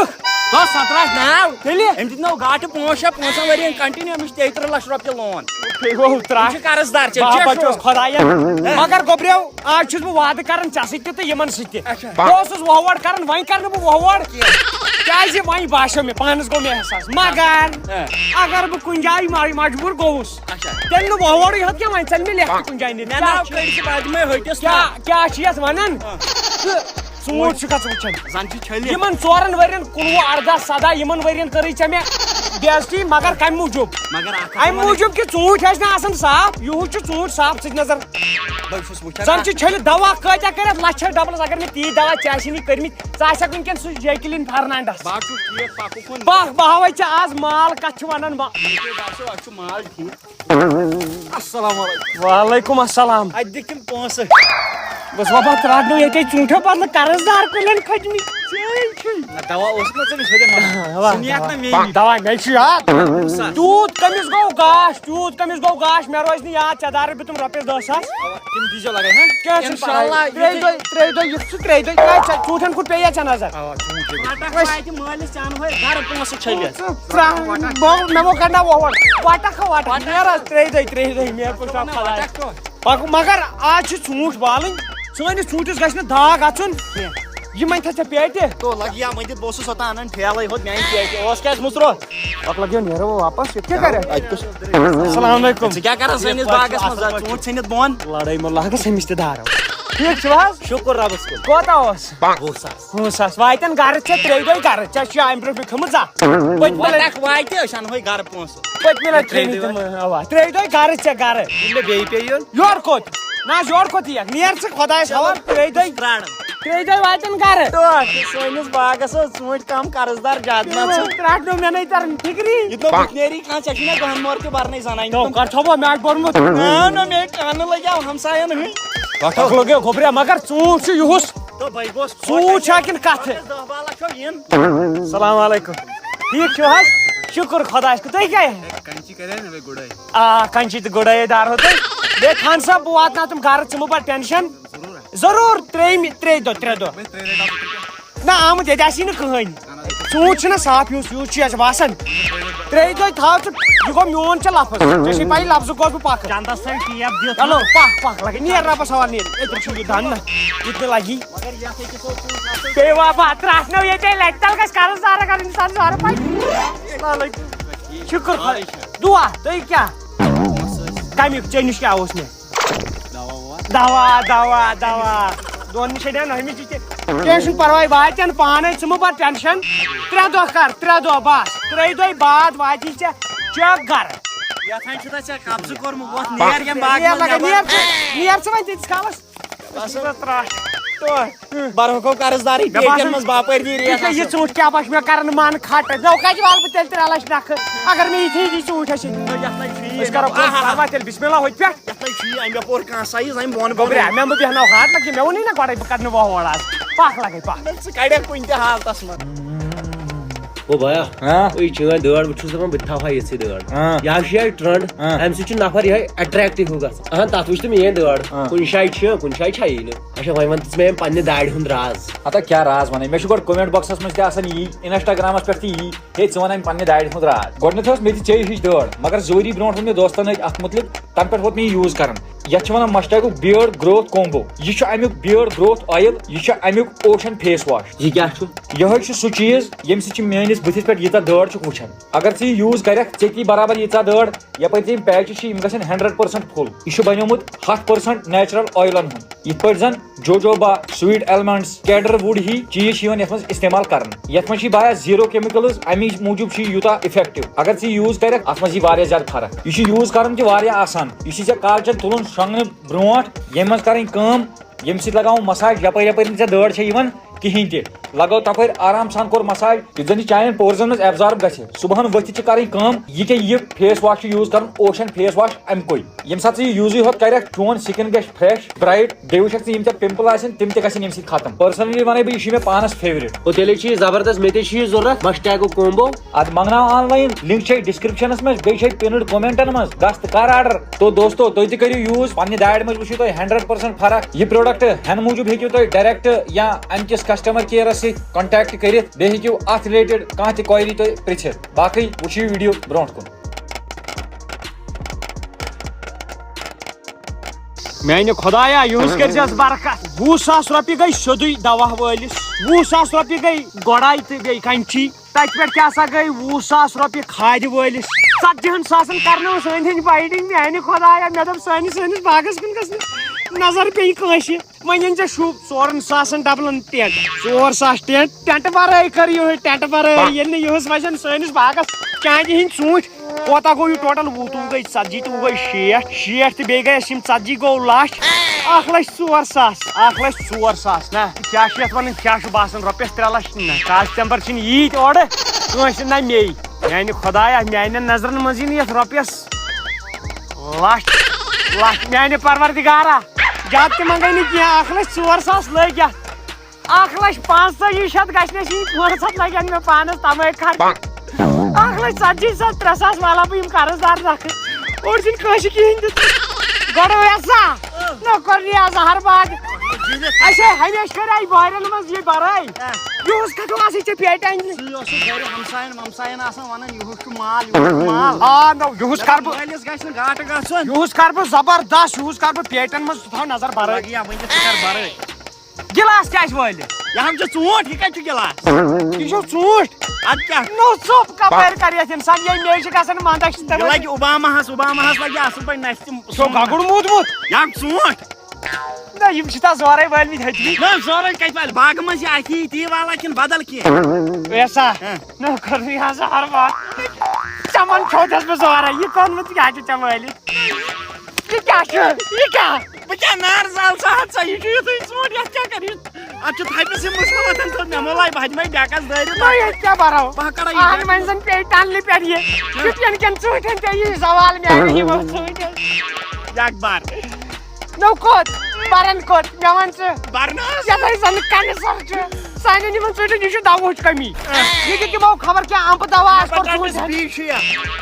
دَہ سترٛٹھ ناو۔ تیٚلہِ؟ أمۍ دیُت نو گاٹہٕ پانٛژھ شےٚ، پانٛژن ؤرین کنٹِنیو، أمِس چھِ تیٚیہِ تٕرٛہ لچھ رۄپیہِ لون۔ ہے، گوٚو ترٛٹھ۔ یہِ چھُ قرض دار، ژےٚ بابا کیٛاہ چھُ؟ چھُس خۄدایا۔ مگر گوٚبریو، آز چھُس بہٕ وعدٕ کران ژےٚ سۭتۍ تہِ تہٕ یِمن سۭتۍ تہِ۔ اچھا۔ بہٕ اوسُس وۄہوڑ کران، وۄنۍ کرٕ نہٕ بہٕ وۄہوڑ کینٛہہ۔ کیٛازِ وۄنۍ باسیو مےٚ، پانس گوٚو مےٚ احساس۔ مگر ہاں۔ اگر بہٕ کُنہِ جایہِ مج-، مجبوٗر گوٚوُس، اچھا۔ تیٚلہِ نہٕ وۄہوڑٕے ہوت کینٛہہ، وۄنۍ ژَلہِ مےٚ لیکھتہِ کُنہِ جایہِ نٮ۪بر۔ مےٚ کیٛاہ ناو چھِ، کٔرۍ زِ بادمے ۂٹِس کیٛاہ، کیٛاہ چھِ یَتھ وَنان؟ ہاں۔ تہٕ ژوٗنٛٹھۍ چھُکھا ژٕ وٕچھان؟ زَن چھِ چھٔلِتھ۔ یِمن ژورن ؤرین، کُنوُہ، اَرداہ، سَداہ، یِمن ؤرین کٔرٕے ژےٚ مےٚ بے عزتی، مگر کَمہِ موٗجوٗب؟ مگر اَکھ کَتھ اَمہِ وَنَے۔ موٗجوٗب کہِ ژوٗنٛٹھۍ ٲسۍ نہٕ آسان صاف، یِہُس چھُ ژوٗنٛٹھۍ صاف، ژٕ تہِ نظر۔ بہٕ چھُس وٕچھان زَن اَتھ۔ چھِ چھٔلِتھ دوا کۭتیٛاہ کٔرِتھ، لَچھَس ڈبلَس، اگر مےٚ تیٖتۍ دوا ژےٚ آسی نہٕ کٔرمٕتۍ، ژٕ آسکھ وٕنکیٚن سُہ جیکلِن فرنانڈس۔ بہٕ ہا چھُس ٹھیٖک، پَکُکھ وۄنۍ۔ پَکھ، بہٕ ہاوَے ژےٚ آز مال کَتھ چھِ وَنان بہٕ۔ یہِ تۄہہِ باسیو، اَتھ چھُ مال ٹھیٖک۔ السلام علیکم۔ وعلیکم السلام۔ اَتہِ دِکھ تِم پونٛسہٕ۔ بس بابا، ترٛٹھ نہٕ ییٚتے ژوٗنٛٹھیو پَتہٕ نہٕ قرض دار کُلٮ۪ن کھٔتۍ مٕتۍ۔ ژےٚ چھُے۔ نہ، دوا اوسُکھ نہ ژےٚ أمِس ہُتٮ۪ن وَنان۔ اَوا، سُہ نِیَکھ نہ مے نِش۔ دوا مےٚ چھُ یاد۔ تیوٗت کٔمِس گوٚو گاش، تیوٗت کٔمِس گوٚو گاش، مےٚ روزِ نہٕ یاد، ژےٚ دارَے بہٕ تِم رۄپیَس دَہ ساس۔ تِم دیٖزیو لگے، ہاں؟ کینٛہہ چھُنہٕ اِنشاء اللہ، پَرواے۔ ترٛیٚیہِ دۄہہِ، ترٛیٚیہِ دۄہہِ، یہِ چھُ ترٛیٚیہِ دۄہہِ، ترٛایہِ ژےٚ، ژوٗنٛٹھٮ۪ن کُن پیٚیہِ ژےٚ نظر۔ اَوا، ژوٗنٛٹھۍ چھِ۔ پَٹَکھ واتہِ مٲلِس چانہٕ ہوے گَرٕ پونٛسہٕ چھٔلِتھ۔ ژٕ ترٛاو، بہٕ، مےٚ مو کَڑناو وۄہَڑ۔ پَٹَکھ ہا وَٹَکھ، پَٹَکھ۔ نیرٕ حظ، ترٛیٚیہِ دۄہہِ، ترٛیٚیہِ دۄہہِ، مےٚ پَتہٕ کوٚر وَنان شاہ خۄداے۔ پَٹَکھ کوٚر۔ پَکھ، مگر آز چھِ ژوٗنٛٹھۍ والٕنۍ، سٲنِس ژوٗنٛٹھِس گژھِ نہٕ داغ اَژُن کینٛہہ۔ یِمَے تھٲے ژےٚ پیٹہِ۔ تو لَگہِ یا وۄنۍ دِتھ، بہٕ اوسُس اوٚتام اَنان ٹھیلَے ہوت، میٛانہِ پیٹہِ اوس کیٛازِ مُژروٚ؟ پَتہٕ لَگیو نیرو واپَس، ییٚتہِ کیٛاہ کَرِ؟ اَتہِ کُس؟ السلام علیکم۔ ژٕ کیٛاہ کَران سٲنِس باغَس منٛز؟ ژوٗنٛٹھۍ ژھٕنِتھ بۄن۔ لَڑٲے مہ لاگَس أمِس تہِ دارو۔ ٹھیٖک چھُو حظ؟ شُکُر رۄبَس کُن۔ کوتاہ اوس؟ وُہ ساس۔ وُہ ساس۔ واتن گرٕ ژےٚ ترٛیٚیہِ دۄہہِ گرٕ۔ ژےٚ چھُے اَمہِ برٛونٛہہ مےٚ کھیوٚمُت زانٛہہ؟ پٔتمہِ لٹہِ، وَتھ اَکھ واتہِ، أسۍ اَنہوے گرٕ پونٛسہٕ۔ پٔتمہِ لٹہِ کھیٚیہِ مٕتۍ تِم، اَوا۔ ترٛیٚیہِ دۄہہِ گرٕ ژےٚ گرٕ۔ ییٚلہِ مےٚ بیٚیہِ پیٚیہِ یُن۔ یورٕ کوٚت؟ نہ حظ، یورٕ کوٚت یِیَکھ؟ نیر ژٕ خۄدایَس حوالہٕ، ترٛیٚیہِ دۄہہِ۔ پرٛاران۔ ترٛیٚیہِ دۄہہِ واتن گرٕ۔ ٹوٹھ، سٲنِس باغس ٲس ژوٗنٛٹھۍ کم، قرض دار زیادٕ نہ ژٕ۔ ترٛٹھ نہٕ مےٚ نَے تران فِکری۔ یہِ دوٚپُکھ نیری کانٛہہ، ژےٚ چھُے مےٚ دَہَن مورچہِ بَرنَے زَنان۔ تو کر تھوٚو مےٚ اَتہِ بوٚرمُت۔ نہ، نہ، مےٚ کانہٕ لَگیو ہمساین ہٕنٛدۍ۔ اَکھ لوٚگیو گوٚبریا، مگر ژوٗنٛٹھ چھُ یِہُس۔ تو بَے گوٚژھ۔ ژوٗنٛٹھ چھا کِنہٕ کَتھٕ؟ دَہ باہ لَچھ چھو یِن۔ السلام علیکم۔ ٹھیٖک چھِو حظ؟ شُکُر خۄدایَس کُن۔ تُہۍ کیٛاہ؟ کَنچی کَرے مےٚ بیٚیہِ گُڈٲے۔ آ، کَنچی تہٕ گُڈٲے دار ہو تُہۍ۔ بیٚیہِ خان صٲب، بہٕ واتناو تِم گَرٕ، ژٕ مہٕ بَر ٹٮ۪نشَن۔ ضروٗر۔ ضروٗر، ترٛیٚیِمہِ، ترٛیٚیہِ دۄہ، ترٛےٚ دۄہ۔ بیٚیہِ ترٛےٚ ریٚتۍ آسو تُہۍ کیٛاہ؟ نہ، آمُت ییٚتہِ آسی نہٕ کٕہٕنۍ۔ ژوٗنٛٹھ چھُنہ صاف ہیوٗ، یوٗت چھُ اَسہِ باسان۔ ترٛیٚیہِ دۄہہِ تھاو ژٕ، یہِ گوٚو میون ژےٚ لفظ۔ ژےٚ چھے پَیی لفظُک گوس بہٕ پَکھ۔ چندس سۭتۍ ٹیپ دِتھ۔ چلو، پَکھ، پَکھ، لگے۔ نیر رۄبَس حوالہٕ، نیر۔ ییٚتٮ۪ن چھُ یہِ دَنٛد نہ۔ ییٚتہِ نہٕ لگی۔ مگر یَتھ أکِس اوس ژوٗنٛٹھ آسان۔ بیٚیہِ وا-، وا-، ترٛٹھ نو ییٚتہِ لَگہِ تَل گژھِ کَرُن زارٕ کَرُن اِنسان زارٕ پَتہٕ۔ السلام علیکم۔ شُکُر خۄدایَس۔ دُعا، تُہۍ کیٛاہ؟ کَمیُک؟ ژےٚ نِش کیٛاہ اوس مےٚ؟ دوا ووا۔ دوا، دوا، دوا۔ دۄن نِش چھےٚ نہ ہُمِچ تہِ۔ کینٛہہ چھُنہٕ پَرواے، واتن پانَے، ژٕ مہٕ بَر ٹٮ۪نشَن۔ ترٛےٚ دۄہ کر، ترٛےٚ دۄہ بَس۔ ترٛیٚیہِ دۄہہِ بعد واتی ژےٚ چیک گرٕ۔ یَتھ ہَن چھُ تَتھ ژےٚ قبضہٕ کوٚرمُت، وۄتھ نیر ییٚمہِ باغہٕ نیر منٛز لگے، نٮ۪بر۔ نیر ژٕ، نیر ژٕ وۄنۍ تیٖتِس کالَس۔ بس حظ ترٛٹھ۔ تو۔ برہکو قرض دارٕے، مےٚ باسان، پیٹٮ۪ن منٛز باپٲرۍ نیرِ یہِ یَتھ کیٛاہ، یہِ اَصٕل۔ ژوٗنٛٹھ کیٛاہ باسہِ مےٚ کران من کھٹ؟ نو کَتہِ والہٕ بہٕ تیٚلہِ ترٛےٚ لَچھ نَکھٕ؟ اگر مےٚ یِتھی یِتھی ژوٗنٛٹھۍ آسہِ۔ نہ، یَتھ نَے چھُ یی، أسۍ کرو مےٚ کٲم، آہا۔ پَرواے تیٚلہِ بسم اللہ ہوٚتہِ پٮ۪ٹھ۔ یَتھ نَے چھُ یی، أمۍ مےٚ پوٚر کانٛہہ سایز، أمۍ بۄن بوٚبرِ، بوٚن۔ مےٚ مہٕ بیٚہناو ہاٹ لَگہِ، مےٚ ووٚنُے نہ گۄڈَے بہٕ کَرٕ نہٕ وۄہوڑ آز۔ پَکھ لَگَے پَکھ۔ نہ، ژٕ کَڑٮ۪کھ کُنہِ تہِ حالتَس منٛز۔ او بایا، ہاں؟ یہِ چٲنۍ دٲڑ، بہٕ چھُس دَپان بہٕ تہِ تھاوہا یِژھٕے دٲڑ۔ ہاں۔ یہِ حظ چھُ یِہوٚے ٹرٛنٛڈ، ہاں۔ اَمہِ سۭتۍ چھُ نفر یِہوٚے اٹریکٹِو ہیوٗ گژھان۔ اہن، تَتھ وٕچھ تہٕ میٛٲنۍ دٲڑ، ہاں۔ کُنہِ جایہِ چھِ، کُنہِ جایہِ چھَیی نہٕ۔ اچھا، وۄنۍ وَن تہٕ ژٕ مےٚ اَمہِ پنٛنہِ داڑِ ہُنٛد راز۔ ہتا کیٛاہ راز وَنَے؟ مےٚ چھُ گۄڈٕ comment boxَس منٛز تہِ آسان یی، Instagramَس پٮ۪ٹھ تہِ یی، ہے، ژٕ وَن اَمہِ پنٛنہِ داڑِ ہُنٛد راز۔ گۄڈٕنٮ۪تھ ٲس مےٚ تہِ ژےٚ ہِش دٲڑ، مگر زٕ ؤری برونٛٹھ ووٚن مےٚ دوستَن أکۍ اَتھ مُتعلِق، تَنہٕ پٮ۪ٹھ ووت مےٚ یہِ use کَران۔ یَتھ چھِ وَنان Mustaco Beard Growth Combo۔ یہِ چھُ اَمیُک Beard Growth Oil، یہِ چھُ اَمیُک Ocean Face Wash۔ یہِ کیٛاہ چھُ؟ یِہوٚے چھُ سُہ چیٖز، ییٚمہِ سۭتۍ چھِ میٛٲنِس بٕتھِس پٮ۪ٹھ ییٖژاہ دٲڑ چھُکھ وٕچھان۔ اگر ژٕ یہِ use کَرَکھ، ژےٚ تہِ یی برابر ییٖژاہ دٲڑ، یَپٲرۍ ژےٚ یِم patches چھِ، یِم گژھن hundred percent full۔ یہِ چھُ بَنیومُت ہَتھ percent natural oilَن ہُنٛد، یِتھ پٲٹھۍ زَن jojoba، sweet almonds، cedar wood ہی چیٖز چھِ یِوان یَتھ منٛز استعمال کرنہٕ۔ یَتھ منٛز چھِ یہِ بایا zero chemicals، اَمی موٗجوٗب چھُ یہِ یوٗتاہ effective۔ اگر ژٕ یہِ use کَرَکھ، اَتھ منٛز یی واریاہ زیادٕ فرق۔ یہِ چھُ use کَرُن تہِ واریاہ آسان۔ یہِ چھُے ژےٚ کالچَن تُلُن شۄنٛگنہٕ برونٛٹھ، ییٚمہِ منٛز کَرٕنۍ کٲم، ییٚمہِ سۭتۍ لگاوُن massage، یَپٲرۍ یَپٲرۍ نہٕ ژےٚ دٲڑ چھےٚ یِوان کِہیٖنۍ تہِ۔ لگٲو تَپٲرۍ آرام سان کوٚر massage، یُتھ زَن یہِ چانٮ۪ن poresَن منٛز absorb گژھِ۔ صُبحَن ؤتھِتھ چھِ کَرٕنۍ کٲم، یہِ کیٛاہ، یہِ face wash چھُ use کَرُن، Ocean Face Wash اَمہِ کُے۔ ییٚمہِ ساتہٕ ژٕ یہِ یوٗزٕے ہوت کَرَکھ، چون skin گژھِ fresh، bright، بیٚیہِ وٕچھَکھ ژٕ یِم ژےٚ pimple آسَن، تِم تہِ گژھن ییٚمہِ سۭتۍ ختم۔ Personally وَنَے بہٕ، یہِ چھُ مےٚ پانَس favourite۔ او تیٚلے چھُ یہِ زبردست، مےٚ تہِ چھُ یہِ ضوٚرَتھ، Mustaco Combo۔ اَدٕ منٛگناو online، link چھے descriptionَس منٛز، بیٚیہِ چھے pinned commentَن منٛز۔ گژھ تہٕ کَر order۔ تو دوستو، تُہۍ تہِ کٔرِو use، پننہِ دارِ منٛز وٕچھِو تُہۍ hundred percent فرق۔ یہِ product ہٮ۪نہٕ موٗجوٗب ہیٚکِو تُہۍ direct یا اَمہِ کِس customer careَس سۭتۍ contact کٔرِتھ۔ بیٚیہِ ہیٚکِو اَتھ related کانٛہہ تہِ query تُہۍ پرٛژھِتھ۔ باقٕے وٕچھِو video برونٛٹھ کُن۔ میانہِ خۄدایا، یِہُس کٔرۍزٮ۪س برکت۔ وُہ ساس رۄپیہِ گٔے سیوٚدُے دوا وٲلِس، وُہ ساس رۄپیہِ گٔے گۄڈاے تہٕ بیٚیہِ کَنچی۔ تَتہِ پٮ۪ٹھ کیٛاہ سا گٔے وُہ ساس رۄپیہِ کھادِ وٲلِس؟ ژتجِہن ساسن کرنٲو سٲنۍ ہٕنٛدۍ بایڈنگ۔ میانہِ خۄدایا، مےٚ دوٚپ سٲنِس، سٲنِس باغس کُن گٔژھ نہٕ نظر پیٚنۍ کٲنٛسہِ۔ وۄنۍ أنۍ ژےٚ شُپ ژورن ساسن ڈبلن ٹینٹ، ژور ساس ٹینٹ، ٹینٹ ورٲے کٔر یِہوٚے، ٹینٹ ورٲے۔ ییٚلہِ نہٕ یِہُس وَسن سٲنِس باغس چانہِ ہٕنٛدۍ ژوٗنٛٹھۍ۔ کوتاہ گوٚو یہِ total؟ وُہ تہٕ وُہ گٔے ژتجی تہٕ وُہ گٔے شیٹھ، شیٹھ تہٕ بیٚیہِ گٔیَس یِم ژتجی گوٚو لچھ، اکھ لچھ ژور ساس، اکھ لچھ ژور ساس۔ نہ، کیٛاہ چھُ یَتھ وَنان، کیٛاہ چھُ باسان، رۄپیَس ترٛےٚ لَچھ نہ، customer چھِنہٕ ییٖتۍ اورٕ کٲنٛسہِ، نہ مے۔ میٛانہِ خۄدایا، میٛانٮ۪ن نظرَن منٛز یی نہٕ یَتھ رۄپیَس لَچھ، لَچھ۔ میٛانہِ پروردگارا، زیادٕ تہِ منٛگَے نہٕ کینٛہہ، اکھ لچھ ژور ساس لٔگۍ یَتھ۔ اکھ لچھ پانٛژتٲجی شیٚتھ گژھِ نہٕ اَسہِ یِنۍ، پانٛژھ ہَتھ لَگن مےٚ پانَس تَمٲے خرچہٕ۔ اکھ لچھ ژتجی ساس، ترٛےٚ ساس والہٕ ہا بہٕ یِم قرض دار زَکھٕ۔ اورٕ چھُنہٕ کٲنٛسہِ کِہیٖنۍ دیُتمُت۔ گۄڈٕ ویسا، نہ کوٚر یہِ اظہار باد۔ اَسہِ ہے ہمیشہِ کَرے بارٮ۪ن منٛز یہِ بَرٲے۔ یِہُس کَتھ آسٕے ژےٚ پیٹہِ اَنہِ؟ ژٕے اوسُکھ گرِ ہمساین ومساین آسان وَنان، یِہُس چھُ مال، یِہُس چھُ مال۔ آ، نہ، یِہُس کَرٕ بہٕ۔ مٲلِس گژھِ نہٕ گاٹہٕ گژھُن۔ یِہُس کَرٕ بہٕ زبردست، یِہُس کَرٕ بہٕ پیٹٮ۪ن منٛز، ژٕ تھاو نظر بَرٲے۔ لَگہِ یا وٕنکٮ۪س ژٕ کَر بَرٲے۔ گِلاس کیٛازِ وٲلِتھ؟ یہِ ہم چھِ ژوٗنٛٹھۍ، یہِ کَتہِ چھُ گِلاس؟ یہِ چھُ ژوٗنٛٹھۍ۔ اَدٕ کیٛاہ؟ نو ژوٚپ کَپٲرۍ کَرِ یَتھ اِنسان؟ ییٚمہِ میٚیہِ چھِ گژھان مَنٛدَچھ تہِ یہِ تِمَن۔ لَگہِ اوباماہَس، اوباماہَس لَگہِ اَصٕل پٲٹھۍ نَستہِ چھُو ژوٗنٛٹھ۔ گَگُر موٗدمُت؟ یہِ ہم ژوٗنٛٹھۍ۔ نہ، یِم چھِ تَتھ زورَے وٲلمٕتۍ ہیٚتمٕتۍ۔ نہ، زورَے کَتہِ والہِ؟ باغہٕ منٛز چھِ اَتھی تی والا کِنہٕ بدل کینٛہہ؟ ویسا، ہہ۔ نہ، کٔر یہِ ہسا ہر بار۔ ژےٚ وَن چھوتھَس بہٕ زورَے، یہِ کوٚرمُت کیٛاہ چھُ ژےٚ وٲلِتھ؟ یہِ کیٛاہ چھُ؟ یہِ کیٛاہ؟ بہٕ کیٛاہ نار زال ژٕ ہَتھ ژےٚ؟ یہِ چھُ یُتھُے ژوٗنٛٹھ، یَتھ کیٛاہ کَرٕ؟ اَتھ چھُ تھَپہِ سٕے مُصیٖبت، تھوٚد مےٚ مَلاے بَہہِ مَے ڈٮ۪کَس دٲرِتھ۔ نہ، ییٚتہِ کیٛاہ بَرو؟ بہٕ ہا کَڑا یہِ اَہَن، ڈٮ۪کہٕ۔ وۄنۍ زَن پیٚیہِ ٹَنلہِ پٮ۪ٹھ یہِ۔ کیُتھ یَن کٮ۪ن ژوٗنٛٹھٮ۪ن ژےٚ یی زوال میٛانہِ یِمو ژوٗنٛٹھٮ۪ن۔ ڈٮ۪کہٕ بَر۔ نو کوٚت؟ بَرَن کوٚت؟ مےٚ وَن ژٕ۔ بَرنَس۔ یَتھ ہے زَن کَنہِ سَر چھُ۔ سانٮ۪ن یِمَن ژوٗنٛٹھٮ۪ن، یہِ چھُ دَوہٕچ کٔمی۔ ییٚتہِ تِمو خبر کیٛاہ اَمبہٕ دَوا آسہِ کوٚر ژوٗنٛٹھٮ۪ن۔ بیٚیہِ چھُ یہِ۔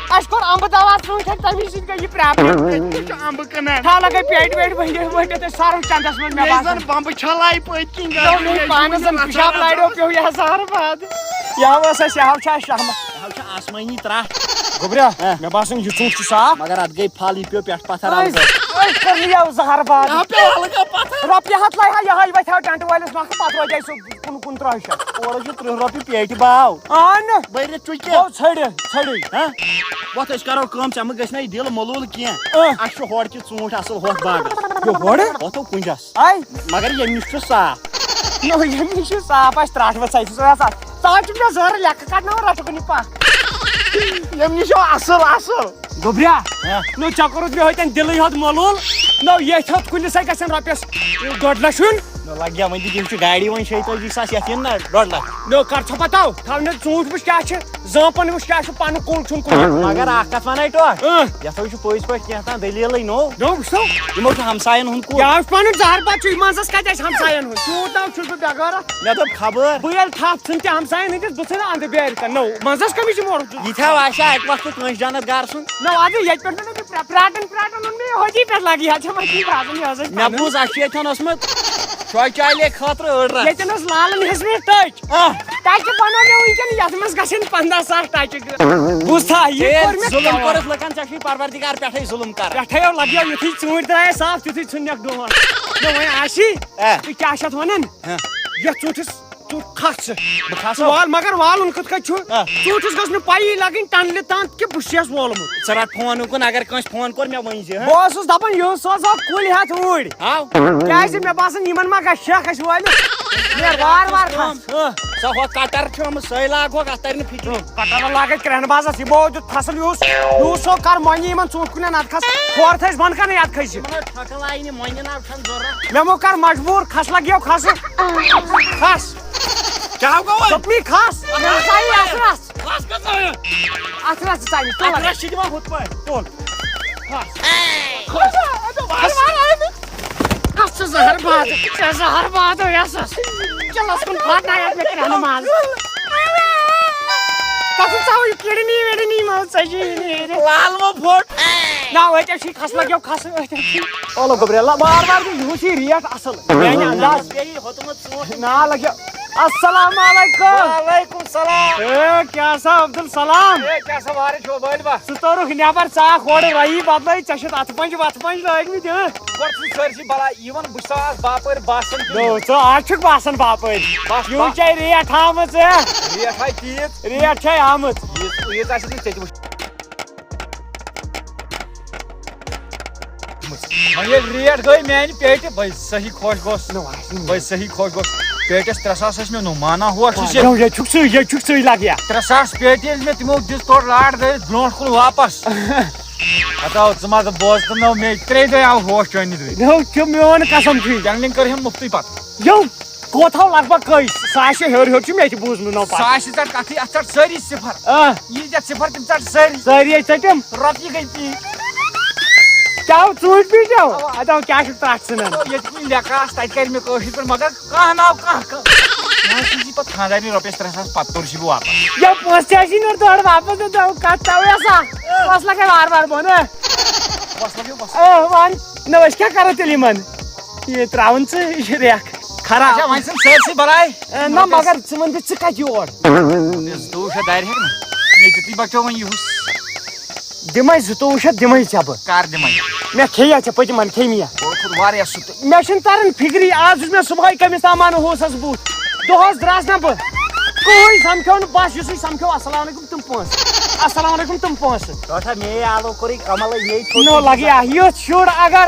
اَسہِ کوٚر اَمبہٕ دَوا ژوٗنٛٹھٮ۪ن، تَمی سۭتۍ گٔے یہِ problem۔ یہِ چھُ اَمبہٕ کٕنان۔ تھاو لَگے پیٹہِ ویٹہِ ؤنِو، ؤنِو تُہۍ سَرُن چَندَس منٛز، مےٚ یہِ باسان۔ زَن بَمبہٕ چھَلایہِ پٔتۍ کِنۍ نو، گاڑِ، نو، یہِ پانَس زَن پِشاب لاریو پیوٚو یہِ ہسا ہر باد۔ یہِ ہا اوس اَسہِ، یہِ ہا چھُ اَسہِ شہمت۔ یہِ ہا چھُ آسمٲنی ترٛٹھ۔ گوٚبریا، ہہ۔ مےٚ باسان یہِ ژوٗنٛٹھ چھُ صاف۔ مگر اَتھ گٔے پھل، یہِ پیوٚو پٮ۪ٹھٕ پَتھر أسۍ، الگٲب۔ أسۍ کٔر یہِ زہر باد۔ یہِ ہا پیوٚو الگٲب پَتھر۔ رۄپیہِ ہَتھ لَگہِ ہا یِہوٚے، وۄتھِ ہاو ٹٮ۪نٛٹ وٲلِس نَکھٕ، پَتہٕ روزِ اَسہِ سُہ کُنہٕ کُنہٕ ترٛٲشہِ۔ اورٕ چھُ تٕرٛہ رۄپیہِ پیٹہِ باو۔ اَہَن۔ بٔرِتھ چھُ کیٛاہ؟ گوٚو ژھٔڑِتھ، ژھٔڑِتھ۔ ہہ؟ وۄتھ أسۍ کَرو کٲم، ژےٚ مہٕ گٔژھِ نہ یہِ دِل ملوٗل کینٛہہ۔ اۭں۔ اَسہِ چھُ ہورٕ کہِ ژوٗنٛٹھۍ اَصٕل ہۄتھ باغَس۔ یہِ ہورٕ؟ ہۄتھ ہو کُنجَس۔ آے؟ مگر ییٚمہِ نِش چھُ صاف۔ نو، ییٚمہِ نِش چھُ صاف، اَسہِ ترٛٹھ وۄتھ، سۄ چھِ سۄ آسان۔ سۄ حظ چھُ مےٚ ضروٗرت، لیٚکھٕ کَڑناوُن، رَٹُکھ نہٕ پَکھ۔ ییٚمہِ نِش چھُ اَصٕل، اَصٕل۔ گوٚبریا، ہہ؟ نو، ژےٚ کوٚرُتھ مےٚ ہوٚتٮ۪ن دِلٕے ہوت ملوٗل۔ نو، ییٚتھۍ ہوت کُلِس ہے گژھن رۄپیَس ڈۄڈ لَچھ ہُن۔ لگیا وۄنۍ دِ، یِم چھِ گاڑی وۄنۍ شیٚیہِ تٲجی ساس، یَتھ یِن نہ ڈۄڈ لَچھ۔ نو کر ژھۄپہ تو، تھاو نہٕ ژوٗنٛٹھۍ وٕچھ کیٛاہ چھِ، زٲمپن وٕچھ کیٛاہ چھُ، پنُن کُل چھُنہٕ کُنہِ۔ مگر اکھ کتھ ونے تو، اۭں۔ یتھ ہو چھُ پٔزۍ پٲٹھۍ کینٛہہ تام دٔلیٖلٕے نو۔ نو وٕچھو۔ یِمو چھُ ہمساین ہُنٛد کُل۔ کیٛاہ چھُ پنُن زہر بچہِ، یِمن زس کتہِ آسہِ ہمساین ہُنٛد؟ تیوٗت نہ چھُس بہٕ بے غیرت۔ مےٚ دوٚپ خبر۔ بہٕ ییٚلہِ تھپھ ژھٕنہٕ تہِ ہمساین ہٕنٛدِس، بہٕ ژھٕنہٕ اندٕ بیرِ تہِ۔ نو منٛزس کٔمِس چھِ مورُن؟ یہِ تھاو آسہِ ہا اکہِ وقتہٕ کٲنٛسہِ جنت گار سُنٛد۔ نہ، اَدٕ ییٚتہِ پٮ۪ٹھ نہٕ مےٚ پرٛ-، پرٛاٹن، پرٛاٹن اوٚن مےٚ یہِ ہوٚتی پٮ۪ٹھ لگہِ ہا ژےٚ وۄنۍ یی باسان، یہِ حظ ٲسۍ مےٚ پنٕنۍ۔ بوٗز اَسہِ چھُ ییٚتھٮ۪ن اوسمُت شوچالے خٲطرٕ أڑ رژھ۔ ییٚتٮ۪ن ٲس لالن ہیٚژمٕژ ٹٔچ۔ آ۔ ٹچہِ بنٲو مےٚ وٕنکٮ۪ن، یتھ منٛز گژھن پنٛداہ ساس ٹچہِ۔ بوٗزتھا، یہِ ژےٚ کوٚر مےٚ زُلُم کمال۔ کوٚرُتھ لُکن، ژےٚ چھُے پروردگار پٮ۪ٹھے ظُلُم کران۔ پٮ۪ٹھے یو لگیو، یُتھُے ژوٗنٛٹھۍ درٛایے صاف، تیُتھُے ژھُن مےٚ ڈوٹھ۔ نہ وۄنۍ آسی، آ۔ تُہۍ کیٛاہ چھِ اتھ ونان؟ ہاں۔ یتھ ژوٗنٛٹھِس ژٕ کھس ژٕ۔ بہٕ کھسہٕ۔ ژٕ وال، مگر والُن کِتھ کٔنۍ چھُ؟ آ۔ ژوٗنٛٹھِس گٔژھ نہٕ پَیی لَگٕنۍ ٹنلہِ تام کہِ بہٕ چھُس وولمُت۔ ژٕ رَٹ فون اُکُن، اگر کٲنٛسہِ فون کوٚر، مےٚ ؤنۍ زِ، ہاں؟ بہٕ اوسُس دَپان، یِہُس سوزہوکھ کُلۍ ہٮ۪تھ اوٗرۍ۔ ہاو۔ کیٛازِ مےٚ باسان، یِمَن ما گژھِ شک اَسہِ وٲلِس۔ نیر وارٕ وارٕ کھس۔ ہاں۔ سۄ ہۄ کٹر چھُ آمُت، سۄے لاگہوکھ، اَتھ تَرِ نہٕ فِکرِ۔ کٹر لاگَے کرٛٮ۪ہنہٕ بازَس، یہِ بہٕ اوس دیُت فصل یِہُس، یِہُس سو کر مۄنہِ یِمَن ژوٗنٛٹھۍ کُلٮ۪ن اَتھ کھس۔ کھور تھٲیِس بۄن کَنَے اَتھ کھٔسہِ۔ یِمَن ٲس ٹھۄکہٕ لاینہِ، مۄنہِ ناو چھَنہٕ ضوٚرَتھ۔ مےٚ مو کر مجبوٗر، کھس لگیو کھسُن۔ کھس۔ کیٛاہ گوٚو وۄنۍ؟ دوٚپمَے کھس۔ مےٚ ژاے اَتھ رَژھ۔ کھس کَتھ ژایہِ؟ اَتھ رَژھ ژاے مےٚ، تُل۔ اَتھ رَژھ چھِ دِوان ہُتھ پٲٹھۍ۔ تُل۔ کھس۔ کھس۔ کھس ژٕ زَہر باد، ژےٚ زَہر باد یَسَس۔ چلس کُن پھاٹناوِ اَتھ مےٚ کرٛٮ۪ہنہٕ منٛز۔ کَتھ ژاو یہِ کِڈنی وِڈنی منٛز ژَجی نیرِ۔ لال مو پھوٚٹ۔ نہ، أتۍ چھِ کھس لگیو کھس، أتۍ چھِ۔ اولو گوٚبرٮ۪لا، وار وار گٔے یِہُس یہِ ریٹ اَصٕل۔ میٛانہِ انداز۔ بیٚیہِ ہوٚتمُت ژوٗنٛٹھ۔ نا لگیو۔ السلام علیکم۔ وعلیکم السلام۔ اے، کیٛاہ سا عبدالسلام؟ اے، کیٛاہ سا وارٕ چھو وٲلۍ با؟ ژٕ توٚرُکھ نٮ۪بر، ژٕ آکھ ہورٕ رۄیی بدلٲیِتھ، ژےٚ چھُتھ اَتھٕ پنٛجہِ وَتھٕ پنٛجہِ لٲگمٕتۍ، ہہ؟ گۄڈٕ چھُ سٲرسٕے بلاے یِوان، بہٕ چھُس آز باپٲرۍ باسان کِہیٖنۍ۔ نو، ژٕ آز چھُکھ باسان باپٲرۍ۔ بس، یِہُس با- چھے ریٹ ہامٕژ، ہہ؟ ریٹ ہاے تیٖژ۔ ریٹ چھے آمٕژ۔ ییٖژ، ییٖژ آسہِ نہٕ ژےٚ تہِ وٕچھ۔ وۄنۍ ییٚلہِ ریٹ گٔے میانہِ پیٹہِ، بہٕ صحیح خۄش گوس۔ نہ، وۄنۍ آسہِ نہٕ۔ بہٕ صحیح خۄش گوس۔ پیٹٮ۪س ترٛےٚ ساس ٲسۍ مےٚ نو، مانا ہوا چھُ ژےٚ۔ یو، ییٚتہِ چھُکھ ژٕے، ییٚتہِ چھُکھ ژٕے لگیا۔ ترٛےٚ ساس پیٹہِ ییٚلہِ مےٚ تِمو دِژ تورٕ لاٹ، گٔیَس برونٛٹھ کُن واپس۔ ہتاو، ژٕ ما ژٕ بوز تہٕ نو، مےٚ ترٛیٚیہِ دۄہہِ آو ہوش چٲنہِ دٔرۍ۔ نو، کیٛاہ میون قسم چھُے۔ جنگلِنگ کٔر ہم مُفتٕے پتہٕ۔ یو، کوتھاو لگ بگ کٔہۍ؟ سُہ آسہِ ہیوٚر ہیوٚر چھُ مےٚ تہِ بوٗزمُت نو پتہٕ۔ سُہ آسہِ ژٹ کتھٕے، اتھ ژٹ سٲری صفر۔ آ۔ یہِ ژےٚ صفر تِم ژٹ سٲری۔ سٲری ہے ژٔٹِم۔ رۄپیہِ گٔے پیٖنتۍ۔ کیٛاہ ہو، ژوٗنٛٹھۍ پیٖٹۍ ہو؟ اوا۔ اتھ ہو کیٛاہ چھُکھ تتھ ژھٕنان؟ او، ییٚتہِ کُنہِ لیکھا آسہٕ، تتہِ کرِ مےٚ کٲشِر پٲٹھۍ، مگر کانٛہہ ناو کانٛہہ کانٛہہ۔ مےٚ حظ سوٗز یہِ پتہٕ خانٛدارنہِ رۄپیس ترٛےٚ ساس، پتہٕ توٚر چھُ بہٕ واپس۔ یا پونٛسہٕ تہِ آسی نہٕ تورٕ واپس، نہ ترٛاوو کتھ ترٛاوو یسا۔ پونٛسہٕ لگے وارٕ وارٕ بۄن، ہہ؟ بس لگیو بس۔ او، وَن، نہ أسۍ کیٛاہ کرو تیٚلہِ یِمن؟ یہِ ترٛاوُن ژٕ، یہِ چھِ ریکھ خراب۔ اچھا، وۄنۍ ژھٕن سٲرسٕے بلاے۔ اے، نہ، مگر ژٕ وَن تہٕ ژٕ کَتہِ یور؟ ہے، زٕتووُہ شیٚتھ دارِ ہٮ۪کھ نہ؟ مےٚ دیُتُے بچو وۄنۍ یِہُس۔ دِمَے زٕتووُہ شیٚتھ، دِمَے ژےٚ بہٕ۔ کر دِمَے؟ مےٚ کھیٚیا ژےٚ پٔتِم ہَن، کھیٚمیا؟ گوٚو کھوٚت واریاہ سُہ تہٕ۔ مےٚ چھُنہٕ تَران فِکری، آز یُس مےٚ صُبحٲے کٔمِس تام مانہٕ ہوسَس بُتھ۔ دۄہَس درٛاس نہ بہٕ۔ کٕہٕنۍ سَمکھیو نہٕ، بَس یُسُے سَمکھیو، السلام علیکم۔ تِم پونٛسہٕ۔ السلام علیکم، تِم پونٛسہٕ۔ ٹوٹھا مے آلو کوٚرُے عملٕے، مے تھوٚو نو تٔمِس لگیا، یُتھ شُر اگر،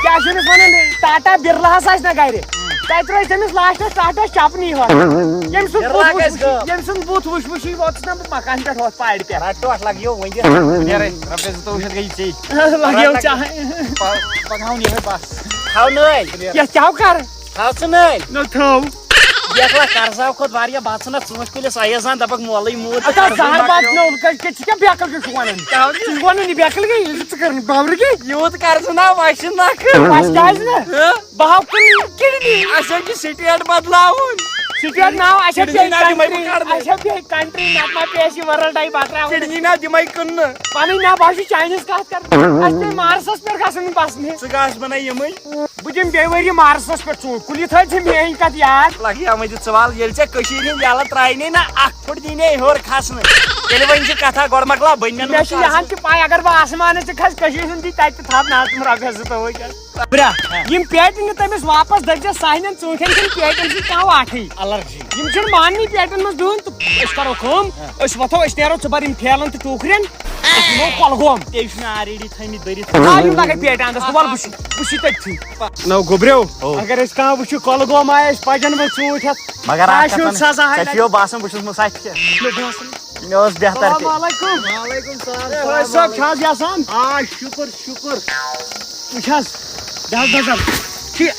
کیٛاہ چھِ أمِس وَنان، ٹاٹا بِرلاہَس آسہِ نہ گَرِ، تَتہِ روزِ تٔمِس لاسٹَس ٹاٹا چَپنی ہۄتھ۔ ییٚمہِ سُنٛد بِرلا بُتھ گژھِ وٕچھ، غٲب۔ ییٚمہِ سُنٛد بُتھ وٕچھ وٕچھی ووتُس نہ بہٕ مکان پٮ۪ٹھ ہۄتھ پارِ پٮ۪ٹھ۔ رَٹ ٹوٹھ لَگیو وۄنۍ۔ نیرَے، رۄپیَس زٕتووُہ شیٚتھ گٔیی ژےٚ۔ لَگیو رَٹ لَگ-، چاہے۔ پَ-، پَکہاوُن یِہوٚے بَس۔ تھاو نٲلۍ۔ یَتھ کیٛاہ کَر؟ تھاو ژٕ نٲلۍ۔ نہ تھاو۔ بیکلا قرضاو کھۄتہٕ واریاہ باسان نہ ژوٗنٛٹھۍ کُلِس اویزان دپکھ مولٕے موٗد۔ اچھا، زہر باد نہ، کتہِ، کتہِ چھِ کیٛاہ بیکل کیٛاہ چھُ ونان؟ کیٛاہ وَنان؟ ژٕ چھُکھ ونان یہِ بیکل گٔے، یہِ ژٕ کر نہٕ بابرٕ گٔے؟ یوٗت قرضہٕ نا وَسہِ نہ کھٕ۔ وَسہِ کیٛازِ نہٕ؟ ہہ؟ بہٕ ہاو کُن کِڈنی۔ اَسہِ حظ چھِ سٹیٹ بدلاوُن۔ سٹیٹ ناو، اَسہِ حظ کِڈنی بیٚیہِ نا دِمَے بہٕ کَنٹری، کَڑنہٕ۔ اَسہِ حظ بیٚیہِ کَنٹری نَتہٕ ما پیٚیہِ اَسہِ یہِ ورلڈ آیہِ بکراوُن۔ کِڈنی نا دِمَے کٕننہٕ۔ پَنٕنۍ نا بہٕ حظ چھُس چاینیٖز کَتھ کران۔ اَسہِ پیٚیہِ مارسَس پٮ۪ٹھ گژھُن بَسنہِ۔ ژٕ گژھ بَناو یِمَے۔ بہٕ دِمہٕ بیٚیہِ ؤری مارسَس پٮ۪ٹھ ژوٗنٛٹھۍ کُلۍ، یہِ تھٲے ژٕ میٛٲنۍ کَتھ یاد۔ لَگہِ ہا وۄنۍ دِ ژٕ وَل، ییٚلہِ ژےٚ کٔشیٖرِ ہِنٛز یَلہٕ ترٛایہِ نے نہ، اَکھ پھٕٹ دی نے ہیوٚر کھَسنہٕ، تیٚلہِ ؤنۍ زِ کَتھا گۄڈٕ مۄکلاو، بٔنۍ مےٚ نہٕ مےٚ چھُ یہِ ہَن تہِ پَے، اگر بہٕ آسمانَس تہِ کھَسہٕ، کٔشیٖرِ ہُنٛد دی تَتہِ تہِ تھَپھ نہ حظ تِم رۄپیَس زٕتووُہ شیٚتھ۔ برٛا، یِم پیٹہِ نہٕ تٔمِس واپَس دٔپۍ زِ سانٮ۪ن ژوٗنٛٹھٮ۪ن چھِنہٕ پیٹٮ۪ن سۭتۍ کانٛہہ واٹھٕے۔ الرجی۔ یِم چھِنہٕ ماننٕے پیٹٮ۪ن منٛز بِہُن تہٕ أسۍ کَرو کٲم، أسۍ وۄتھو، أسۍ نیرو، ژٕ بَر یِم ٹھیلَن تہٕ ٹوٗکرٮ۪ن، أسۍ نِمو کۄلگوم۔ تیٚلہِ چھُ مےٚ already تھٲمٕتۍ بٔرِتھ۔ آ، یِم لَگَے پیٹہِ اَنٛدَس، وَلہٕ بہٕ چھُس، بہٕ چھُس تٔتھی۔ نو گوٚبریو، او۔ اگر أسۍ کانٛہہ وٕچھِ کۄلگوم آے، أسۍ پَجَن منٛز ژوٗنٛٹھۍ ہٮ۪تھ۔ مگر اَکھ آ، کَتھ چھُ وَن، سَزا ژےٚ ہَے چھُ یہِ باسان بہٕ چھُس مُسافِر۔ مےٚ باسان۔ مےٚ اوس بہتر تہِ۔ السلام علیکم۔ وعلیکم السلام۔ ہے، فٲیِد صٲب چھا حظ یَسان؟ آ، شُکُر، شُکُر۔ وٕچھ حظ، دَہ نظر۔ ٹھیٖک۔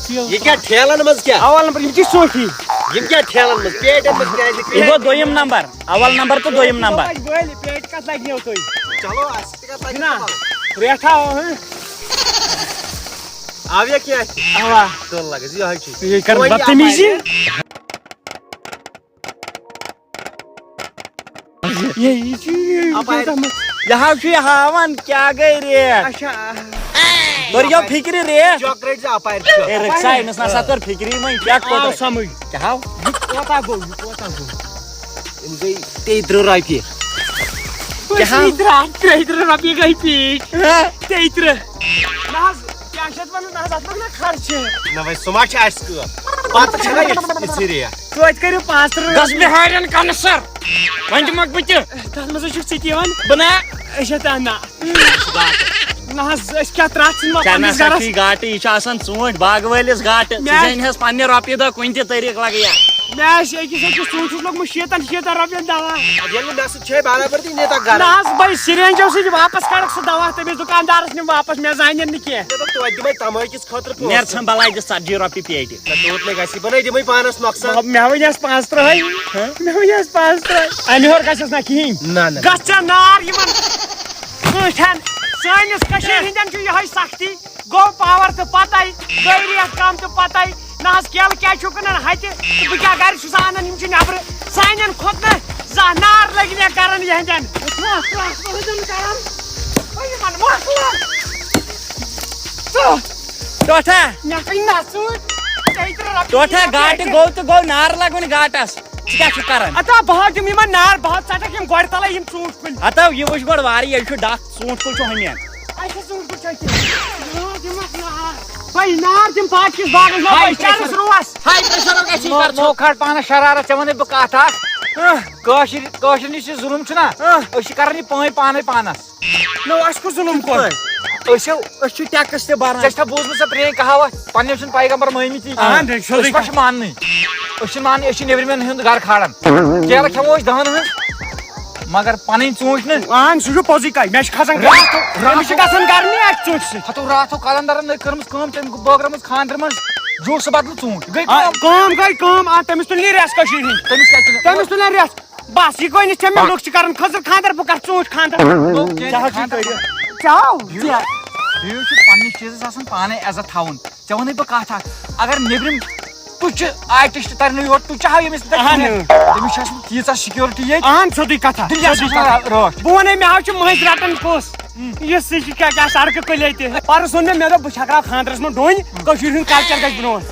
یہِ کیٛاہ ٹھیلن منٛز کیٛاہ؟ اول نمبر، یِم تہِ چھِ سوٹھی۔ یِم کیٛاہ ٹھیلن منٛز؟ پیٹٮ۪ن منٛز کیٛازِ؟ یہِ گوٚو دوٚیِم نمبر، اول نمبر تہٕ دوٚیِم نمبر۔ وۄنۍ وٲلۍ، پیٹہِ کتھ لگہِ نو تُہۍ؟ چلو، اَسہِ تہِ کتھ لگہِ جِناب، نو۔ ریٹھا ہو، ہہ؟ آو یا کینٛہہ اَسہِ؟ اوا۔ تُل لگس، یِہوٚے چھُ۔ یہِ کر وۄنۍ یہِ بدتمیٖزی؟ اپارِ۔ یہِ، یہِ چھُ، یہِ چھُ اپارِ۔ یہِ حظ چھُ یہِ ہاوان کیٛاہ گٔے ریٹ۔ اچھا۔ توٚریو فِکرِ ریٹ۔ چۄکھ رٔٹۍ زِ اپارِ چۄکھ۔ ہے، رٕکھ سا، أمِس نہ سا توٚر فِکرِ وۄنۍ کیٛاہ آو کوٚر۔ سمٕجھ۔ کیٛاہ ہاو؟ یہِ کوتاہ گوٚو؟ یہِ کوتاہ گوٚو؟ یِم گٔے تیٚیہِ تٕرٛہ رۄپیہِ۔ کیٛاہ ہاو؟ ترٛےٚ، ترٛےٚ تٕرٛہ رۄپیہِ گٔے پیٖٹۍ۔ ہہ؟ تیٚیہِ تٕرٛہ۔ نہ حظ، کیٛاہ چھِ اَتھ وَنان؟ نہ حظ، اَتھ ما گٔے نہ خرچہِ۔ نہ وۄنۍ سُہ ما چھِ اَسہِ کٲم؟ پَتہٕ چھَنا یِژھ، یِژھٕے ریٹ؟ توتہِ کٔرِو پانٛژھ تٕرٛہ۔ گژھ بِہارٮ۪ن کَنہٕ سَر۔ وۄنۍ دِمَکھ بہٕ تہِ۔ تَتھ منٛز حظ چھُکھ ژٕ تہِ یِوان۔ بہٕ نا۔ أسۍ ہٮ۪تھ اَنہٕ نا۔ نہ حظ، أسۍ کیٛاہ ترٛٹھ ژھٕنۍ ما ژےٚ پنٛنِس نسا گَرَس؟ چھُے گاٹہٕ، یہِ چھُ آسان ژوٗنٛٹھۍ باغہٕ وٲلِس گاٹہٕ۔ ژٕ مےٚ زینہَس پنٛنہِ رۄپیہِ دَہ کُنہِ تہِ طریٖقہٕ لَگہٕ یا۔ مےٚ آسہِ أکِس أکِس ژوٗنٛٹھِس لوٚگمُت شیٖتَن شیٖتَن رۄپیَن دَوا۔ ییٚلہِ نہٕ مےٚ سۭتۍ چھے برابردی، نہِ تَتھ گَرَس۔ نہ حظ، بَے سِرینٛجو سۭتۍ واپَس کَڑَکھ سُہ دَوا تٔمِس دُکاندارَس نِم واپَس، مےٚ زانن نہٕ کینٛہہ۔ مےٚ دوٚپ توتہِ دِمَے تَمٲکِس خٲطرٕ پونٛسہٕ۔ نیر ژھٕن بَلاے دِ ژَتجی رۄپیہِ پیٹہِ۔ نہ، تیوٗت نَے گژھی، بہٕ نَے دِمَے پانَس نۄقصان۔ مےٚ وۄنۍ آسہٕ پانٛژھ تٕرٛہَے۔ ہہ؟ مےٚ وۄنۍ آسہٕ پانٛژھ تٕرٛہَے۔ اَمہِ ہیوٚر گژھٮ۪س نہ کِہیٖنۍ۔ نہ، نہ۔ گژھ ژےٚ نار یِمَن پٲٹھۍ۔ سانِس کٔشیٖرِ ہِنٛدٮ۪ن چھُ یِہوٚے سختی۔ گوٚو پاور تہٕ پتَے، گٔے ریٹ کم تہٕ پتَے۔ نہ حظ، کیلہٕ کیٛازِ چھُو کٕنان ہتہِ؟ تہٕ بہٕ کیٛاہ گرِ چھُس انان؟ یِم چھِ نٮ۪برٕ۔ سانٮ۪ن کھوٚت نہ زانٛہہ نار لٔگۍ مےٚ کران یِہنٛدٮ۪ن۔ ٹاٹھا، ٹاٹھا۔ مےٚ کٕنۍ نہ ژوٗنٛٹھۍ۔ ژےٚ ترٛےٚ رۄپیہِ ٹاٹھا، گاٹہٕ گوٚو تہٕ گوٚو، نار لگوٕنۍ گاٹس۔ ژٕ کیٛاہ چھُکھ کران؟ اتا بہٕ ہا دِمہٕ یِمن نار، بہٕ ہا ژٹکھ یِم گۄڈٕ تلے یِم ژوٗنٛٹھۍ کُلۍ۔ ہتا یہِ وٕچھ گۄڈٕ وارٕ، ییٚلہِ چھُ ڈکھ ژوٗنٛٹھۍ کُل چھُ ہُمٮ۪ن۔ اَسہِ چھِ ژوٗنٛٹھۍ کُلۍ چھٲکِتھ۔ نار دِمکھ نار۔ بھائی، نار دِم پاکِس باغس منٛز، ہاے بھائی، چرس پریشر۔ روس۔ ہاے پریشر گژھِ یہِ مو-، کر ژٕ؟ مو کھاٹ پانس شرارت، ژےٚ وَنے بہٕ کتھ اکھ۔ ہاں۔ کٲشِر، کٲشرٮ۪ن یُس یہِ ظُلُم چھُنا، ہاں۔ أسۍ چھِ کران یہِ پٲنۍ پانے پانس۔ نو، اَسہِ کُس ظُلُم کوٚر؟ أسۍ چھِ، أسۍ چھِ ٹیکس تہِ بران۔ ژےٚ چھےٚ بوٗزمٕژ سۄ پرٛٲنۍ کہاوت، پننٮ۪ن چھِنہٕ پیغمبر مٲنمٕتی۔ اہن، سیوٚدُے أسۍ ما چھِ کتھ۔ ماننٕے؟ أسۍ چھِنہٕ ماننٕے، أسۍ چھِ نیبرِمٮ۪ن ہُنٛد گرٕ کھالان۔ کیلہٕ کھٮ۪مو أسۍ دہن ہٕنٛز، مگر پنٕنۍ ژوٗنٛٹھۍ نہٕ۔ اہن، سُہ چھُ پوٚزُے کتھ، مےٚ چھِ کھسان راتھ، گرٛکھ۔ راتھ أمِس چھِ گژھان گرمی اَتہِ ژوٗنٛٹھۍ سۭتۍ۔ ہتو راتھو قلندرن نٔے کٔرمٕژ کٲم، تٔمۍ بٲگرٲومٕژ خانٛدرِ منٛز جوٗسہٕ بدلہٕ ژوٗنٛٹھۍ۔ گٔے آ، کٲم۔ کٲم گٔے کٲم، آ، تٔمِس تُل نہٕ ریس کٔشیٖرِ ہِنٛدۍ۔ تٔمِس کیٛازِ تُلہِ؟ تٔمِس تُل نہٕ ریس۔ بس، یہِ گوٚو نہٕ ژےٚ مےٚ، لُکھ چھِ کران خٔزٕر خانٛدر، بہٕ کرٕ ژوٗنٛٹھۍ خانٛدر۔ نوٚو کینٛہہ ژےٚ حظ چھُے خانٛدر۔ کٔرِتھ۔ ژےٚ آو؟ بِہِو، ژےٚ۔ بِہِو چھُ پننِس چیٖزس آسان پانے عزت تھاوُن۔ ژےٚ وَنے بہٕ کتھ اکھ، اگر نیٚبرِم ٹُچہِ آرٹسٹ ترِ نہٕ یور، ٹُچہِ ہاو ییٚمِس نہٕ تَتہِ اہن۔ کِہیٖنۍ۔ تٔمِس چھِ آسان تیٖژاہ سیکیورٹی ییٚتہِ۔ اہن، سیوٚدُے کتھا، دُنیاہس سیوٚدُے منٛز کتھا۔ رٲچھ۔ بہٕ وَنے، مےٚ حظ چھُ مٔنٛزۍ رٹان پوٚژھ۔ یہِ سُہ چھِ کیٛاہ، کیٛاہ سڑکہٕ کُلے تہِ۔ پرُس ووٚن مےٚ، مےٚ دوٚپ، بہٕ چھکراو خانٛدرس منٛز ڈوٗنۍ، کٔشیٖرِ ہُنٛد کلچر گژھِ برونٛٹھ۔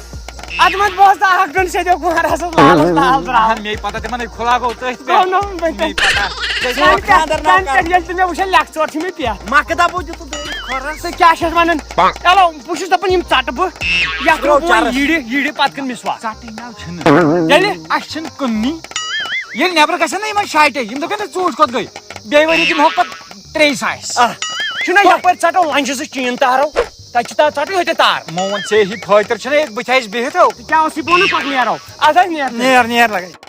ادٕ وۄنۍ بوز تہٕ اکھ ڈوٗنۍ سیٚدیو کُہر ہسا لالس لال درٛاو۔ اہن، مے پتہ تِمن ہے کھُلاگو تٔتھۍ پٮ۪ٹھ۔ گوٚو نہٕ وۄنۍ مے پتہ۔ تَمہِ پٮ۪ٹھ، تَمہِ پٮ۪ٹھ ییٚلہِ تہِ مےٚ وٕچھان لیٚکھٕ ژور چھِ مےٚ پٮ۪ٹھ۔ مۄکھٕ دَبو دیُتُتھ دٲرِتھ کھۄرَس۔ ژٕ کیٛاہ چھَکھ وَنان؟ چلو، بہٕ چھُس دَپان یِم ژَٹہٕ بہٕ، یَتھ ترٛوو روٚٹ وۄنۍ چَرَس۔ یٖرِ، یٖرِ پَتہٕ کٕنہٕ مِسواک۔ ژَٹٕنۍ نہ چھِنہٕ۔ تیٚلہِ؟ اَسہِ چھِنہٕ کٕننی۔ ییٚلہِ نٮ۪برٕ گژھن نہ یِمَن شاٹے، یِم دَپن نہ ژوٗنٛٹھۍ کوٚت گٔے؟ بیٚیہِ ؤری دِمہوکھ پَتہٕ ترٛیٚیہِ ساسہِ۔ آ، چھُنہ یَپٲرۍ ژَٹو لَنٛجہِ زٕ چیٖن تارو، تَتہِ چھِ تا-، ژَٹو ییٚتہِ تار۔ مےٚ ووٚن ژےٚ ہی فٲطر چھُنہ ییٚتہِ بٕتھِ اَسہِ بِہِتھ ہو۔ ژٕ کیٛاہ اوسُے بہٕ وَنان پَتہٕ نیرو؟ اَدٕ حظ نیر۔ نیر، نیر لَگے۔